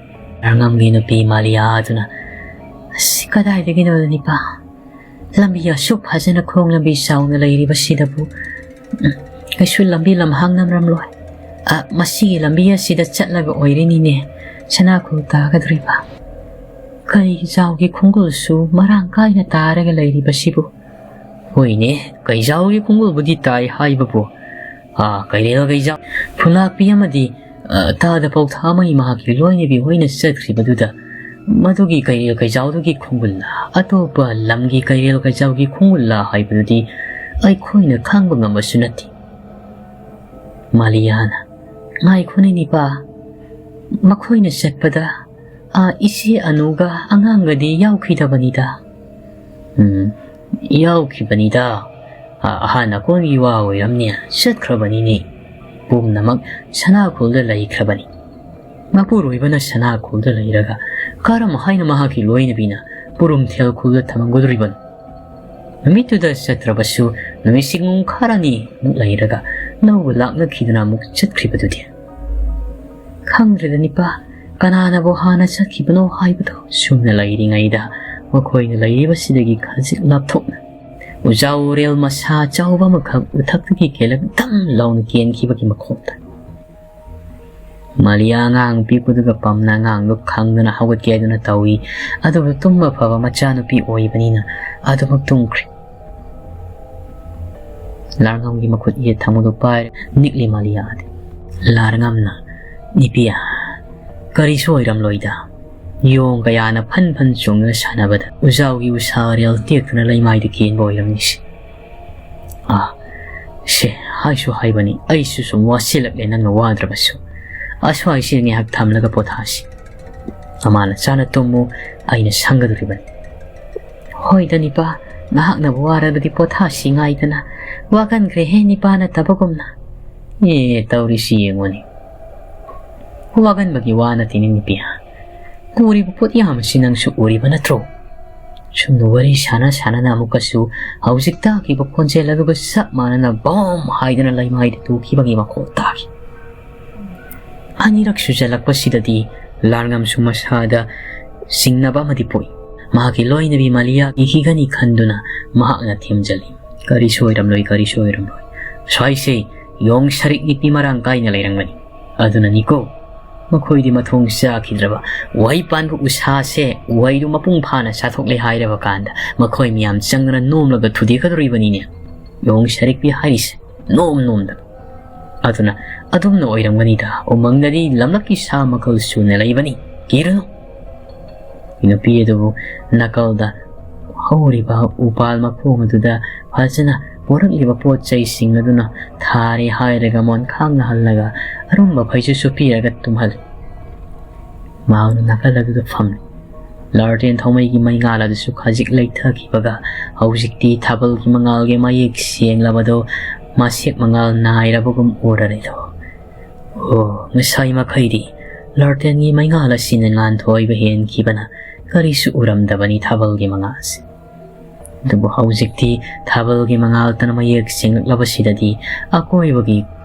ꯑꯉꯝꯒꯤ ꯅꯨꯄꯤ ꯃꯥꯂꯤꯌꯥ ꯑꯗꯨꯅ, "ꯑꯁ, ꯀꯗꯥꯏꯗꯒꯤꯅꯣꯗ ꯅꯤꯄꯥ? ꯂꯝꯕꯤ ꯑꯁꯨꯛ ꯐꯖꯅ ꯈꯣꯡ ꯂꯝꯕꯤ ꯆꯥꯎꯅ ꯂꯩꯔꯤꯕꯁꯤꯗꯕꯨ, ꯎꯝ, ꯀꯩꯁꯨ ꯂꯝꯕꯤ ꯂꯝꯍꯥꯡꯅꯔꯝꯂꯣꯏ꯫ ꯑ, ꯃꯁꯤꯒꯤ ꯂꯝꯕꯤ ꯑꯁꯤꯗ ꯆꯠꯂꯒ ꯑꯣꯏꯔꯤꯅꯤꯅꯦ ꯁꯅꯥꯈꯣꯜ ꯇꯥꯒꯗꯧꯔꯤꯕ꯫ ꯀꯩꯖꯥꯎꯒꯤ ꯈꯣꯡꯒꯨꯜꯁꯨ ꯃꯔꯥꯡ ꯀꯥꯏꯅ ꯇꯥꯔꯒ ꯂꯩꯔꯤꯕꯁꯤꯕꯨ꯫" "ꯍꯣꯏꯅꯦ, ꯀꯩꯖꯥꯎꯒꯤ ꯈꯣꯡꯒꯨꯜꯕꯨꯗꯤ ꯇꯥꯏ ꯍꯥꯏꯕꯕꯨ, ꯑꯥ, ꯀꯩꯔꯦꯜ ꯀꯩꯖꯥꯎ ꯐꯨꯂꯥꯛꯄꯤ ꯑꯃꯗꯤ, ꯑ, ꯇꯥꯗ ꯄꯥꯎꯊꯥꯃꯩ ꯃꯍꯥꯛꯀꯤ ꯂꯣꯏꯅꯕꯤ ꯍꯣꯏꯅ ꯆꯠꯈ꯭ꯔꯤꯕꯗꯨꯗ ꯃꯗꯨꯒꯤ ꯀꯩꯔꯦꯜ ꯀꯩꯖꯥꯎꯗꯨꯒꯤ ꯈꯣꯡꯒꯨꯜꯂꯥ, ꯑꯇꯣꯞꯄ ꯂꯝꯒꯤ ꯀꯩꯔꯦꯜ ꯀꯩꯖꯥꯎꯒꯤ ꯈꯣꯡꯒꯨꯜꯂꯥ ꯍꯥꯏꯕꯗꯨꯗꯤ ꯑꯩꯈꯣꯏꯅ ꯈꯪꯕ ꯉꯝꯕꯁꯨ ꯅꯠꯇꯦ꯫" ꯃꯥꯂꯤꯌꯥꯅ, "ꯉꯥꯏꯈꯣꯅꯦ ꯅꯤꯄꯥ, ꯃꯈꯣꯏꯅ ꯆꯠꯄꯗ, ꯑ, ꯏꯆꯦ ꯑꯅꯨꯒ ꯑꯉꯥꯡꯒꯗꯤ ꯌꯥꯎꯈꯤꯗꯕꯅꯤꯗ꯫" "ꯎꯝ, ꯌꯥꯎꯈꯤꯕꯅꯤꯗ꯫ ꯑ, ꯑꯍꯥꯟ ꯑꯀꯣꯟꯒꯤ ꯋꯥ ꯑꯣꯏꯔꯝꯅꯤ, ꯆꯠꯈ꯭ꯔꯕꯅꯤꯅꯦ꯫ ꯄꯨꯝꯅꯃꯛ ꯁꯅꯥꯈꯣꯜꯗ ꯂꯩꯈ꯭ꯔꯕꯅꯤ꯫ ꯃꯄꯨꯔꯣꯏꯕꯅ ꯁꯅꯥꯈꯣꯜꯗ ꯂꯩꯔꯒ ꯀꯔꯝ ꯍꯥꯏꯅ ꯃꯍꯥꯛꯀꯤ ꯂꯣꯏꯅꯕꯤꯅ ꯄꯨꯔꯨꯝꯊꯦꯜ ꯈꯨꯜꯗ ꯊꯝꯒꯗꯧꯔꯤꯕꯅꯣ?" ꯅꯨꯃꯤꯠꯇꯨꯗ ꯆꯠꯇ꯭ꯔꯕꯁꯨ ꯅꯨꯃꯤꯠ ꯁꯤꯡꯉꯨ ꯈꯔꯅꯤ ꯃꯨꯛ ꯂꯩꯔꯒ ꯂꯧꯕ ꯂꯥꯛꯅꯈꯤꯗꯨꯅ ꯑꯃꯨꯛ ꯆꯠꯈ꯭ꯔꯤꯕꯗꯨꯗꯤ꯫ ꯈꯪꯗ꯭ꯔꯦꯗ ꯅꯤꯄꯥ, ꯀꯅꯥꯅꯕꯨ ꯍꯥꯟꯅ ꯆꯠꯈꯤꯕꯅꯣ ꯍꯥꯏꯕꯗꯣ꯫ ꯁꯨꯝꯅ ꯂꯩꯔꯤꯉꯩꯗ ꯃꯈꯣꯏꯅ ꯂꯩꯔꯤꯕꯁꯤꯗꯒꯤ ꯈꯖꯤꯛ ꯂꯥꯞꯊꯣꯛꯅ ꯎꯖꯥꯎ ꯎꯔꯦꯜ ꯃꯁꯥ ꯆꯥꯎꯕ ꯑꯃꯈꯛ ꯎꯊꯛꯇꯒꯤ ꯀꯦꯜꯂꯛ ꯗꯝ ꯂꯥꯎꯅ ꯀꯦꯟꯈꯤꯕꯒꯤ ꯃꯈꯣꯟ ꯇꯥꯏ꯫ ꯃꯥꯂꯤꯌꯥ ꯑꯉꯥꯡ ꯄꯤꯛꯄꯗꯨꯒ ꯄꯝꯅ ꯑꯉꯥꯡꯗꯨ ꯈꯪꯗꯅ ꯍꯧꯒꯠꯀꯦ ꯍꯥꯏꯗꯨꯅ ꯇꯧꯏ꯫ ꯑꯗꯨꯕꯨ ꯇꯨꯝꯕ ꯐꯕ ꯃꯆꯥꯅꯨꯄꯤ ꯑꯣꯏꯕꯅꯤꯅ ꯑꯗꯨꯃꯛ ꯇꯨꯝꯈ꯭ꯔꯦ꯫ ꯂꯥꯔꯉꯝꯒꯤ ꯃꯈꯨꯠ ꯌꯦꯠ ꯊꯪꯕꯗꯨ ꯄꯥꯏꯔꯦ ꯅꯤꯛꯂꯤ ꯃꯥꯂꯤꯌꯥꯗꯤ꯫ ꯂꯥꯔꯉꯝꯅ, "ꯅꯤꯄꯤꯌꯥ, ꯀꯔꯤꯁꯨ ꯑꯣꯏꯔꯝꯂꯣꯏꯗ꯫ ꯌꯣꯡ ꯀꯌꯥꯅ ꯐꯟ ꯐꯟ ꯆꯣꯡꯗꯨꯅ ꯁꯥꯟꯅꯕꯗ ꯎꯖꯥꯎꯒꯤ ꯎꯁꯥ ꯋꯥꯔꯦꯜ ꯇꯦꯛꯇꯨꯅ ꯂꯩꯃꯥꯏꯗ ꯀꯦꯟꯕ ꯑꯣꯏꯔꯝꯅꯤꯁꯦ꯫ ꯑꯥ, ꯁꯦ, ꯍꯥꯏꯁꯨ ꯍꯥꯏꯕꯅꯤ, ꯑꯩꯁꯨ ꯁꯨꯝ ꯋꯥꯁꯤꯜꯂꯛꯂꯦ ꯅꯪꯅ ꯋꯥꯗ꯭ꯔꯕꯁꯨ꯫ ꯑꯁ꯭ꯋꯥꯏꯁꯤꯗ ꯉꯥꯏꯍꯥꯛ ꯊꯝꯂꯒ ꯄꯣꯊꯥꯁꯤ꯫ ꯃꯃꯥꯅ ꯆꯥꯅ ꯇꯨꯝꯃꯨ, ꯑꯩꯅ ꯁꯪꯒꯗꯧꯔꯤꯕꯅꯤ꯫" "ꯍꯣꯏꯗ ꯅꯤꯄꯥ, ꯅꯍꯥꯛꯅꯕꯨ ꯋꯥꯔꯕꯗꯤ ꯄꯣꯊꯥꯁꯤ ꯉꯥꯏꯗꯅ꯫ ꯋꯥꯒꯟꯈ꯭ꯔꯦꯍꯦ ꯅꯤꯄꯥꯅ ꯇꯕꯒꯨꯝꯅ꯫" ꯑꯦ, ꯇꯧꯔꯤꯁꯤ ꯌꯦꯡꯉꯨꯅꯦ꯫ ꯋꯥꯒꯟꯕꯒꯤ ꯋꯥ ꯅꯠꯇꯦꯅꯦ ꯅꯤꯄꯤꯌꯥ꯫ ꯎꯔꯤꯕ ꯄꯣꯠ ꯌꯥꯝ ꯑꯁꯤ ꯅꯪꯁꯨ ꯎꯔꯤꯕ ꯅꯠꯇ꯭ꯔꯣ? ꯁꯨꯝꯅ ꯋꯥꯔꯤ ꯁꯥꯟꯅ ꯁꯥꯟꯅꯅ ꯑꯃꯨꯛꯀꯁꯨ ꯍꯧꯖꯤꯛ ꯇꯥꯈꯤꯕ ꯈꯣꯟꯖꯦꯜ ꯑꯗꯨꯒ ꯆꯞ ꯃꯥꯟꯅꯅ ꯕꯣꯝ ꯍꯥꯏꯗꯨꯅ ꯂꯩꯃꯥꯏꯗ ꯇꯨꯈꯤꯕꯒꯤ ꯃꯈꯣꯜ ꯇꯥꯈꯤ꯫ ꯑꯅꯤꯔꯛ ꯁꯨꯖꯜꯂꯛꯄꯁꯤꯗꯗꯤ ꯂꯥꯔꯉꯝꯁꯨ ꯃꯁꯥꯗ ꯆꯤꯡꯅꯕ ꯑꯃꯗꯤ ꯄꯣꯛꯏ꯫ ꯃꯍꯥꯛꯀꯤ ꯂꯣꯏꯅꯕꯤ ꯃꯥꯂꯤꯌꯥ ꯏꯈꯤꯒꯅꯤ ꯈꯟꯗꯨꯅ ꯃꯍꯥꯛꯅ ꯊꯦꯝꯖꯤꯜꯂꯤ, "ꯀꯔꯤꯁꯨ ꯑꯣꯏꯔꯝꯂꯣꯏ, ꯀꯔꯤꯁꯨ ꯑꯣꯏꯔꯝꯂꯣꯏ꯫ ꯁ꯭ꯋꯥꯏꯁꯦ ꯌꯣꯡ ꯁꯔꯤꯛ ꯅꯤꯛꯄꯤ ꯃꯔꯥꯡ ꯀꯥꯏꯅ ꯂꯩꯔꯝꯒꯅꯤ꯫ ꯑꯗꯨꯅꯅꯤꯀꯣ ꯃꯈꯣꯏꯗꯤ ꯃꯊꯣꯡ ꯆꯥꯈꯤꯗ꯭ꯔꯕ ꯎꯍꯩ ꯄꯥꯟꯕ ꯎꯁꯥꯁꯦ ꯎꯍꯩꯗꯨ ꯃꯄꯨꯡ ꯐꯥꯅ ꯆꯥꯊꯣꯛꯂꯦ ꯍꯥꯏꯔꯕ ꯀꯥꯟꯗ ꯃꯈꯣꯏ ꯃꯌꯥꯝ ꯆꯪꯗꯨꯅ ꯅꯣꯝꯂꯒ ꯊꯨꯗꯦꯛꯀꯗꯧꯔꯤꯕꯅꯤꯅꯦ꯫ ꯌꯣꯡ ꯁꯔꯤꯛꯄꯤ ꯍꯥꯏꯔꯤꯁꯦ ꯅꯣꯝ ꯅꯣꯝꯗꯅ꯫ ꯑꯗꯨꯅ ꯑꯗꯨꯝꯅ ꯑꯣꯏꯔꯝꯒꯅꯤꯗ꯫ ꯎꯃꯪꯗꯗꯤ ꯂꯝꯂꯛꯀꯤ ꯁꯥ ꯃꯈꯜ ꯁꯨꯅ ꯂꯩꯕꯅꯤ, ꯀꯤꯔꯨꯅꯨ꯫" ꯅꯨꯄꯤ ꯑꯗꯨꯕꯨ ꯅꯥꯀꯜꯗ ꯍꯧꯔꯤꯕ ꯎꯄꯥꯜ ꯃꯈꯣꯡ ꯑꯗꯨꯗ ꯐꯖꯅ ꯄꯣꯔꯛꯂꯤꯕ ꯄꯣꯠ ꯆꯩꯁꯤꯡ ꯑꯗꯨꯅ ꯊꯥꯔꯦ ꯍꯥꯏꯔꯒ ꯃꯣꯟꯈꯥꯡꯅ ꯍꯜꯂꯒ ꯑꯔꯨꯝꯕ ꯐꯩꯖꯨꯞꯁꯨ ꯄꯤꯔꯒ ꯇꯨꯝꯍꯜꯂꯤ꯫ ꯃꯍꯥꯛꯅ ꯅꯥꯀꯜ ꯑꯗꯨꯗ ꯐꯝꯂꯤ꯫ ꯂꯥꯔꯇꯦꯟ ꯊꯧꯃꯩꯒꯤ ꯃꯩꯉꯥꯜ ꯑꯗꯨꯁꯨ ꯈꯖꯤꯛ ꯂꯩꯊꯈꯤꯕꯒ ꯍꯧꯖꯤꯛꯇꯤ ꯊꯥꯕꯜꯒꯤ ꯃꯉꯥꯜꯒꯤ ꯃꯌꯦꯛ ꯁꯦꯡꯂꯕꯗꯨ ꯃꯁꯦꯛ ꯃꯉꯥꯜ ꯅꯥꯏꯔꯕꯒꯨꯝ ꯎꯔꯔꯦꯗꯣ꯫ ꯑꯣ, ꯉꯁꯥꯏ ꯃꯈꯩꯗꯤ ꯂꯥꯔꯇꯦꯟꯒꯤ ꯃꯩꯉꯥꯜ ꯑꯁꯤꯅ ꯉꯥꯟꯊꯣꯏꯕ ꯍꯦꯟꯈꯤꯕꯅ ꯀꯔꯤꯁꯨ ꯎꯔꯝꯗꯕꯅꯤ ꯊꯥꯕꯜꯒꯤ ꯃꯉꯥꯜꯁꯦ꯫ ꯑꯗꯨꯕꯨ ꯍꯧꯖꯤꯛꯇꯤ ꯊꯥꯕꯜꯒꯤ ꯃꯉꯥꯜꯇꯅ ꯃꯌꯦꯛ ꯁꯦꯡꯂꯛꯂꯕꯁꯤꯗꯗꯤ ꯑꯀꯣꯏꯕꯒꯤ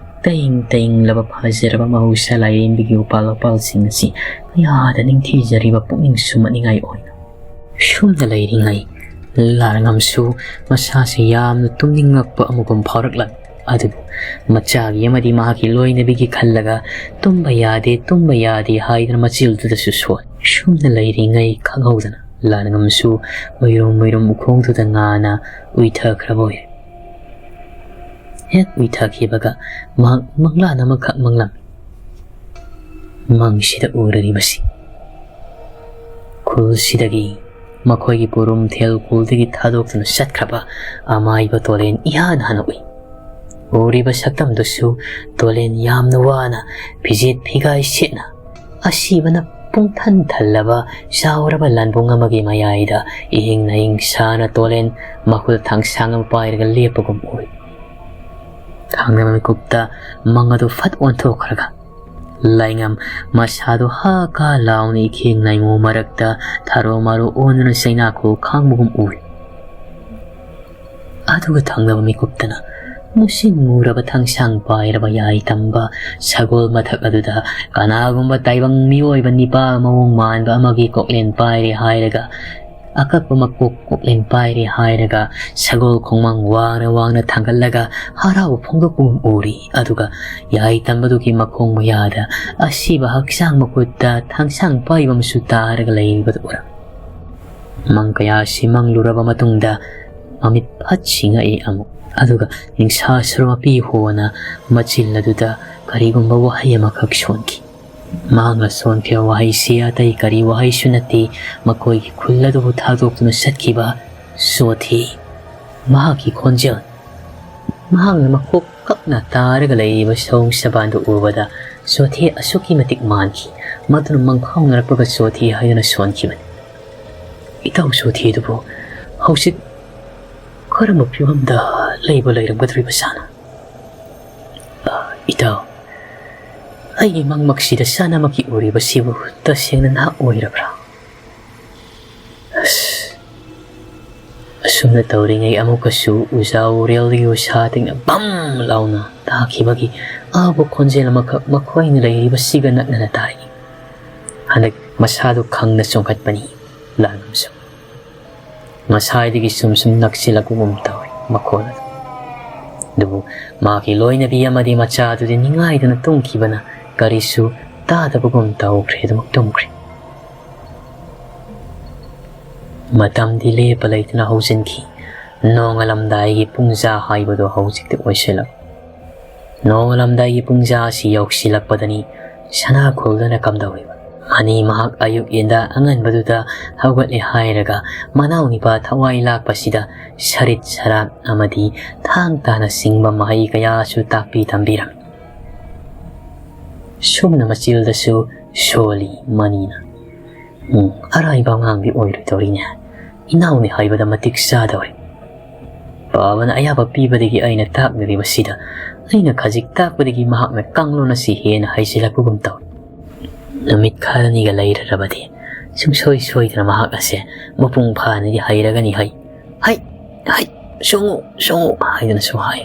ꯇꯌꯤꯡ ꯇꯌꯤꯡꯂꯕ ꯐꯖꯔꯕ ꯃꯍꯧꯁꯥ ꯂꯥꯏꯔꯦꯝꯕꯤꯒꯤ ꯎꯄꯥꯜ ꯋꯥꯄꯥꯜꯁꯤꯡ ꯑꯁꯤ ꯀꯌꯥꯗ ꯅꯤꯡꯊꯤꯖꯔꯤꯕ ꯄꯨꯛꯅꯤꯡ ꯁꯨꯝꯍꯠꯅꯤꯡꯉꯥꯏ ꯑꯣꯏꯅ꯫ ꯁꯨꯝꯅ ꯂꯩꯔꯤꯉꯩ ꯂꯥꯔꯉꯝꯁꯨ ꯃꯁꯥꯁꯤ ꯌꯥꯝꯅ ꯇꯨꯝꯅꯤꯡꯉꯛꯄ ꯑꯃꯒꯨꯝ ꯐꯥꯎꯔꯛꯂꯝꯃꯤ꯫ ꯑꯗꯨꯕꯨ ꯃꯆꯥꯒꯤ ꯑꯃꯗꯤ ꯃꯍꯥꯛꯀꯤ ꯂꯣꯏꯅꯕꯤꯒꯤ ꯈꯜꯂꯒ ꯇꯨꯝꯕ ꯌꯥꯗꯦ, ꯇꯨꯝꯕ ꯌꯥꯗꯦ ꯍꯥꯏꯗꯨꯅ ꯃꯆꯤꯜꯗꯨꯗꯁꯨ ꯁꯣꯟ꯫ ꯁꯨꯝꯅ ꯂꯩꯔꯤꯉꯩ ꯈꯪꯍꯧꯗꯅ ꯂꯥꯔꯉꯝꯁꯨ ꯎꯏꯔꯨꯝ ꯎꯏꯔꯨꯝ ꯎꯈꯣꯡꯗꯨꯗ ꯉꯥꯅ ꯎꯏꯊꯈ꯭ꯔꯕ ꯑꯣꯏꯔꯦ꯫ ꯍꯦꯛ ꯎꯏꯊꯈꯤꯕꯒ ꯃꯍꯥꯛ ꯃꯪꯂꯥꯟ ꯑꯃꯈꯛ ꯃꯪꯂꯝꯃꯤ꯫ ꯃꯪꯁꯤꯗ ꯎꯔꯤꯕꯁꯤ ꯈꯨꯜꯁꯤꯗꯒꯤ ꯃꯈꯣꯏꯒꯤ ꯄꯨꯔꯨꯝꯊꯦꯜ ꯈꯨꯜꯗꯒꯤ ꯊꯥꯗꯣꯛꯇꯨꯅ ꯆꯠꯈ꯭ꯔꯕ ꯑꯃꯥꯏꯕ ꯇꯣꯂꯦꯟ ꯏꯍꯥꯟ ꯍꯥꯟꯅ ꯎꯏ꯫ ꯎꯔꯤꯕ ꯁꯛꯇꯝꯗꯨꯁꯨ ꯇꯣꯂꯦꯟ ꯌꯥꯝꯅ ꯋꯥꯅ ꯐꯤꯖꯦꯠ ꯐꯤꯒꯥꯏ ꯁꯦꯠꯅ ꯑꯁꯤꯕꯅ ꯄꯨꯡꯊꯟ ꯊꯜꯂꯕ ꯆꯥꯎꯔꯕ ꯂꯥꯟꯕꯨꯡ ꯑꯃꯒꯤ ꯃꯌꯥꯏꯗ ꯏꯍꯤꯡ ꯅꯥꯍꯤꯡ ꯁꯥꯅ ꯇꯣꯂꯦꯟ ꯃꯈꯨꯠ ꯊꯥꯡꯁꯥꯡ ꯑꯃ ꯄꯥꯏꯔꯒ ꯂꯦꯞꯄꯒꯨꯝ ꯎꯏ꯫ ꯊꯥꯡꯅꯕ ꯃꯤꯀꯨꯞꯇ ꯃꯪ ꯑꯗꯨ ꯐꯠ ꯑꯣꯟꯊꯣꯛꯈ꯭ꯔꯒ ꯂꯥꯏꯉꯝ ꯃꯁꯥꯗꯨ ꯍꯥ ꯀꯥ ꯂꯥꯎꯅ ꯏꯈꯦꯡ ꯂꯥꯏꯃꯣ ꯃꯔꯛꯇ ꯊꯥꯔꯣ ꯃꯥꯔꯣ ꯑꯣꯟꯗꯨꯅ ꯆꯩꯅꯥꯈꯣ ꯈꯥꯡꯕꯒꯨꯝ ꯎꯏ꯫ ꯑꯗꯨꯒ ꯊꯪꯅꯕ ꯃꯤꯀꯨꯞꯇꯅ ꯃꯨꯁꯤꯟ ꯃꯨꯔꯕ ꯊꯥꯡꯁꯥꯡ ꯄꯥꯏꯔꯕ ꯌꯥꯏ ꯇꯝꯕ ꯁꯒꯣꯜ ꯃꯊꯛ ꯑꯗꯨꯗ ꯀꯅꯥꯒꯨꯝꯕ ꯇꯥꯏꯕꯪ ꯃꯤꯑꯣꯏꯕ ꯅꯤꯄꯥ ꯃꯑꯣꯡ ꯃꯥꯟꯕ ꯑꯃꯒꯤ ꯀꯣꯛꯂꯦꯟ ꯄꯥꯏꯔꯦ ꯍꯥꯏꯔꯒ, ꯑꯀꯛꯄ ꯃꯀꯣꯛ ꯀꯣꯛꯂꯦꯟ ꯄꯥꯏꯔꯦ ꯍꯥꯏꯔꯒ ꯁꯒꯣꯜ ꯈꯣꯡꯃꯥꯡ ꯋꯥꯡꯅ ꯋꯥꯡꯅ ꯊꯥꯡꯒꯠꯂꯒ ꯍꯔꯥꯎꯕ ꯐꯣꯡꯗꯣꯛꯄꯒꯨꯝ ꯎꯔꯤ꯫ ꯑꯗꯨꯒ ꯌꯥꯏ ꯇꯝꯕꯗꯨꯒꯤ ꯃꯈꯣꯡ ꯃꯌꯥꯗ ꯑꯁꯤꯕ ꯍꯛꯆꯥꯡ ꯃꯈꯨꯠꯇ ꯊꯥꯡꯁꯥꯡ ꯄꯥꯏꯕ ꯑꯃꯁꯨ ꯇꯥꯔꯒ ꯂꯩꯔꯤꯕꯗꯨ ꯎꯔꯝꯃꯤ꯫ ꯃꯪ ꯀꯌꯥꯁꯤ ꯃꯪꯂꯨꯔꯕ ꯃꯇꯨꯡꯗ ꯃꯃꯤꯠ ꯐꯠ ꯁꯤꯡꯉꯛꯏ ꯑꯃꯨꯛ꯫ ꯑꯗꯨꯒ ꯅꯤꯡꯁꯥ ꯁꯔꯨ ꯃꯄꯤ ꯍꯣꯅ ꯃꯆꯤꯜ ꯑꯗꯨꯗ ꯀꯔꯤꯒꯨꯝꯕ ꯋꯥꯍꯩ ꯑꯃꯈꯛ ꯁꯣꯟꯈꯤ꯫ ꯃꯍꯥꯛꯅ ꯁꯣꯟꯈꯤꯕ ꯋꯥꯍꯩꯁꯤ ꯑꯇꯩ ꯀꯔꯤ ꯋꯥꯍꯩꯁꯨ ꯅꯠꯇꯦ, ꯃꯈꯣꯏꯒꯤ ꯈꯨꯜ ꯑꯗꯨꯕꯨ ꯊꯥꯗꯣꯛꯇꯨꯅ ꯆꯠꯈꯤꯕ ꯆꯣꯊꯦ꯫ ꯃꯍꯥꯛꯀꯤ ꯈꯣꯟꯖꯦꯜ, ꯃꯍꯥꯛꯅ ꯃꯀꯣꯛ ꯀꯛꯅ ꯇꯥꯔꯒ ꯂꯩꯔꯤꯕ ꯁꯑꯣꯡ ꯁꯕꯥꯟꯗꯨ ꯎꯕꯗ ꯆꯣꯊꯦ ꯑꯁꯨꯛꯀꯤ ꯃꯇꯤꯛ ꯃꯥꯟꯈꯤ꯫ ꯃꯗꯨꯅ ꯃꯪꯐꯥꯎꯅꯔꯛꯄꯒ ꯆꯣꯊꯦ ꯍꯥꯏꯗꯨꯅ ꯁꯣꯟꯈꯤꯕꯅꯤ꯫ "ꯏꯇꯥꯎ ꯆꯣꯊꯦꯗꯨꯕꯨ ꯍꯧꯖꯤꯛ ꯀꯔꯝꯕ ꯐꯤꯕꯝꯗ ꯂꯩꯕ ꯂꯩꯔꯝꯒꯗꯧꯔꯤꯕ ꯁꯥꯅꯣ? ꯑ, ꯏꯇꯥꯎ, ꯑꯩꯒꯤ ꯃꯪꯃꯛꯁꯤꯗ ꯁꯥꯅꯃꯛꯀꯤ ꯎꯔꯤꯕꯁꯤꯕꯨ ꯇꯁꯦꯡꯅ ꯅꯍꯥꯛ ꯑꯣꯏꯔꯕ꯭ꯔꯥ?" "ꯑꯁ, ꯁꯨꯝꯅ ꯇꯧꯔꯤꯉꯩ ꯑꯃꯨꯛꯀꯁꯨ ꯎꯖꯥ ꯎꯔꯦꯜꯗꯒꯤ ꯎꯁꯥ ꯇꯤꯡꯅ ꯕꯝ ꯂꯥꯎꯅ ꯇꯥꯈꯤꯕꯒꯤ ꯑꯍꯧꯕ ꯈꯣꯟꯖꯦꯜ ꯑꯃꯈꯛ ꯃꯈꯣꯏꯅ ꯂꯩꯔꯤꯕꯁꯤꯒ ꯅꯛꯅꯅ ꯇꯥꯔꯛꯏ꯫ ꯍꯟꯗꯛ ꯃꯁꯥꯗꯨ ꯈꯪꯅ ꯆꯣꯡꯈꯠꯄꯅꯤ ꯂꯥꯜꯂꯝꯁꯨ꯫ ꯉꯁꯥꯏꯗꯒꯤ ꯁꯨꯝ ꯁꯨꯝ ꯅꯛꯁꯤꯜꯂꯛꯄꯒꯨꯝ ꯇꯧꯏ ꯃꯈꯣꯜ ꯑꯗꯨ꯫ ꯑꯗꯨꯕꯨ ꯃꯍꯥꯛꯀꯤ ꯂꯣꯏꯅꯕꯤ ꯑꯃꯗꯤ ꯃꯆꯥꯗꯨꯗꯤ ꯅꯤꯡꯉꯥꯏꯗꯨꯅ ꯇꯨꯝꯈꯤꯕꯅ ꯀꯔꯤꯁꯨ ꯇꯥꯗꯕꯒꯨꯝ ꯇꯧꯈ꯭ꯔꯦ, ꯑꯗꯨꯃꯛ ꯇꯨꯝꯈ꯭ꯔꯦ꯫ ꯃꯇꯝꯗꯤ ꯂꯦꯞꯄ ꯂꯩꯇꯅ ꯍꯧꯖꯤꯟꯈꯤ꯫ ꯅꯣꯡꯉꯥꯜꯂꯝꯗꯥꯏꯒꯤ ꯄꯨꯡꯖꯥ ꯍꯥꯏꯕꯗꯨ ꯍꯧꯖꯤꯛꯇꯤ ꯑꯣꯏꯁꯤꯜꯂꯛ ꯅꯣꯡꯉꯥꯜꯂꯝꯗꯥꯏꯒꯤ ꯄꯨꯡꯖꯥ ꯑꯁꯤ ꯌꯧꯁꯤꯜꯂꯛꯄꯗꯅꯤ ꯁꯅꯥ ꯈꯨꯜꯗꯅ ꯀꯝꯗꯧꯔꯤꯕ? ꯑꯅꯤ ꯃꯍꯥꯛ ꯑꯌꯨꯛ ꯌꯦꯟꯗꯥ ꯑꯉꯟꯕꯗꯨꯗ ꯍꯧꯒꯠꯂꯦ ꯍꯥꯏꯔꯒ ꯃꯅꯥꯎ ꯅꯤꯄꯥ ꯊꯋꯥꯏ ꯂꯥꯛꯄꯁꯤꯗ ꯁꯔꯤꯠ ꯁꯔꯥꯠ ꯑꯃꯗꯤ ꯊꯥꯡ ꯇꯥꯅ ꯆꯤꯡꯕ ꯃꯍꯩ ꯀꯌꯥꯁꯨ ꯇꯥꯛꯄꯤ ꯇꯝꯕꯤꯔꯝꯃꯤ꯫ ꯁꯨꯝꯅ ꯃꯆꯤꯜꯗꯁꯨ ꯁꯣꯜꯂꯤ ꯃꯅꯤꯅ꯫ ꯎꯝ, ꯑꯔꯥꯏꯕ ꯑꯉꯥꯡꯗꯤ ꯑꯣꯏꯔꯣꯏꯗꯧꯔꯤꯅꯦ꯫ ꯏꯅꯥꯎꯅꯤ ꯍꯥꯏꯕꯗ ꯃꯇꯤꯛ ꯆꯥꯗꯧꯔꯦ꯫ ꯄꯥꯕꯅ ꯑꯌꯥꯕ ꯄꯤꯕꯗꯒꯤ ꯑꯩꯅ ꯇꯥꯛꯅꯔꯤꯕꯁꯤꯗ ꯑꯩꯅ ꯈꯖꯤꯛ ꯇꯥꯛꯄꯗꯒꯤ ꯃꯍꯥꯛꯅ ꯀꯥꯡꯂꯣꯟ ꯑꯁꯤ ꯍꯦꯟꯅ ꯍꯩꯖꯤꯜꯂꯛꯄꯒꯨꯝ ꯇꯧꯏ꯫ ꯅꯨꯃꯤꯠ ꯈꯔꯅꯤꯒ ꯂꯩꯔꯔꯕꯗꯤ ꯁꯨꯡꯁꯣꯏ ꯁꯣꯏꯗꯅ ꯃꯍꯥꯛ ꯑꯁꯦ ꯃꯄꯨꯡ ꯐꯥꯅꯗꯤ ꯍꯩꯔꯒꯅꯤ꯫ "ꯍꯩ, ꯍꯩ, ꯍꯩ, ꯁꯣꯡꯉꯨ, ꯁꯣꯡꯉꯨ" ꯍꯥꯏꯗꯨꯅꯁꯨ ꯍꯥꯏ꯫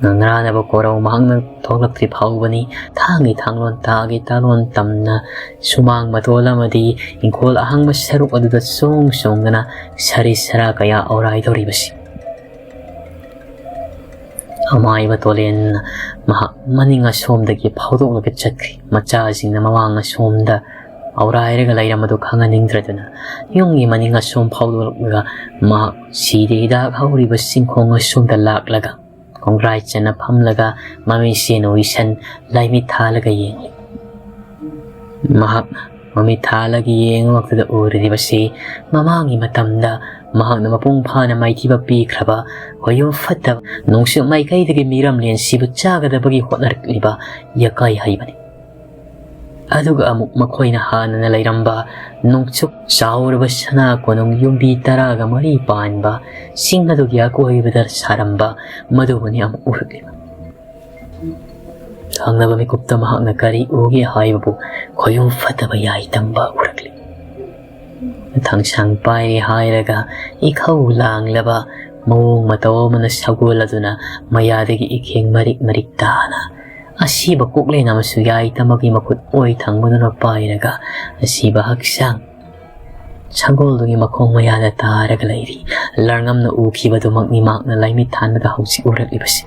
ꯉꯥꯡꯅꯅꯕ ꯀꯣꯔꯧ ꯃꯍꯥꯛꯅ ꯊꯣꯛꯂꯛꯇ꯭ꯔꯤ ꯐꯥꯎꯕꯅꯤ ꯊꯥꯡꯒꯤ ꯊꯥꯡꯂꯣꯟ ꯇꯥꯒꯤ ꯇꯥꯂꯣꯟ ꯇꯝꯅ ꯁꯨꯃꯥꯡ ꯃꯇꯣꯜ ꯑꯃꯗꯤ ꯏꯪꯈꯣꯜ ꯑꯍꯥꯡꯕ ꯁꯔꯨꯛ ꯑꯗꯨꯗ ꯆꯣꯡ ꯆꯣꯡꯗꯅ ꯁꯔꯤ ꯁꯔꯥ ꯀꯌꯥ ꯑꯧꯔꯥꯏꯗꯧꯔꯤꯕꯁꯤ꯫ ꯑꯃꯥꯏꯕ ꯇꯣꯂꯦꯟꯅ ꯃꯍꯥꯛ ꯃꯅꯤꯡ ꯑꯁꯣꯝꯗꯒꯤ ꯐꯥꯎꯗꯣꯛꯂꯒ ꯆꯠꯈ꯭ꯔꯤ꯫ ꯃꯆꯥꯁꯤꯡꯅ ꯃꯃꯥꯡ ꯑꯁꯣꯝꯗ ꯑꯧꯔꯥꯏꯔꯒ ꯂꯩꯔꯝꯕꯗꯨ ꯈꯪꯍꯟꯅꯤꯡꯗ꯭ꯔꯗꯨꯅ ꯌꯨꯝꯒꯤ ꯃꯅꯤꯡ ꯑꯁꯣꯝ ꯐꯥꯎꯗꯣꯛꯂꯒ ꯃꯍꯥꯛ ꯁꯤꯗ ꯍꯤꯗꯥꯛ ꯍꯧꯔꯤꯕ ꯆꯤꯡꯈꯣꯡ ꯑꯁꯣꯝꯗ ꯂꯥꯛꯂꯒ ꯈꯣꯡꯒ꯭ꯔꯥꯏ ꯆꯟꯅ ꯐꯝꯂꯒ ꯃꯃꯤꯠꯁꯦ ꯎꯏꯁꯟ ꯂꯥꯏꯃꯤꯠ ꯊꯥꯜꯂꯒ ꯌꯦꯡꯂꯤ꯫ ꯃꯍꯥꯛꯅ ꯃꯃꯤꯠ ꯊꯥꯜꯂꯒ ꯌꯦꯡꯉꯨ ꯃꯛꯇꯗ ꯎꯔꯤꯕꯁꯤ ꯃꯃꯥꯡꯒꯤ ꯃꯇꯝꯗ ꯃꯍꯥꯛꯅ ꯃꯄꯨꯡ ꯐꯥꯅ ꯃꯥꯏꯊꯤꯕ ꯄꯤꯈ꯭ꯔꯕ ꯈꯣꯌꯨꯝ ꯐꯠꯇꯕ ꯅꯣꯡꯆꯨꯞ ꯃꯥꯏꯀꯩꯗꯒꯤ ꯃꯤꯔꯝꯂꯦꯟꯁꯤꯕꯨ ꯆꯥꯒꯗꯕꯒꯤ ꯍꯣꯠꯅꯔꯛꯂꯤꯕ ꯌꯀꯥꯏ ꯍꯩꯕꯅꯤ꯫ ꯑꯗꯨꯒ ꯑꯃꯨꯛ ꯃꯈꯣꯏꯅ ꯍꯥꯟꯅꯅ ꯂꯩꯔꯝꯕ ꯅꯣꯡꯆꯨꯞ ꯆꯥꯎꯔꯕ ꯁꯅꯥ ꯀꯣꯅꯨꯡ ꯌꯨꯝꯕꯤ ꯇꯔꯥꯒ ꯃꯔꯤ ꯄꯥꯟꯕ ꯆꯤꯡ ꯑꯗꯨꯒꯤ ꯑꯀꯣꯏꯕꯗ ꯁꯥꯔꯝꯕ ꯃꯗꯨꯕꯨꯅꯤ ꯑꯃꯨꯛ ꯎꯔꯛꯂꯤꯕ꯫ ꯊꯪꯅꯕ ꯃꯤꯀꯨꯞꯇ ꯃꯍꯥꯛꯅ ꯀꯔꯤ ꯎꯒꯦ ꯍꯥꯏꯕꯕꯨ ꯈꯣꯌꯨꯝ ꯐꯠꯇꯕ ꯌꯥꯏ ꯇꯝꯕ ꯎꯔꯛꯂꯤ꯫ ꯊꯥꯡꯁꯥꯡ ꯄꯥꯏꯔꯦ ꯍꯥꯏꯔꯒ ꯏꯈꯧ ꯂꯥꯡꯂꯕ ꯃꯑꯣꯡ ꯃꯇꯧ ꯑꯃꯅ ꯁꯒꯣꯜ ꯑꯗꯨꯅ ꯃꯌꯥꯗꯒꯤ ꯏꯈꯦꯡ ꯃꯔꯤꯛ ꯃꯔꯤꯛ ꯇꯥꯅ ꯑꯁꯤꯕ ꯀꯣꯛꯂꯦꯟ ꯑꯃꯁꯨ ꯌꯥꯏꯇꯃꯒꯤ ꯃꯈꯨꯠ ꯑꯣꯏ ꯊꯪꯕꯗꯨꯅ ꯄꯥꯏꯔꯒ ꯑꯁꯤꯕ ꯍꯛꯆꯥꯡ ꯁꯒꯣꯜꯗꯨꯒꯤ ꯃꯈꯣꯡ ꯃꯌꯥꯗ ꯇꯥꯔꯒ ꯂꯩꯔꯤ꯫ ꯂꯔꯉꯝꯅ ꯎꯈꯤꯕꯗꯨꯃꯛꯅꯤ ꯃꯍꯥꯛꯅ ꯂꯥꯏꯃꯤꯠ ꯊꯥꯟꯕꯗ ꯍꯧꯖꯤꯛ ꯎꯔꯛꯂꯤꯕꯁꯤ꯫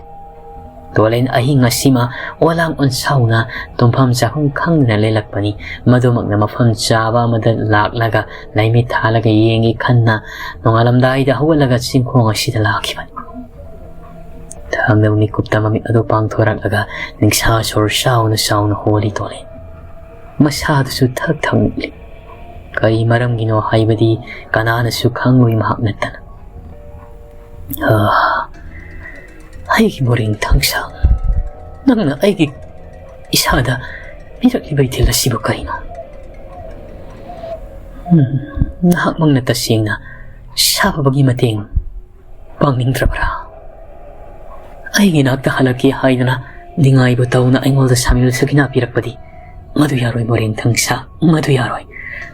ꯇꯣꯂꯦꯟ ꯑꯍꯤꯡ ꯑꯁꯤꯃ ꯑꯣꯂꯥꯡ ꯑꯣꯟꯁꯥꯎꯅ ꯇꯨꯝꯐꯝ ꯆꯥꯐꯝ ꯈꯪꯗꯅ ꯂꯦꯜꯂꯛꯄꯅꯤ꯫ ꯃꯗꯨꯃꯛꯅ ꯃꯐꯝ ꯆꯥꯕ ꯑꯃꯗ ꯂꯥꯛꯂꯒ ꯂꯥꯏꯃꯤꯠ ꯊꯥꯜꯂꯒ ꯌꯦꯡꯒꯦ ꯈꯟꯅ ꯅꯣꯡꯉꯥꯜꯂꯝꯗꯥꯏꯗ ꯍꯧꯒꯠꯂꯒ ꯆꯤꯡꯈꯣꯡ ꯑꯁꯤꯗ ꯂꯥꯛꯈꯤꯕꯅꯤ꯫ ꯊꯥꯡꯗꯕ ꯃꯤꯀꯨꯞꯇ ꯃꯃꯤꯠ ꯑꯗꯨ ꯄꯥꯡꯊꯣꯔꯛꯂꯒ ꯅꯤꯡꯁꯥ ꯁꯣꯔ ꯆꯥꯎꯅ ꯆꯥꯎꯅ ꯍꯣꯜꯂꯤ ꯇꯣꯂꯦꯟ꯫ ꯃꯁꯥꯗꯨꯁꯨ ꯊꯛ ꯊꯛ ꯅꯤꯛꯂꯤ꯫ ꯀꯔꯤ ꯃꯔꯝꯒꯤꯅꯣ ꯍꯥꯏꯕꯗꯤ ꯀꯅꯥꯅꯁꯨ ꯈꯪꯂꯣꯏ ꯃꯍꯥꯛ ꯅꯠꯇꯅ꯫ ꯑꯥ, ꯑꯩꯒꯤ ꯃꯣꯔꯦꯡ ꯊꯥꯡꯁꯥꯡ, ꯅꯪꯅ ꯑꯩꯒꯤ ꯏꯁꯥꯗ ꯄꯤꯔꯛꯂꯤꯕ ꯏꯊꯤꯜ ꯑꯁꯤꯕꯨ ꯀꯔꯤꯅꯣ? ꯎꯝ, ꯅꯍꯥꯛꯃꯛꯅ ꯇꯁꯦꯡꯅ ꯁꯥꯐꯕꯒꯤ ꯃꯇꯦꯡ ꯄꯥꯡꯅꯤꯡꯗ꯭ꯔꯕ꯭ꯔꯥ? ꯑꯩꯒꯤ ꯅꯥꯛꯇ ꯍꯜꯂꯛꯀꯦ ꯍꯥꯏꯗꯨꯅ ꯅꯤꯡꯉꯥꯏꯕꯨ ꯇꯧꯅ ꯑꯩꯉꯣꯟꯗ ꯁꯥꯃꯤꯜ ꯁꯈꯤꯅꯥ ꯄꯤꯔꯛꯄꯗꯤ ꯃꯗꯨ ꯌꯥꯔꯣꯏ, ꯃꯣꯔꯦꯡ ꯊꯥꯡꯁꯥꯡ, ꯃꯗꯨ ꯌꯥꯔꯣꯏ꯫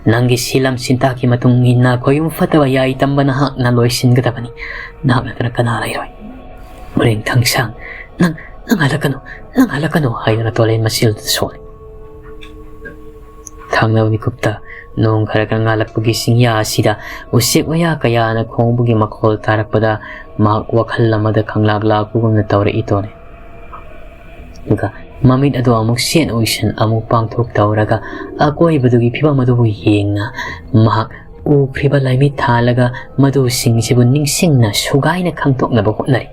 ꯅꯪꯒꯤ ꯁꯤꯂꯝ ꯁꯤꯟꯇꯥꯛꯀꯤ ꯃꯇꯨꯡ ꯏꯟꯅ ꯈꯣꯌꯨꯝ ꯐꯠꯇꯕ ꯌꯥꯏ ꯇꯝꯕ ꯅꯍꯥꯛꯅ ꯂꯣꯏꯁꯤꯟꯒꯗꯕꯅꯤ꯫ ꯅꯍꯥꯛ ꯅꯠꯇꯅ ꯀꯅꯥ ꯂꯩꯔꯣꯏ? ꯃꯣꯔꯦꯡ ꯊꯥꯡꯁꯥꯡ, ꯅꯪ, ꯅꯪ ꯍꯜꯂꯛꯀꯅꯨ, ꯅꯪ ꯍꯜꯂꯛꯀꯅꯨ ꯍꯥꯏꯗꯨꯅ ꯇꯣꯂꯦꯟ ꯃꯆꯤꯜꯗꯨꯗ ꯁꯣꯜꯂꯤ꯫ ꯊꯥꯡꯅꯕ ꯃꯤꯀꯨꯞꯇ ꯅꯣꯡ ꯈꯔ ꯈꯔ ꯉꯥꯜꯂꯛꯄꯒꯤ ꯆꯤꯡꯌꯥ ꯑꯁꯤꯗ ꯎꯆꯦꯛ ꯋꯥꯌꯥ ꯀꯌꯥꯅ ꯈꯣꯡꯕꯒꯤ ꯃꯈꯣꯜ ꯇꯥꯔꯛꯄꯗ ꯃꯍꯥꯛ ꯋꯥꯈꯜ ꯑꯃꯗ ꯈꯪꯂꯥꯛ ꯂꯥꯛꯄꯒꯨꯝꯅ ꯇꯧꯔꯛꯏ ꯇꯣꯂꯦꯟ꯫ ꯑꯗꯨꯒ ꯃꯃꯤꯠ ꯑꯗꯨ ꯑꯃꯨꯛ ꯁꯦꯠ ꯑꯣꯏꯁꯟ ꯑꯃꯨꯛ ꯄꯥꯡꯊꯣꯛ ꯇꯧꯔꯒ ꯑꯀꯣꯏꯕꯗꯨꯒꯤ ꯐꯤꯕꯝ ꯑꯗꯨꯕꯨ ꯌꯦꯡꯅ ꯃꯍꯥꯛ ꯎꯈ꯭ꯔꯤꯕ ꯂꯥꯏꯃꯤꯠ ꯊꯥꯜꯂꯒ ꯃꯗꯨꯁꯤꯡꯁꯤꯕꯨ ꯅꯤꯡꯁꯤꯡꯅ ꯁꯨꯒꯥꯏꯅ ꯈꯪꯗꯣꯛꯅꯕ ꯍꯣꯠꯅꯔꯤ꯫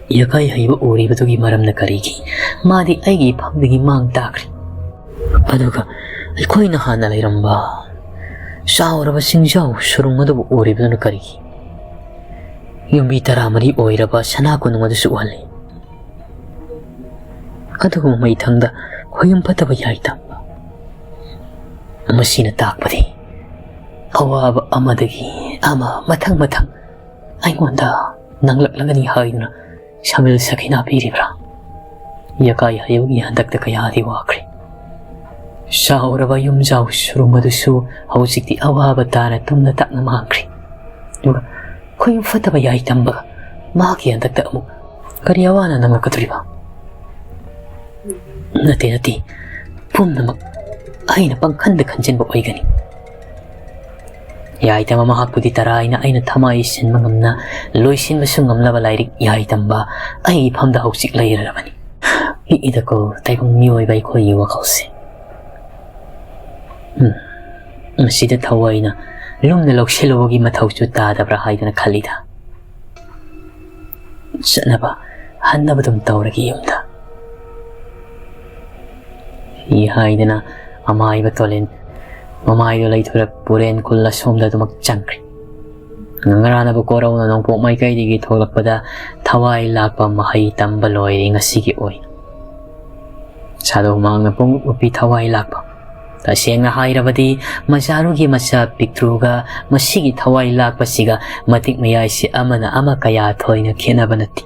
ꯌꯥꯀꯥꯏ ꯍꯩꯕ ꯎꯔꯤꯕꯗꯨꯒꯤ ꯃꯔꯝꯅ ꯀꯔꯤꯒꯤ ꯃꯥꯗꯤ ꯑꯩꯒꯤ ꯏꯐꯝꯗꯒꯤ ꯃꯥꯡ ꯇꯥꯈ꯭ꯔꯤ? ꯑꯗꯨꯒ ꯑꯩꯈꯣꯏꯅ ꯍꯥꯟꯅ ꯂꯩꯔꯝꯕ ꯆꯥꯎꯔꯕ ꯆꯤꯡꯖꯥꯎ ꯁꯨꯔꯨꯡ ꯑꯗꯨꯕꯨ ꯎꯔꯤꯕꯗꯨꯅ ꯀꯔꯤꯒꯤ? ꯌꯨꯝꯕꯤ ꯇꯔꯥꯃꯔꯤ ꯑꯣꯏꯔꯕ ꯁꯅꯥ ꯀꯣꯅꯨꯡ ꯑꯗꯨꯁꯨ ꯎꯍꯜꯂꯤ꯫ ꯑꯗꯨꯒ ꯃꯃꯩꯊꯪꯗ ꯈꯣꯌꯨꯝ ꯐꯠꯇꯕ ꯌꯥꯏ ꯇꯝꯕ꯫ ꯃꯁꯤꯅ ꯇꯥꯛꯄꯗꯤ ꯑꯋꯥꯕ ꯑꯃꯗꯒꯤ ꯑꯃ ꯃꯊꯪ ꯃꯊꯪ ꯑꯩꯉꯣꯟꯗ ꯅꯪꯂꯛꯂꯒꯅꯤ ꯍꯥꯏꯗꯨꯅ ꯁꯃꯤꯜ ꯁꯈꯤꯅꯥ ꯄꯤꯔꯤꯕ꯭ꯔꯥ? ꯌꯥꯀꯥꯏ ꯍꯩꯕꯒꯤ ꯍꯟꯗꯛꯇ ꯀꯌꯥꯗꯤ ꯋꯥꯈ꯭ꯔꯦ꯫ ꯆꯥꯎꯔꯕ ꯌꯨꯝꯖꯥꯎ ꯁꯨꯔꯨꯡ ꯑꯗꯨꯁꯨ ꯍꯧꯖꯤꯛꯇꯤ ꯑꯋꯥꯕ ꯇꯥꯅ ꯇꯨꯝꯅ ꯇꯥꯛꯅ ꯃꯥꯡꯈ꯭ꯔꯦ꯫ ꯑꯗꯨꯒ ꯈꯣꯏꯌꯨꯝ ꯐꯠꯇꯕ ꯌꯥꯏꯇꯝꯕꯒ ꯃꯍꯥꯛꯀꯤ ꯍꯟꯗꯛꯇ ꯑꯃꯨꯛ ꯀꯔꯤ ꯑꯋꯥꯅ ꯅꯪꯂꯛꯀꯗꯧꯔꯤꯕ? ꯅꯠꯇꯦ, ꯅꯠꯇꯦ, ꯄꯨꯝꯅꯃꯛ ꯑꯩꯅ ꯄꯪꯈꯟꯗ ꯈꯟꯖꯤꯟꯕ ꯑꯣꯏꯒꯅꯤ꯫ ꯌꯥꯏꯇꯝꯕ ꯃꯍꯥꯛꯄꯨꯗꯤ ꯇꯔꯥꯏꯅ ꯑꯩꯅ ꯊꯃꯥꯏ ꯁꯤꯟꯕ ꯉꯝꯅ ꯂꯣꯏꯁꯤꯟꯕꯁꯨ ꯉꯝꯂꯕ ꯂꯥꯏꯔꯤꯛ ꯌꯥꯏꯇꯝꯕ ꯑꯩꯒꯤ ꯐꯝꯗ ꯍꯧꯖꯤꯛ ꯂꯩꯔꯔꯕꯅꯤ꯫ ꯄꯤꯛꯏꯗꯀꯣ ꯇꯥꯏꯕꯪ ꯃꯤꯑꯣꯏꯕ ꯑꯩꯈꯣꯏꯒꯤ ꯋꯥꯈꯜꯁꯦ꯫ ꯎꯝ, ꯃꯁꯤꯗ ꯊꯋꯥꯏꯅ ꯂꯨꯝꯅ ꯂꯧꯁꯤꯜꯂꯨꯕꯒꯤ ꯃꯊꯧꯁꯨ ꯇꯥꯗꯕ꯭ꯔꯥ ꯍꯥꯏꯗꯅ ꯈꯜꯂꯤꯗ꯫ ꯆꯠꯅꯕ ꯍꯟꯅꯕ ꯑꯗꯨꯝ ꯇꯧꯔꯒꯦ ꯌꯨꯝꯗ꯫ ꯍꯤ ꯍꯥꯏꯗꯅ ꯑꯃꯥꯏꯕ ꯇꯣꯂꯦꯟ ꯃꯃꯥꯏꯗꯣ ꯂꯩꯊꯣꯔꯛ ꯄꯨꯔꯦꯟ ꯈꯨꯜ ꯑꯁꯣꯝꯗ ꯑꯗꯨꯃꯛ ꯆꯪꯈ꯭ꯔꯦ꯫ ꯉꯔꯥꯅꯕ ꯀꯣꯔꯧꯅ ꯅꯣꯡꯄꯣꯛ ꯃꯥꯏꯀꯩꯗꯒꯤ ꯊꯣꯛꯂꯛꯄꯗ ꯊꯋꯥꯏ ꯂꯥꯛꯄ ꯃꯍꯩ ꯇꯝꯕ ꯂꯣꯏꯔꯦ ꯉꯁꯤꯒꯤ ꯑꯣꯏꯅ꯫ ꯁꯥꯗꯣ ꯍꯨꯃꯥꯡꯅ ꯄꯨꯡꯂꯨꯞ ꯂꯨꯞꯄꯤ ꯊꯋꯥꯏ ꯂꯥꯛꯄ꯫ ꯇꯁꯦꯡꯅ ꯍꯥꯏꯔꯕꯗꯤ ꯃꯖꯥꯔꯨꯒꯤ ꯃꯆꯥ ꯄꯤꯛꯇ꯭ꯔꯨꯒ ꯃꯁꯤꯒꯤ ꯊꯋꯥꯏ ꯂꯥꯛꯄꯁꯤꯒ ꯃꯇꯤꯛ ꯃꯌꯥꯏꯁꯤ ꯑꯃꯅ ꯑꯃ ꯀꯌꯥ ꯊꯣꯏꯅ ꯈꯦꯠꯅꯕ ꯅꯠꯇꯦ꯫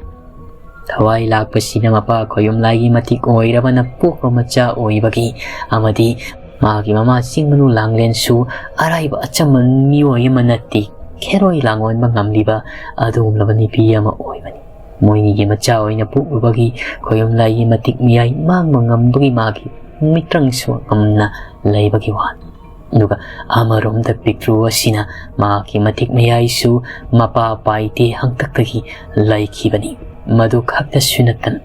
ꯊꯋꯥꯏ ꯂꯥꯛꯄꯁꯤꯅ ꯃꯄꯥ ꯈꯣꯌꯨꯝ ꯂꯥꯏꯒꯤ ꯃꯇꯤꯛ ꯑꯣꯏꯔꯕꯅ ꯄꯣꯛꯄ ꯃꯆꯥ ꯑꯣꯏꯕꯒꯤ ꯑꯃꯗꯤ ꯃꯥꯒꯤ ꯃꯃꯥ ꯆꯤꯡ ꯃꯅꯨ ꯂꯥꯡꯂꯦꯟꯁꯨ ꯑꯔꯥꯏꯕ ꯑꯆꯝꯕ ꯃꯤꯑꯣꯏ ꯑꯃ ꯅꯠꯇꯦ, ꯈꯦꯔꯣꯏ ꯂꯥꯡꯑꯣꯟꯕ ꯉꯝꯂꯤꯕ ꯑꯗꯨꯒꯨꯝꯂꯕ ꯅꯨꯄꯤ ꯑꯃ ꯑꯣꯏꯕꯅꯤ꯫ ꯃꯣꯏꯅꯤꯒꯤ ꯃꯆꯥ ꯑꯣꯏꯅ ꯄꯣꯛꯂꯨꯕꯒꯤ ꯈꯣꯌꯨꯝ ꯂꯥꯏꯒꯤ ꯃꯇꯤꯛ ꯃꯌꯥꯏ ꯃꯥꯡꯕ ꯉꯝꯕꯒꯤ ꯃꯥꯒꯤ ꯃꯤꯇ꯭ꯔꯪꯁꯨ ꯉꯝꯅ ꯂꯩꯕꯒꯤ ꯋꯥꯅꯤ꯫ ꯑꯗꯨꯒ ꯑꯃꯔꯣꯝꯗ ꯄꯤꯛꯇ꯭ꯔꯨ ꯑꯁꯤꯅ ꯃꯍꯥꯛꯀꯤ ꯃꯇꯤꯛ ꯃꯌꯥꯏꯁꯨ ꯃꯄꯥ ꯄꯥꯏꯗꯦ ꯍꯥꯡꯇꯛꯇꯒꯤ ꯂꯩꯈꯤꯕꯅꯤ꯫ ꯃꯗꯨ ꯈꯛꯇꯁꯨ ꯅꯠꯇꯅ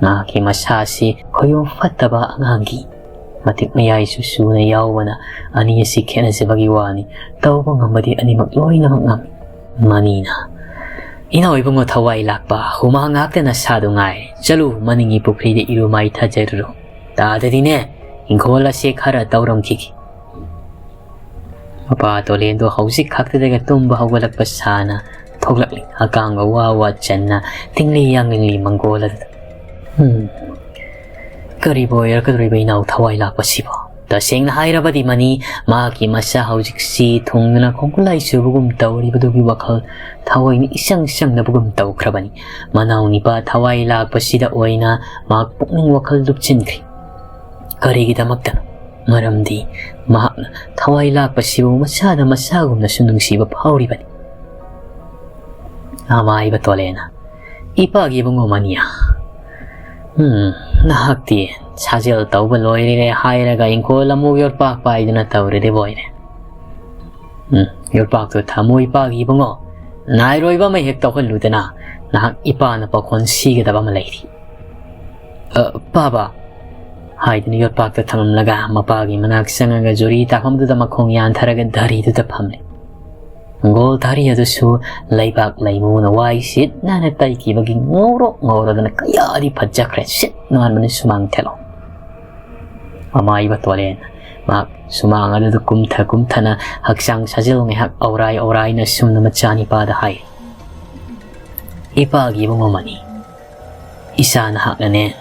ꯃꯍꯥꯛꯀꯤ ꯃꯁꯥꯁꯤ ꯈꯣꯌꯨꯝ ꯐꯠꯇꯕ ꯑꯉꯥꯡꯒꯤ ꯃꯇꯤꯛ ꯃꯌꯥꯏꯁꯨ ꯁꯨꯅ ꯌꯥꯎꯕꯅ ꯑꯅꯤ ꯑꯁꯤ ꯈꯦꯠꯅꯖꯕꯒꯤ ꯋꯥꯅꯤ꯫ ꯇꯧꯕ ꯉꯝꯕꯗꯤ ꯑꯅꯤꯃꯛ ꯂꯣꯏꯅꯃꯛ ꯉꯝꯃꯤ꯫ ꯃꯅꯤꯅ, "ꯏꯅꯥꯎ ꯏꯕꯨꯡꯉꯣ ꯊꯋꯥꯏ ꯂꯥꯛꯄ, ꯍꯨꯃꯥꯡ ꯉꯥꯛꯇꯅ ꯁꯥꯗꯨ ꯉꯥꯏ꯫ ꯆꯠꯂꯨ, ꯃꯅꯤꯡꯒꯤ ꯄꯨꯈ꯭ꯔꯤꯗ ꯏꯔꯨ ꯃꯥꯏꯊꯖꯔꯨꯔꯣ꯫ ꯇꯥꯗꯗꯤꯅꯦ, ꯏꯪꯈꯣꯜ ꯑꯁꯦ ꯈꯔ ꯇꯧꯔꯝꯈꯤꯒꯦ꯫" ꯃꯄꯥ ꯇꯣꯂꯦꯟꯗꯣ ꯍꯧꯖꯤꯛ ꯈꯛꯇꯗꯒ ꯇꯨꯝꯕ ꯍꯧꯒꯠꯂꯛꯄ ꯁꯥꯅ ꯊꯣꯛꯂꯛꯂꯤ꯫ ꯑꯀꯥꯡꯕ ꯋꯥ ꯋꯥ ꯆꯟꯅ ꯇꯤꯡꯂꯤ ꯌꯥꯡꯂꯤ ꯃꯪꯒꯣꯜ ꯑꯗꯨꯗ꯫ ꯎꯝ, ꯀꯔꯤꯕꯨ ꯑꯣꯏꯔꯛꯀꯗꯧꯔꯤꯕ ꯏꯅꯥꯎ ꯊꯋꯥꯏ ꯂꯥꯛꯄꯁꯤꯕꯣ? ꯇꯁꯦꯡꯅ ꯍꯥꯏꯔꯕꯗꯤ ꯃꯅꯤ, ꯃꯍꯥꯛꯀꯤ ꯃꯁꯥ ꯍꯧꯖꯤꯛꯁꯤ ꯊꯨꯡꯗꯨꯅ ꯈꯣꯡꯒꯨꯂꯥꯏ ꯆꯨꯕꯒꯨꯝ ꯇꯧꯔꯤꯕꯗꯨꯒꯤ ꯋꯥꯈꯜ ꯊꯋꯥꯏꯅ ꯏꯆꯪ ꯆꯪꯗꯕꯒꯨꯝ ꯇꯧꯈ꯭ꯔꯕꯅꯤ꯫ ꯃꯅꯥꯎ ꯅꯤꯄꯥ ꯊꯋꯥꯏ ꯂꯥꯛꯄꯁꯤꯗ ꯑꯣꯏꯅ ꯃꯍꯥꯛ ꯄꯨꯛꯅꯤꯡ ꯋꯥꯈꯜ ꯂꯨꯞꯁꯤꯟꯈ꯭ꯔꯦ꯫ ꯀꯔꯤꯒꯤꯗꯃꯛꯇꯅꯣ? ꯃꯔꯝꯗꯤ ꯃꯍꯥꯛꯅ ꯊꯋꯥꯏ ꯂꯥꯛꯄꯁꯤꯕꯨ ꯃꯁꯥꯅ ꯃꯁꯥꯒꯨꯝꯅꯁꯨ ꯅꯨꯡꯁꯤꯕ ꯐꯥꯎꯔꯤꯕꯅꯤ꯫ ꯑꯃꯥꯏꯕ ꯇꯣꯂꯦꯅ, "ꯏꯄꯥꯒꯤ ꯏꯕꯨꯡꯉꯣ ꯃꯅꯤꯌꯥ, ꯎꯝ, ꯅꯍꯥꯛꯇꯤ ꯁꯥꯖꯦꯜ ꯇꯧꯕ ꯂꯣꯏꯔꯦ ꯍꯥꯏꯔꯒ ꯏꯪꯈꯣꯜ ꯑꯃꯨꯛ ꯌꯣꯠꯄꯥꯛ ꯄꯥꯏꯗꯨꯅ ꯇꯧꯔꯤꯗꯤ ꯕꯣꯏꯔꯦ꯫ ꯎꯝ, ꯌꯣꯠꯄꯥꯛꯇꯨ ꯊꯝꯃꯨ ꯏꯄꯥꯒꯤ ꯏꯕꯨꯡꯉꯣ꯫ ꯅꯥꯏꯔꯣꯏꯕ ꯑꯃ ꯍꯦꯛ ꯇꯧꯍꯜꯂꯨꯗꯅ, ꯅꯍꯥꯛ ꯏꯄꯥꯅ ꯄꯥꯈꯣꯟ ꯁꯤꯒꯗꯕ ꯑꯃ ꯂꯩꯔꯤ꯫" "ꯑ, ꯄꯥꯕ," ꯍꯥꯏꯗꯨꯅ ꯌꯣꯠꯄꯥꯛꯇ ꯊꯝꯂꯝꯂꯒ ꯃꯄꯥꯒꯤ ꯃꯅꯥꯛ ꯆꯪꯉꯒ ꯖꯨꯔꯤ ꯇꯥꯐꯝꯗꯨꯗ ꯃꯈꯣꯡ ꯌꯥꯟꯊꯔꯒ ꯙꯔꯤꯗꯨꯗ ꯐꯝꯂꯦ꯫ ꯍꯪꯒꯣꯜ ꯙꯔꯤ ꯑꯗꯨꯁꯨ ꯂꯩꯕꯥꯛ ꯂꯩꯃꯨꯅ ꯋꯥꯏ ꯁꯤꯠ ꯅꯥꯟꯅ ꯇꯩꯈꯤꯕꯒꯤ ꯉꯧꯔꯣꯛ ꯉꯧꯔꯗꯅ ꯀꯌꯥꯗꯤ ꯐꯖꯈ꯭ꯔꯦ, ꯁꯤꯠ ꯅꯥꯟꯕꯅ ꯁꯨꯃꯥꯡ ꯊꯦꯠꯂꯣ꯫ ꯑꯃꯥꯏꯕ ꯇꯣꯂꯦꯟ ꯃꯍꯥꯛ ꯁꯨꯃꯥꯡ ꯑꯗꯨꯗ ꯀꯨꯝꯊ ꯀꯨꯝꯊꯅ ꯍꯛꯆꯥꯡ ꯁꯥꯖꯦꯜ ꯉꯥꯏꯍꯥꯛ ꯑꯧꯔꯥꯏ ꯑꯧꯔꯥꯏꯅ ꯁꯨꯝꯅ ꯃꯆꯥꯅꯤꯄꯥꯗ ꯍꯥꯏ, "ꯏꯄꯥꯒꯤ ꯏꯕꯨꯡꯉꯣ ꯃꯅꯤ, ꯏꯆꯥ ꯅꯍꯥꯛꯅꯅꯦ,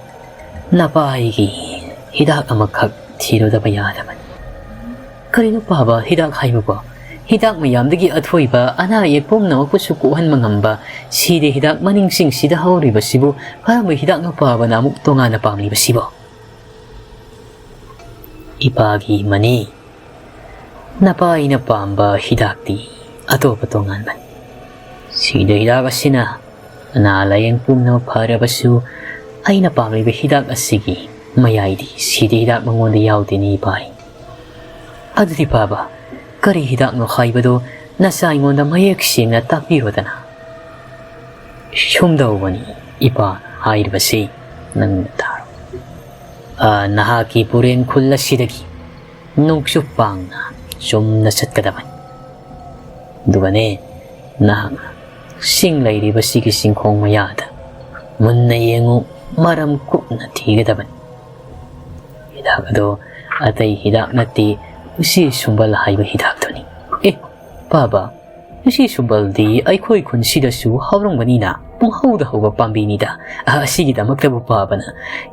ꯅꯄꯥ ꯑꯩꯒꯤ ꯍꯤꯗꯥꯛ ꯑꯃꯈꯛ ꯊꯤꯔꯨꯗꯕ ꯌꯥꯗꯕꯅꯤ꯫" "ꯀꯔꯤꯅꯣ ꯄꯥꯕ, ꯍꯤꯗꯥꯛ ꯍꯥꯏꯕꯕꯣ? ꯍꯤꯗꯥꯛ ꯃꯌꯥꯝꯗꯒꯤ ꯑꯊꯣꯏꯕ, ꯑꯅꯥ ꯑꯌꯦꯛ ꯄꯨꯝꯅꯃꯛꯄꯨꯁꯨ ꯀꯣꯛꯍꯟꯕ ꯉꯝꯕ, ꯁꯤꯗ ꯍꯤꯗꯥꯛ ꯃꯅꯤꯡꯁꯤꯡꯁꯤꯗ ꯍꯧꯔꯤꯕꯁꯤꯕꯨ ꯀꯔꯝꯕ ꯍꯤꯗꯥꯛꯅꯣ ꯄꯥꯕꯅ ꯑꯃꯨꯛ ꯇꯣꯉꯥꯟꯅ ꯄꯥꯝꯂꯤꯕꯁꯤꯕꯣ?" "ꯏꯄꯥꯒꯤ ꯃꯅꯤ, ꯅꯄꯥ ꯑꯩꯅ ꯄꯥꯝꯕ ꯍꯤꯗꯥꯛꯇꯤ ꯑꯇꯣꯞꯄ ꯇꯣꯉꯥꯟꯕꯅꯤ꯫ ꯁꯤꯗ ꯍꯤꯗꯥꯛ ꯑꯁꯤꯅ ꯑꯅꯥ ꯂꯥꯌꯦꯡ ꯄꯨꯝꯅꯃꯛ ꯐꯔꯕꯁꯨ, ꯑꯩꯅ ꯄꯥꯝꯂꯤꯕ ꯍꯤꯗꯥꯛ ꯑꯁꯤꯒꯤ ꯃꯌꯥꯏꯗꯤ ꯁꯤꯗ ꯍꯤꯗꯥꯛ ꯃꯉꯣꯟꯗ ꯌꯥꯎꯗꯦꯅꯦ ꯏꯄꯥ ꯑꯩ꯫" "ꯑꯗꯨꯗꯤ ꯄꯥꯕ, ꯀꯔꯤ ꯍꯤꯗꯥꯛꯅꯣ ꯍꯥꯏꯕꯗꯨ ꯅꯆꯥ ꯑꯩꯉꯣꯟꯗ ꯃꯌꯦꯛ ꯁꯦꯡꯅ ꯇꯥꯛꯄꯤꯔꯣꯗꯅ꯫" "ꯁꯨꯝꯗꯧꯕꯅꯤ ꯏꯄꯥ ꯍꯥꯏꯔꯤꯕꯁꯤ, ꯅꯪꯅ ꯇꯥꯔꯣ꯫ ꯑ, ꯅꯍꯥꯛꯀꯤ ꯄꯨꯔꯦꯟ ꯈꯨꯜ ꯑꯁꯤꯗꯒꯤ ꯅꯣꯡꯆꯨꯞ ꯄꯥꯡꯅ ꯆꯨꯝꯅ ꯆꯠꯀꯗꯕꯅꯤ꯫ ꯑꯗꯨꯒꯅꯦ, ꯅꯍꯥꯛꯅ ꯆꯤꯡ ꯂꯩꯔꯤꯕꯁꯤꯒꯤ ꯆꯤꯡꯈꯣꯡ ꯃꯌꯥꯗ ꯃꯨꯟꯅ ꯌꯦꯡꯉꯨ, ꯃꯔꯝ ꯀꯨꯞꯅ ꯊꯤꯒꯗꯕꯅꯤ꯫ ꯍꯤꯗꯥꯛ ꯑꯗꯣ ꯑꯇꯩ ꯍꯤꯗꯥꯛ ꯅꯠꯇꯦ, ꯎꯆꯤ ꯁꯨꯝꯕꯜ ꯍꯥꯏꯕ ꯍꯤꯗꯥꯛꯇꯨꯅꯤ꯫" "ꯑꯦ, ꯄꯥꯕ, ꯎꯆꯤ ꯁꯨꯝꯕꯜꯗꯤ ꯑꯩꯈꯣꯏ ꯈꯨꯟꯁꯤꯗꯁꯨ ꯍꯧꯔꯝꯒꯅꯤꯅ, ꯄꯨꯡꯍꯧꯗ ꯍꯧꯕ ꯄꯥꯝꯕꯤꯅꯤꯗ꯫ ꯑ, ꯑꯁꯤꯒꯤꯗꯃꯛꯇꯕꯨ ꯄꯥꯕꯅ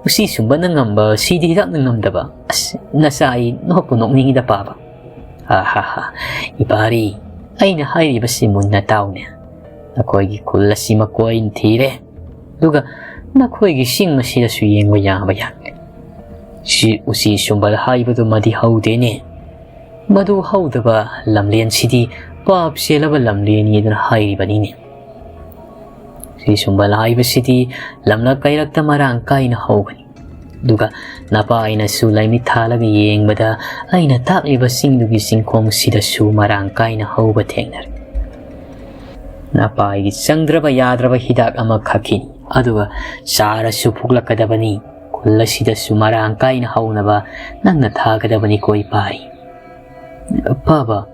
ꯎꯆꯤ ꯁꯨꯝꯕꯜꯅ ꯉꯝꯕ ꯁꯤꯗꯤ ꯍꯤꯗꯥꯛꯅ ꯉꯝꯗꯕ꯫ ꯑꯁ, ꯅꯆꯥ ꯑꯩ ꯅꯣꯛꯄꯨ ꯅꯣꯛꯅꯤꯡꯉꯤꯗ ꯄꯥꯕ꯫ ꯑꯍꯥꯍꯥ, ꯏꯄꯥꯔꯤ, ꯑꯩꯅ ꯍꯥꯏꯔꯤꯕꯁꯤ ꯃꯨꯟꯅ ꯇꯥꯎꯅꯦ꯫ ꯅꯈꯣꯏꯒꯤ ꯈꯨꯜ ꯑꯁꯤ ꯃꯀꯣꯏꯅ ꯊꯤꯔꯦ, ꯑꯗꯨꯒ ꯅꯈꯣꯏꯒꯤ ꯆꯤꯡ ꯑꯁꯤꯗꯁꯨ ꯌꯦꯡꯕ ꯌꯥꯕ ꯌꯥꯒꯅꯤ꯫ ꯁꯤ ꯎꯆꯤ ꯁꯨꯝꯕꯜ ꯍꯥꯏꯕꯗꯨꯃꯗꯤ ꯍꯧꯗꯦꯅꯦ꯫ ꯃꯗꯨ ꯍꯧꯗꯕ ꯂꯝꯂꯦꯟꯁꯤꯗꯤ ꯄꯥꯞ ꯆꯦꯜꯂꯕ ꯂꯝꯂꯦꯟꯅꯤꯗꯅ ꯍꯥꯏꯔꯤꯕꯅꯤꯅꯦ꯫ ꯎꯆꯤ ꯁꯨꯝꯕꯜ ꯍꯥꯏꯕꯁꯤꯗꯤ ꯂꯝꯂꯛ ꯀꯩꯔꯛꯇ ꯃꯔꯥꯡ ꯀꯥꯏꯅ ꯍꯧꯕꯅꯤ꯫ ꯑꯗꯨꯒ ꯅꯄꯥꯏꯅꯁꯨ ꯂꯥꯏꯃꯤꯠ ꯊꯥꯜꯂꯒ ꯌꯦꯡꯕꯗ ꯑꯩꯅ ꯇꯥꯛꯂꯤꯕ ꯆꯤꯡꯗꯨꯒꯤ ꯆꯤꯡꯈꯣꯡꯁꯤꯗꯁꯨ ꯃꯔꯥꯡ ꯀꯥꯏꯅ ꯍꯧꯕ ꯊꯦꯡꯅꯔꯦ꯫ ꯅꯄꯥꯏꯒꯤ ꯆꯪꯗ꯭ꯔꯕ ꯌꯥꯗ꯭ꯔꯕ ꯍꯤꯗꯥꯛ ꯑꯃꯈꯛꯀꯤꯅꯤ꯫ ꯑꯗꯨꯒ ꯆꯥꯔꯁꯨ ꯐꯨꯛꯂꯛꯀꯗꯕꯅꯤ꯫ ꯈꯨꯜ ꯑꯁꯤꯗꯁꯨ ꯃꯔꯥꯡ ꯀꯥꯏꯅ ꯍꯧꯅꯕ ꯅꯪꯅ ꯊꯥꯒꯗꯕꯅꯤꯀꯣ ꯏꯄꯥꯏ꯫ ꯄꯥꯕ,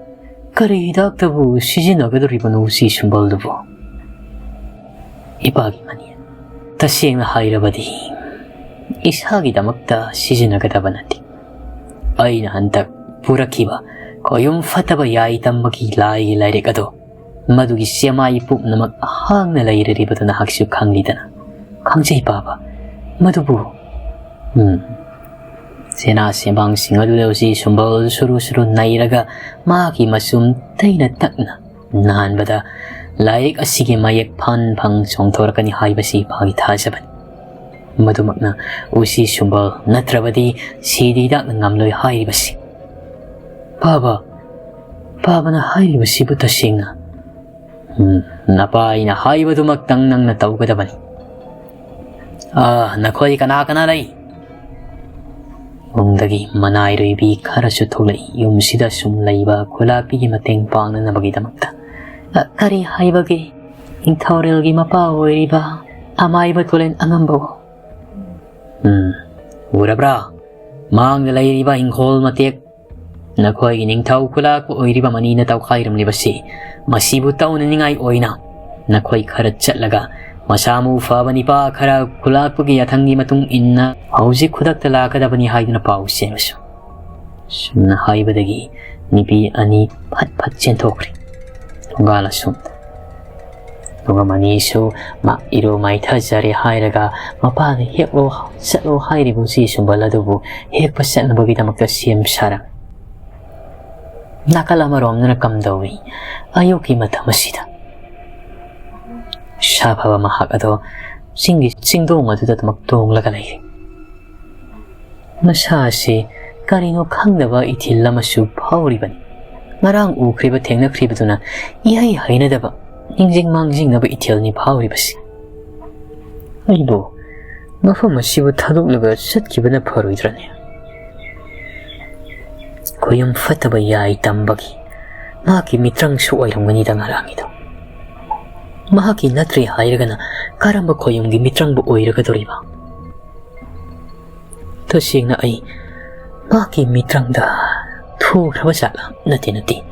ꯀꯔꯤ ꯍꯤꯗꯥꯛꯇꯕꯨ ꯁꯤꯖꯤꯟꯅꯒꯗꯧꯔꯤꯕꯅꯣ ꯎꯆꯤ ꯁꯨꯝꯕꯜꯗꯨꯕꯨ? ꯏꯄꯥꯒꯤ ꯃꯅꯤ, ꯇꯁꯦꯡꯅ ꯍꯥꯏꯔꯕꯗꯤ ꯏꯁꯥꯒꯤꯗꯃꯛꯇ ꯁꯤꯖꯤꯟꯅꯒꯗꯕ ꯅꯠꯇꯦ꯫ ꯑꯩꯅ ꯍꯟꯗꯛ ꯄꯨꯔꯛꯈꯤꯕ ꯈꯣꯌꯨꯝ ꯐꯠꯇꯕ ꯌꯥꯏ ꯇꯝꯕꯒꯤ ꯂꯥꯏꯒꯤ ꯂꯥꯏꯔꯤꯛ ꯑꯗꯣ, ꯃꯗꯨꯒꯤ ꯆꯦꯃꯥꯏ ꯄꯨꯝꯅꯃꯛ ꯍꯥꯡꯅ ꯂꯩꯔꯤꯕꯗꯨ ꯅꯍꯥꯛꯁꯨ ꯈꯪꯂꯤꯗꯅ꯫ ꯈꯪꯖꯩ ꯄꯥꯕ, ꯃꯗꯨꯕꯨ꯫ ꯎꯝ꯫ ꯁꯦꯅꯥ ꯁꯦꯝꯕꯥꯡꯁꯤꯡ ꯑꯗꯨꯗ ꯎꯆꯤ ꯁꯨꯝꯕꯜ ꯁꯨꯔꯨ ꯁꯨꯔꯨ ꯅꯩꯔꯒ ꯃꯥꯒꯤ ꯃꯆꯨꯝ ꯇꯩꯅ ꯇꯛꯅ ꯅꯥꯟꯕꯗ ꯂꯥꯏꯔꯤꯛ ꯑꯁꯤꯒꯤ ꯃꯌꯦꯛ ꯐꯟ ꯐꯪ ꯆꯣꯡꯊꯣꯔꯛꯀꯅꯤ ꯍꯥꯏꯕꯁꯤ ꯏꯄꯥꯒꯤ ꯊꯥꯖꯕꯅꯤ꯫ ꯃꯗꯨꯃꯛꯅ ꯎꯆꯤ ꯁꯨꯝꯕꯜ ꯅꯠꯇ꯭ꯔꯕꯗꯤ ꯁꯤꯗꯤ ꯍꯤꯗꯥꯛꯅ ꯉꯝꯂꯣꯏ ꯍꯥꯏꯔꯤꯕꯁꯤ꯫ ꯄꯥꯕ, ꯄꯥꯕꯅ ꯍꯥꯏꯔꯤꯕꯁꯤꯕꯨ ꯇꯁꯦꯡꯅ? ꯎꯝ, ꯅꯄꯥꯏꯅ ꯍꯥꯏꯕꯗꯨꯃꯛꯇꯪ ꯅꯪꯅ ꯇꯧꯒꯗꯕꯅꯤ꯫ ꯑꯥ, ꯅꯈꯣꯏ ꯀꯅꯥ ꯀꯅꯥ ꯂꯩ? ꯌꯨꯝꯗꯒꯤ ꯃꯅꯥꯏꯔꯣꯏꯕꯤ ꯈꯔꯁꯨ ꯊꯣꯛꯂꯛꯏ, ꯌꯨꯝꯁꯤꯗ ꯁꯨꯝ ꯂꯩꯕ ꯈꯨꯂꯥꯛꯄꯤꯒꯤ ꯃꯇꯦꯡ ꯄꯥꯡꯅꯅꯕꯒꯤꯗꯃꯛꯇ꯫ ꯑ, ꯀꯔꯤ ꯍꯥꯏꯕꯒꯦ? ꯅꯤꯡꯊꯧꯔꯦꯜꯒꯤ ꯃꯄꯥ ꯑꯣꯏꯔꯤꯕ ꯑꯃꯥꯏꯕ ꯇꯨꯔꯦꯜ ꯑꯉꯝꯕꯕꯨ꯫ ꯎꯝ, ꯎꯔꯕ꯭ꯔꯥ? ꯃꯥꯡꯗ ꯂꯩꯔꯤꯕ ꯏꯪꯈꯣꯜ ꯃꯇꯦꯛ ꯅꯈꯣꯏꯒꯤ ꯅꯤꯡꯊꯧ ꯈꯨꯂꯥꯛꯄ ꯑꯣꯏꯔꯤꯕ ꯃꯅꯤꯅ ꯇꯧꯈꯥꯏꯔꯝꯂꯤꯕꯁꯤ, ꯃꯁꯤꯕꯨ ꯇꯧꯅꯅꯤꯡꯉꯥꯏ ꯑꯣꯏꯅ ꯅꯈꯣꯏ ꯈꯔ ꯆꯠꯂꯒ ꯃꯁꯥ ꯃꯎ ꯐꯕ ꯅꯤꯄꯥ ꯈꯔ ꯈꯨꯂꯥꯛꯄꯒꯤ ꯌꯥꯊꯪꯒꯤ ꯃꯇꯨꯡ ꯏꯟꯅ ꯍꯧꯖꯤꯛ ꯈꯨꯗꯛꯇ ꯂꯥꯛꯀꯗꯕꯅꯤ ꯍꯥꯏꯗꯨꯅ ꯄꯥꯎ ꯆꯦꯟꯕꯁꯨ꯫ ꯁꯨꯝꯅ ꯍꯥꯏꯕꯗꯒꯤ ꯅꯨꯄꯤ ꯑꯅꯤ ꯐꯠ ꯐꯠ ꯆꯦꯟꯊꯣꯛꯈ꯭ꯔꯦ꯫ ꯊꯣꯡꯒꯥꯜ ꯑꯁꯣꯝꯗ꯫ ꯑꯗꯨꯒ ꯃꯅꯤꯁꯨ ꯃꯥ ꯏꯔꯨ ꯃꯥꯏꯊꯖꯔꯦ ꯍꯥꯏꯔꯒ ꯃꯄꯥꯅ ꯍꯦꯛꯂꯣ ꯆꯠꯂꯣ ꯍꯥꯏꯔꯤꯕ ꯎꯆꯤ ꯁꯨꯝꯕꯜ ꯑꯗꯨꯕꯨ ꯍꯦꯛꯄ ꯆꯠꯅꯕꯒꯤꯗꯃꯛꯇ ꯁꯦꯝ ꯁꯥꯔꯝꯃꯤ꯫ ꯅꯥꯀꯜ ꯑꯃꯔꯣꯝꯗꯅ ꯀꯝꯗꯧꯏ? ꯑꯌꯨꯛꯀꯤ ꯃꯇꯝ ꯑꯁꯤꯗ ꯁꯥꯐꯕ ꯃꯍꯥꯛ ꯑꯗꯣ ꯆꯤꯡꯒꯤ ꯆꯤꯡꯗꯣꯡ ꯑꯗꯨꯗ ꯑꯗꯨꯃꯛ ꯇꯣꯡꯂꯒ ꯂꯩꯔꯤ꯫ ꯃꯁꯥꯁꯤ ꯀꯔꯤꯅꯣ ꯈꯪꯗꯕ ꯏꯊꯤꯜ ꯑꯃꯁꯨ ꯐꯥꯎꯔꯤꯕꯅꯤ꯫ ꯉꯔꯥꯡ ꯎꯈ꯭ꯔꯤꯕ ꯊꯦꯡꯅꯈ꯭ꯔꯤꯕꯗꯨꯅ ꯏꯍꯩ ꯍꯩꯅꯗꯕ, ꯅꯤꯡꯁꯤꯡ ꯃꯥꯡꯖꯤꯡꯅꯕ ꯏꯊꯤꯜꯅꯤ ꯐꯥꯎꯔꯤꯕꯁꯤ꯫ ꯑꯩꯕꯨ ꯃꯐꯝ ꯑꯁꯤꯕꯨ ꯊꯥꯗꯣꯛꯂꯒ ꯆꯠꯈꯤꯕꯅ ꯐꯔꯣꯏꯗ꯭ꯔꯅꯦ? ꯈꯣꯌꯨꯝ ꯐꯠꯇꯕ ꯌꯥꯏ ꯇꯝꯕꯒꯤ ꯃꯍꯥꯛꯀꯤ ꯃꯤꯇ꯭ꯔꯪꯁꯨ ꯑꯣꯏꯔꯝꯒꯅꯤꯗ ꯉꯔꯥꯡꯒꯤꯗꯣ꯫ ꯃꯍꯥꯛꯀꯤ ꯅꯠꯇ꯭ꯔꯦ ꯍꯥꯏꯔꯒꯅ ꯀꯔꯝꯕ ꯈꯣꯌꯨꯝꯒꯤ ꯃꯤꯇ꯭ꯔꯪꯕꯨ ꯑꯣꯏꯔꯒꯗꯧꯔꯤꯕ? ꯇꯁꯦꯡꯅ ꯑꯩ ꯃꯍꯥꯛꯀꯤ ꯃꯤꯇ꯭ꯔꯪꯗ ꯊꯨꯈ꯭ꯔꯕ ꯖꯥꯠꯂꯥ? ꯅꯠꯇꯦ, ꯅꯠꯇꯦ,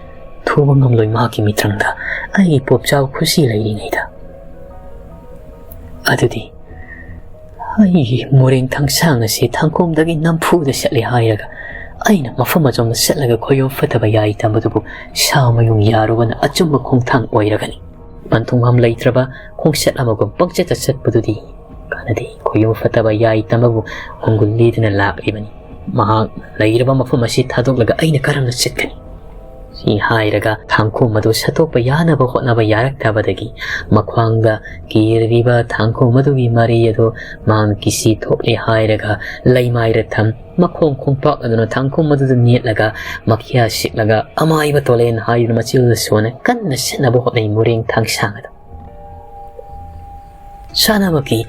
ꯊꯨꯕ ꯉꯝꯂꯣꯏ ꯃꯍꯥꯛꯀꯤ ꯃꯤꯇ꯭ꯔꯪꯗ ꯑꯩꯒꯤ ꯄꯣꯞꯆꯥꯎ ꯈꯨꯁꯤ ꯂꯩꯔꯤꯉꯩꯗ꯫ ꯑꯗꯨꯗꯤ ꯑꯩꯒꯤ ꯃꯣꯔꯦꯡ ꯊꯥꯡꯁꯥꯡ ꯑꯁꯤ ꯊꯥꯡꯈꯣꯝꯗꯒꯤ ꯅꯝꯐꯨꯗ ꯆꯠꯂꯦ ꯍꯥꯏꯔꯒ ꯑꯩꯅ ꯃꯐꯝ ꯑꯆꯧꯅ ꯆꯠꯂꯒ ꯈꯣꯌꯨꯝ ꯐꯠꯇꯕ ꯌꯥꯏ ꯇꯝꯕꯗꯨꯕꯨ ꯁꯥ ꯃꯌꯨꯡ ꯌꯥꯔꯨꯕꯅ ꯑꯆꯨꯝꯕ ꯈꯣꯡꯊꯥꯡ ꯑꯣꯏꯔꯒꯅꯤ꯫ ꯄꯟꯊꯨꯡꯐꯝ ꯂꯩꯇ꯭ꯔꯕ ꯈꯣꯡꯆꯠ ꯑꯃꯒꯨꯝ ꯄꯪꯆꯠꯇ ꯆꯠꯄꯗꯨꯗꯤ ꯀꯥꯟꯅꯗꯦ꯫ ꯈꯣꯌꯨꯝ ꯐꯠꯇꯕ ꯌꯥꯏ ꯇꯝꯕꯕꯨ ꯈꯣꯡꯒꯨꯜ ꯂꯤꯗꯨꯅ ꯂꯥꯛꯂꯤꯕꯅꯤ꯫ ꯃꯍꯥꯛ ꯂꯩꯔꯕ ꯃꯐꯝ ꯑꯁꯤ ꯊꯥꯗꯣꯛꯂꯒ ꯑꯩꯅ ꯀꯔꯝꯅ ꯆꯠꯀꯅꯤ? ꯁꯤ ꯍꯥꯏꯔꯒ ꯊꯥꯡꯈꯣꯝ ꯑꯗꯨ ꯁꯠꯇꯣꯛꯄ ꯌꯥꯅꯕ ꯍꯣꯠꯅꯕ ꯌꯥꯔꯛꯇꯕꯗꯒꯤ ꯃꯈ꯭ꯋꯥꯡꯗ ꯀꯤꯔꯤꯕ ꯊꯥꯡꯈꯣꯝ ꯑꯗꯨꯒꯤ ꯃꯔꯤ ꯑꯗꯨ ꯃꯍꯥꯛꯅ ꯀꯤꯁꯤ ꯊꯣꯛꯂꯦ ꯍꯥꯏꯔꯒ ꯂꯩꯃꯥꯏꯗ ꯊꯝ, ꯃꯈꯣꯡ ꯈꯣꯡꯄꯥꯛ ꯑꯗꯨꯅ ꯊꯥꯡꯈꯣꯝ ꯑꯗꯨꯗ ꯅꯦꯠꯂꯒ ꯃꯈꯤꯌꯥ ꯁꯤꯛꯂꯒ ꯑꯃꯥꯏꯕ ꯇꯣꯂꯦꯟ ꯍꯥꯏꯗꯨꯅ ꯃꯆꯤꯜꯗ ꯁꯣꯟꯅ ꯀꯟꯅ ꯁꯤꯠꯅꯕ ꯍꯣꯠꯅꯩ ꯃꯣꯔꯦꯡ ꯊꯥꯡꯁꯥꯡ ꯑꯗꯨ꯫ ꯆꯥꯅꯃꯛꯀꯤ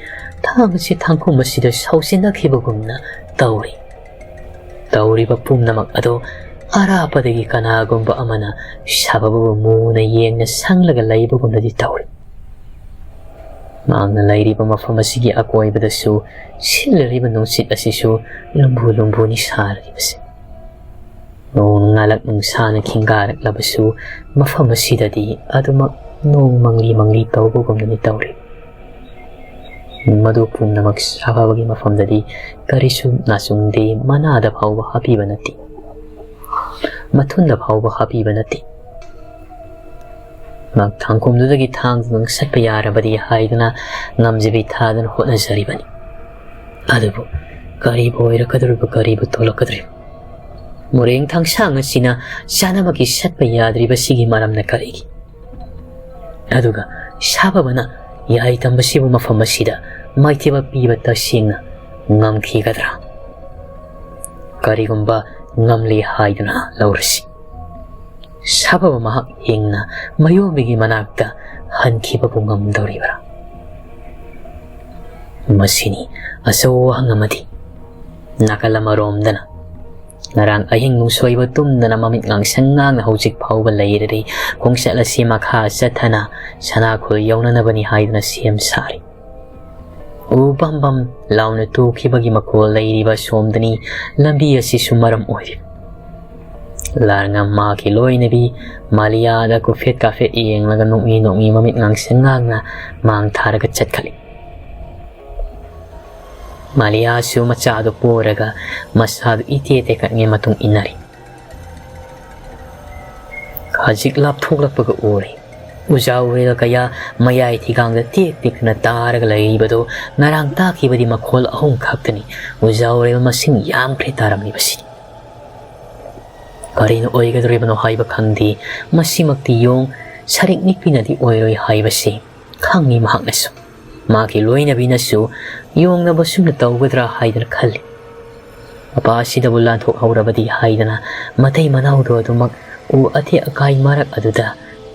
ꯊꯥꯡ ꯑꯁꯤ ꯊꯥꯡꯈꯣꯝ ꯑꯁꯤꯗ ꯁꯥꯎꯁꯤꯟꯅꯈꯤꯕꯒꯨꯝꯅ ꯇꯧꯔꯤ꯫ ꯇꯧꯔꯤꯕ ꯄꯨꯝꯅꯃꯛ ꯑꯗꯨ ꯑꯔꯥꯞꯄꯗꯒꯤ ꯀꯅꯥꯒꯨꯝꯕ ꯑꯃꯅ ꯁꯥꯕꯕꯨ ꯃꯨꯅ ꯌꯦꯡꯅ ꯁꯪꯂꯒ ꯂꯩꯕꯒꯨꯝꯅꯗꯤ ꯇꯧꯔꯤ꯫ ꯃꯍꯥꯛꯅ ꯂꯩꯔꯤꯕ ꯃꯐꯝ ꯑꯁꯤꯒꯤ ꯑꯀꯣꯏꯕꯗꯁꯨ ꯁꯤꯠꯂꯔꯤꯕ ꯅꯨꯡꯁꯤꯠ ꯑꯁꯤꯁꯨ ꯂꯨꯝꯕꯨ ꯂꯨꯝꯕꯨꯅꯤ ꯁꯥꯔꯤꯕꯁꯦ꯫ ꯅꯣꯡ ꯉꯥꯂꯛ ꯅꯨꯡꯁꯥꯅ ꯈꯤꯡꯒꯥꯔꯛꯂꯕꯁꯨ ꯃꯐꯝ ꯑꯁꯤꯗꯗꯤ ꯑꯗꯨꯃꯛ ꯅꯣꯡ ꯃꯪꯂꯤ ꯃꯪꯂꯤ ꯇꯧꯕꯒꯨꯝꯅꯅꯤ ꯇꯧꯔꯤ꯫ ꯃꯗꯨ ꯄꯨꯝꯅꯃꯛ ꯁꯥꯐꯕꯒꯤ ꯃꯐꯝꯗꯗꯤ ꯀꯔꯤꯁꯨ ꯅꯥꯆꯨꯡꯗꯦ, ꯃꯅꯥꯗ ꯐꯥꯎꯕ ꯍꯥꯞꯄꯤꯕ ꯅꯠꯇꯦ, ꯃꯊꯨꯟꯗ ꯐꯥꯎꯕ ꯍꯥꯞꯄꯤꯕ ꯅꯠꯇꯦ꯫ ꯃꯍꯥꯛ ꯊꯥꯡꯈꯣꯝꯗꯨꯗꯒꯤ ꯊꯥꯡꯗꯨꯅ ꯁꯠꯄ ꯌꯥꯔꯕꯗꯤ ꯍꯥꯏꯗꯨꯅ ꯉꯝꯖꯕꯤ ꯊꯥꯗꯨꯅ ꯍꯣꯠꯅꯖꯔꯤꯕꯅꯤ꯫ ꯑꯗꯨꯕꯨ ꯀꯔꯤꯕꯨ ꯑꯣꯏꯔꯛꯀꯗꯧꯔꯤꯕ, ꯀꯔꯤꯕꯨ ꯊꯣꯛꯂꯛꯀꯗꯧꯔꯤꯕ? ꯃꯣꯔꯦꯡ ꯊꯥꯡꯁꯥꯡ ꯑꯁꯤꯅ ꯆꯥꯅꯃꯛꯀꯤ ꯁꯠꯄ ꯌꯥꯗ꯭ꯔꯤꯕꯁꯤꯒꯤ ꯃꯔꯝꯅ ꯀꯔꯤꯒꯤ? ꯑꯗꯨꯒ ꯁꯥꯐꯕꯅ ꯌꯥꯏ ꯇꯝꯕꯁꯤꯕꯨ ꯃꯐꯝ ꯑꯁꯤꯗ ꯃꯥꯏꯊꯤꯕ ꯄꯤꯕ ꯇꯁꯦꯡꯅ ꯉꯝꯈꯤꯒꯗ꯭ꯔꯥ? ꯀꯔꯤꯒꯨꯝꯕ ꯉꯝꯂꯦ ꯍꯥꯏꯗꯨꯅ ꯂꯧꯔꯁꯤ꯫ ꯁꯥꯐꯕ ꯃꯍꯥꯛ ꯍꯤꯡꯅ ꯃꯌꯣꯝꯕꯤꯒꯤ ꯃꯅꯥꯛꯇ ꯍꯟꯈꯤꯕꯕꯨ ꯉꯝꯗꯧꯔꯤꯕ꯭ꯔꯥ? ꯃꯁꯤꯅꯤ ꯑꯆꯧꯕ ꯋꯥꯍꯪ ꯑꯃꯗꯤ꯫ ꯅꯥꯀꯜ ꯑꯃꯔꯣꯝꯗꯅ ꯉꯔꯥꯡ ꯑꯍꯤꯡ ꯅꯨꯡꯁꯣꯏꯕ ꯇꯨꯝꯗꯅ ꯃꯃꯤꯠ ꯉꯥꯡꯁꯪ ꯉꯥꯡꯅ ꯍꯧꯖꯤꯛ ꯐꯥꯎꯕ ꯂꯩꯔꯤꯕ ꯈꯣꯡꯆꯠ ꯑꯁꯤ ꯃꯈꯥ ꯆꯠꯊꯅ ꯁꯅꯥꯈꯣꯜ ꯌꯧꯅꯅꯕꯅꯤ ꯍꯥꯏꯗꯨꯅ ꯁꯦꯝ ꯁꯥꯔꯤ꯫ ꯎ ꯕꯝ ꯕꯝ ꯂꯥꯎꯅ ꯇꯨꯈꯤꯕꯒꯤ ꯃꯈꯣꯜ ꯂꯩꯔꯤꯕ ꯁꯣꯝꯗꯅꯤ ꯂꯝꯕꯤ ꯑꯁꯤꯁꯨ ꯃꯔꯝ ꯑꯣꯏꯔꯤ꯫ ꯂꯥꯔꯉꯝ ꯃꯥꯒꯤ ꯂꯣꯏꯅꯕꯤ ꯃꯥꯂꯤꯌꯥꯗ ꯀꯨꯐꯦꯠ ꯀꯥꯐꯦꯠ ꯌꯦꯡꯂꯒ ꯅꯣꯛꯃꯤ ꯅꯣꯛꯃꯤ ꯃꯃꯤꯠ ꯉꯥꯡꯁꯪ ꯉꯥꯡꯅ ꯃꯥꯡ ꯊꯥꯔꯒ ꯆꯠꯈꯠꯂꯤ꯫ ꯃꯥꯂꯤꯌꯥꯁꯨ ꯃꯆꯥꯗꯨ ꯄꯣꯔꯒ ꯃꯁꯥꯗꯨ ꯏꯇꯦ ꯇꯦꯀꯠꯉꯩ ꯃꯇꯨꯡ ꯏꯟꯅꯔꯤ꯫ ꯈꯖꯤꯛ ꯂꯥꯞꯊꯣꯛꯂꯛꯄꯒ ꯎꯔꯦ꯫ ꯎꯖꯥ ꯎꯔꯦꯜ ꯀꯌꯥ ꯃꯌꯥꯏ ꯊꯤꯒꯥꯡꯗ ꯇꯦꯛ ꯇꯦꯛꯇꯅ ꯇꯥꯔꯒ ꯂꯩꯔꯤꯕꯗꯨ ꯉꯔꯥꯡ ꯇꯥꯈꯤꯕꯗꯤ ꯃꯈꯣꯜ ꯑꯍꯨꯝ ꯈꯛꯇꯅꯤ꯫ ꯎꯖꯥ ꯎꯔꯦꯜ ꯃꯁꯤꯡ ꯌꯥꯝꯈ꯭ꯔꯦ ꯇꯥꯔꯝꯂꯤꯕꯁꯤ꯫ ꯀꯔꯤꯅ ꯑꯣꯏꯒꯗꯧꯔꯤꯕꯅꯣ ꯍꯥꯏꯕ ꯈꯪꯗꯦ꯫ ꯃꯁꯤꯃꯛꯇꯤ ꯌꯣꯡ ꯁꯔꯤꯛ ꯅꯤꯛꯄꯤꯅꯗꯤ ꯑꯣꯏꯔꯣꯏ ꯍꯥꯏꯕꯁꯤ ꯈꯪꯏ ꯃꯍꯥꯛꯅꯁꯨ꯫ ꯃꯥꯒꯤ ꯂꯣꯏꯅꯕꯤꯅꯁꯨ ꯌꯣꯡꯅꯕ ꯁꯨꯝꯅ ꯇꯧꯒꯗ꯭ꯔꯥ ꯍꯥꯏꯗꯅ ꯈꯜꯂꯤ꯫ ꯃꯄꯥ ꯑꯁꯤꯗꯕꯨ ꯂꯥꯟꯊꯣꯛꯍꯧꯔꯕꯗꯤ ꯍꯥꯏꯗꯅ ꯃꯇꯩ ꯃꯅꯥꯎꯗꯨ ꯑꯗꯨꯃꯛ ꯎ ꯑꯇꯦꯛ ꯑꯀꯥꯏ ꯃꯔꯛ ꯑꯗꯨꯗ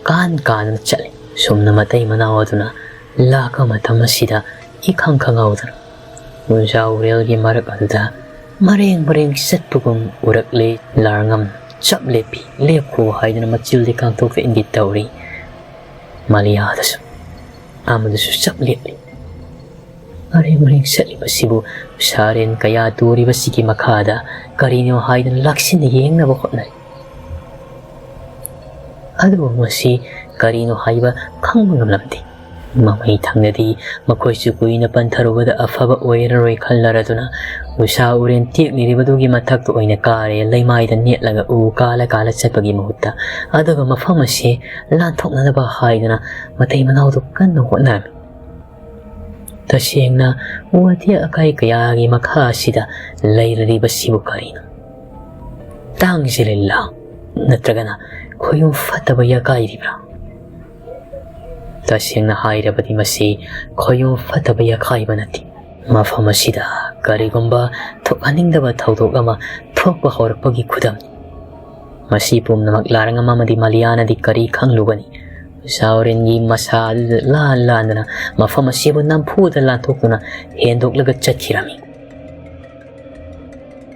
ꯀꯥꯟ ꯀꯥꯟꯗꯨꯅ ꯆꯠꯂꯤ꯫ ꯁꯨꯝꯅ ꯃꯇꯩ ꯃꯅꯥꯎ ꯑꯗꯨꯅ ꯂꯥꯛꯄ ꯃꯇꯝ ꯑꯁꯤꯗ ꯏꯈꯪ ꯈꯪꯍꯧꯗꯅ ꯎꯟꯖꯥ ꯎꯔꯦꯜꯒꯤ ꯃꯔꯛ ꯑꯗꯨꯗ ꯃꯔꯦꯡ ꯃꯔꯦꯡ ꯆꯠꯄꯒꯨꯝ ꯎꯔꯛꯂꯦ꯫ ꯂꯥꯔꯉꯝ ꯆꯞ ꯂꯦꯞꯄꯤ꯫ "ꯂꯦꯞꯈꯣ" ꯍꯥꯏꯗꯨꯅ ꯃꯆꯤꯜꯗꯤ ꯀꯥꯡꯊꯣꯛꯇ ꯏꯪꯒꯤꯠ ꯇꯧꯔꯤ꯫ ꯃꯥꯂꯤꯌꯥꯗꯁꯨ ꯑꯃꯗꯨꯁꯨ ꯆꯞ ꯂꯦꯞꯂꯤ꯫ ꯃꯔꯦꯡ ꯃꯔꯦꯡ ꯆꯠꯂꯤꯕꯁꯤꯕꯨ ꯎꯁꯥꯔꯦꯟ ꯀꯌꯥ ꯇꯨꯔꯤꯕꯁꯤꯒꯤ ꯃꯈꯥꯗ ꯀꯔꯤꯅꯣ ꯍꯥꯏꯗꯨꯅ ꯂꯥꯛꯁꯤꯟꯅ ꯌꯦꯡꯅꯕ ꯍꯣꯠꯅꯔꯤ꯫ ꯑꯗꯨꯕꯨ ꯃꯁꯤ ꯀꯔꯤꯅꯣ ꯍꯥꯏꯕ ꯈꯪꯕ ꯉꯝꯂꯝꯗꯦ꯫ ꯃꯃꯩ ꯊꯪꯅꯗꯤ ꯃꯈꯣꯏꯁꯨ ꯀꯨꯏꯅ ꯄꯟꯊꯔꯨꯕꯗ ꯑꯐꯕ ꯑꯣꯏꯔꯔꯣꯏ ꯈꯜꯂꯔꯗꯨꯅ ꯎꯁꯥ ꯎꯔꯦꯟ ꯇꯦꯛꯂꯤꯔꯤꯕꯗꯨꯒꯤ ꯃꯊꯛꯇ ꯑꯣꯏꯅ ꯀꯥꯔꯦ꯫ ꯂꯩꯃꯥꯏꯗ ꯅꯦꯠꯂꯒ ꯎ ꯀꯥꯂ ꯀꯥꯂ ꯆꯠꯄꯒꯤ ꯃꯍꯨꯠꯇ ꯑꯗꯨꯒ ꯃꯐꯝ ꯑꯁꯤ ꯂꯥꯟꯊꯣꯛꯅꯅꯕ ꯍꯥꯏꯗꯨꯅ ꯃꯇꯩ ꯃꯅꯥꯎꯗꯨ ꯀꯟꯅ ꯍꯣꯠꯅꯔꯝꯃꯤ꯫ ꯇꯁꯦꯡꯅ ꯎ ꯑꯇꯦꯛ ꯑꯀꯥꯏ ꯀꯌꯥꯒꯤ ꯃꯈꯥ ꯑꯁꯤꯗ ꯂꯩꯔꯔꯤꯕꯁꯤꯕꯨ ꯀꯔꯤꯅꯣ? ꯇꯥꯡꯖꯤꯜꯂꯤꯂꯥ? ꯅꯠꯇ꯭ꯔꯒꯅ ꯈꯣꯌꯨꯝ ꯐꯠꯇꯕ ꯌꯥꯀꯥꯏꯔꯤꯕ꯭ꯔꯥ? ꯇꯁꯦꯡꯅ ꯍꯥꯏꯔꯕꯗꯤ ꯃꯁꯤ ꯈꯣꯌꯨꯝ ꯐꯠꯇꯕ ꯌꯥꯀꯥꯏꯕ ꯅꯠꯇꯦ꯫ ꯃꯐꯝ ꯑꯁꯤꯗ ꯀꯔꯤꯒꯨꯝꯕ ꯊꯣꯛꯍꯟꯅꯤꯡꯗꯕ ꯊꯧꯗꯣꯛ ꯑꯃ ꯊꯣꯛꯄ ꯍꯧꯔꯛꯄꯒꯤ ꯈꯨꯗꯝꯅꯤ꯫ ꯃꯁꯤ ꯄꯨꯝꯅꯃꯛ ꯂꯥꯔꯪꯉꯝ ꯑꯃꯗꯤ ꯃꯂꯤꯌꯥꯅꯗꯤ ꯀꯔꯤ ꯈꯪꯂꯨꯒꯅꯤ? ꯖꯥꯎꯔꯤꯟꯒꯤ ꯃꯁꯥ ꯑꯗꯨꯗ ꯂꯥꯟ ꯂꯥꯟꯗꯨꯅ ꯃꯐꯝ ꯑꯁꯤꯕꯨ ꯅꯝꯐꯨꯗ ꯂꯥꯟꯊꯣꯛꯇꯨꯅ ꯍꯦꯟꯗꯣꯛꯂꯒ ꯆꯠꯈꯤꯔꯝꯃꯤ꯫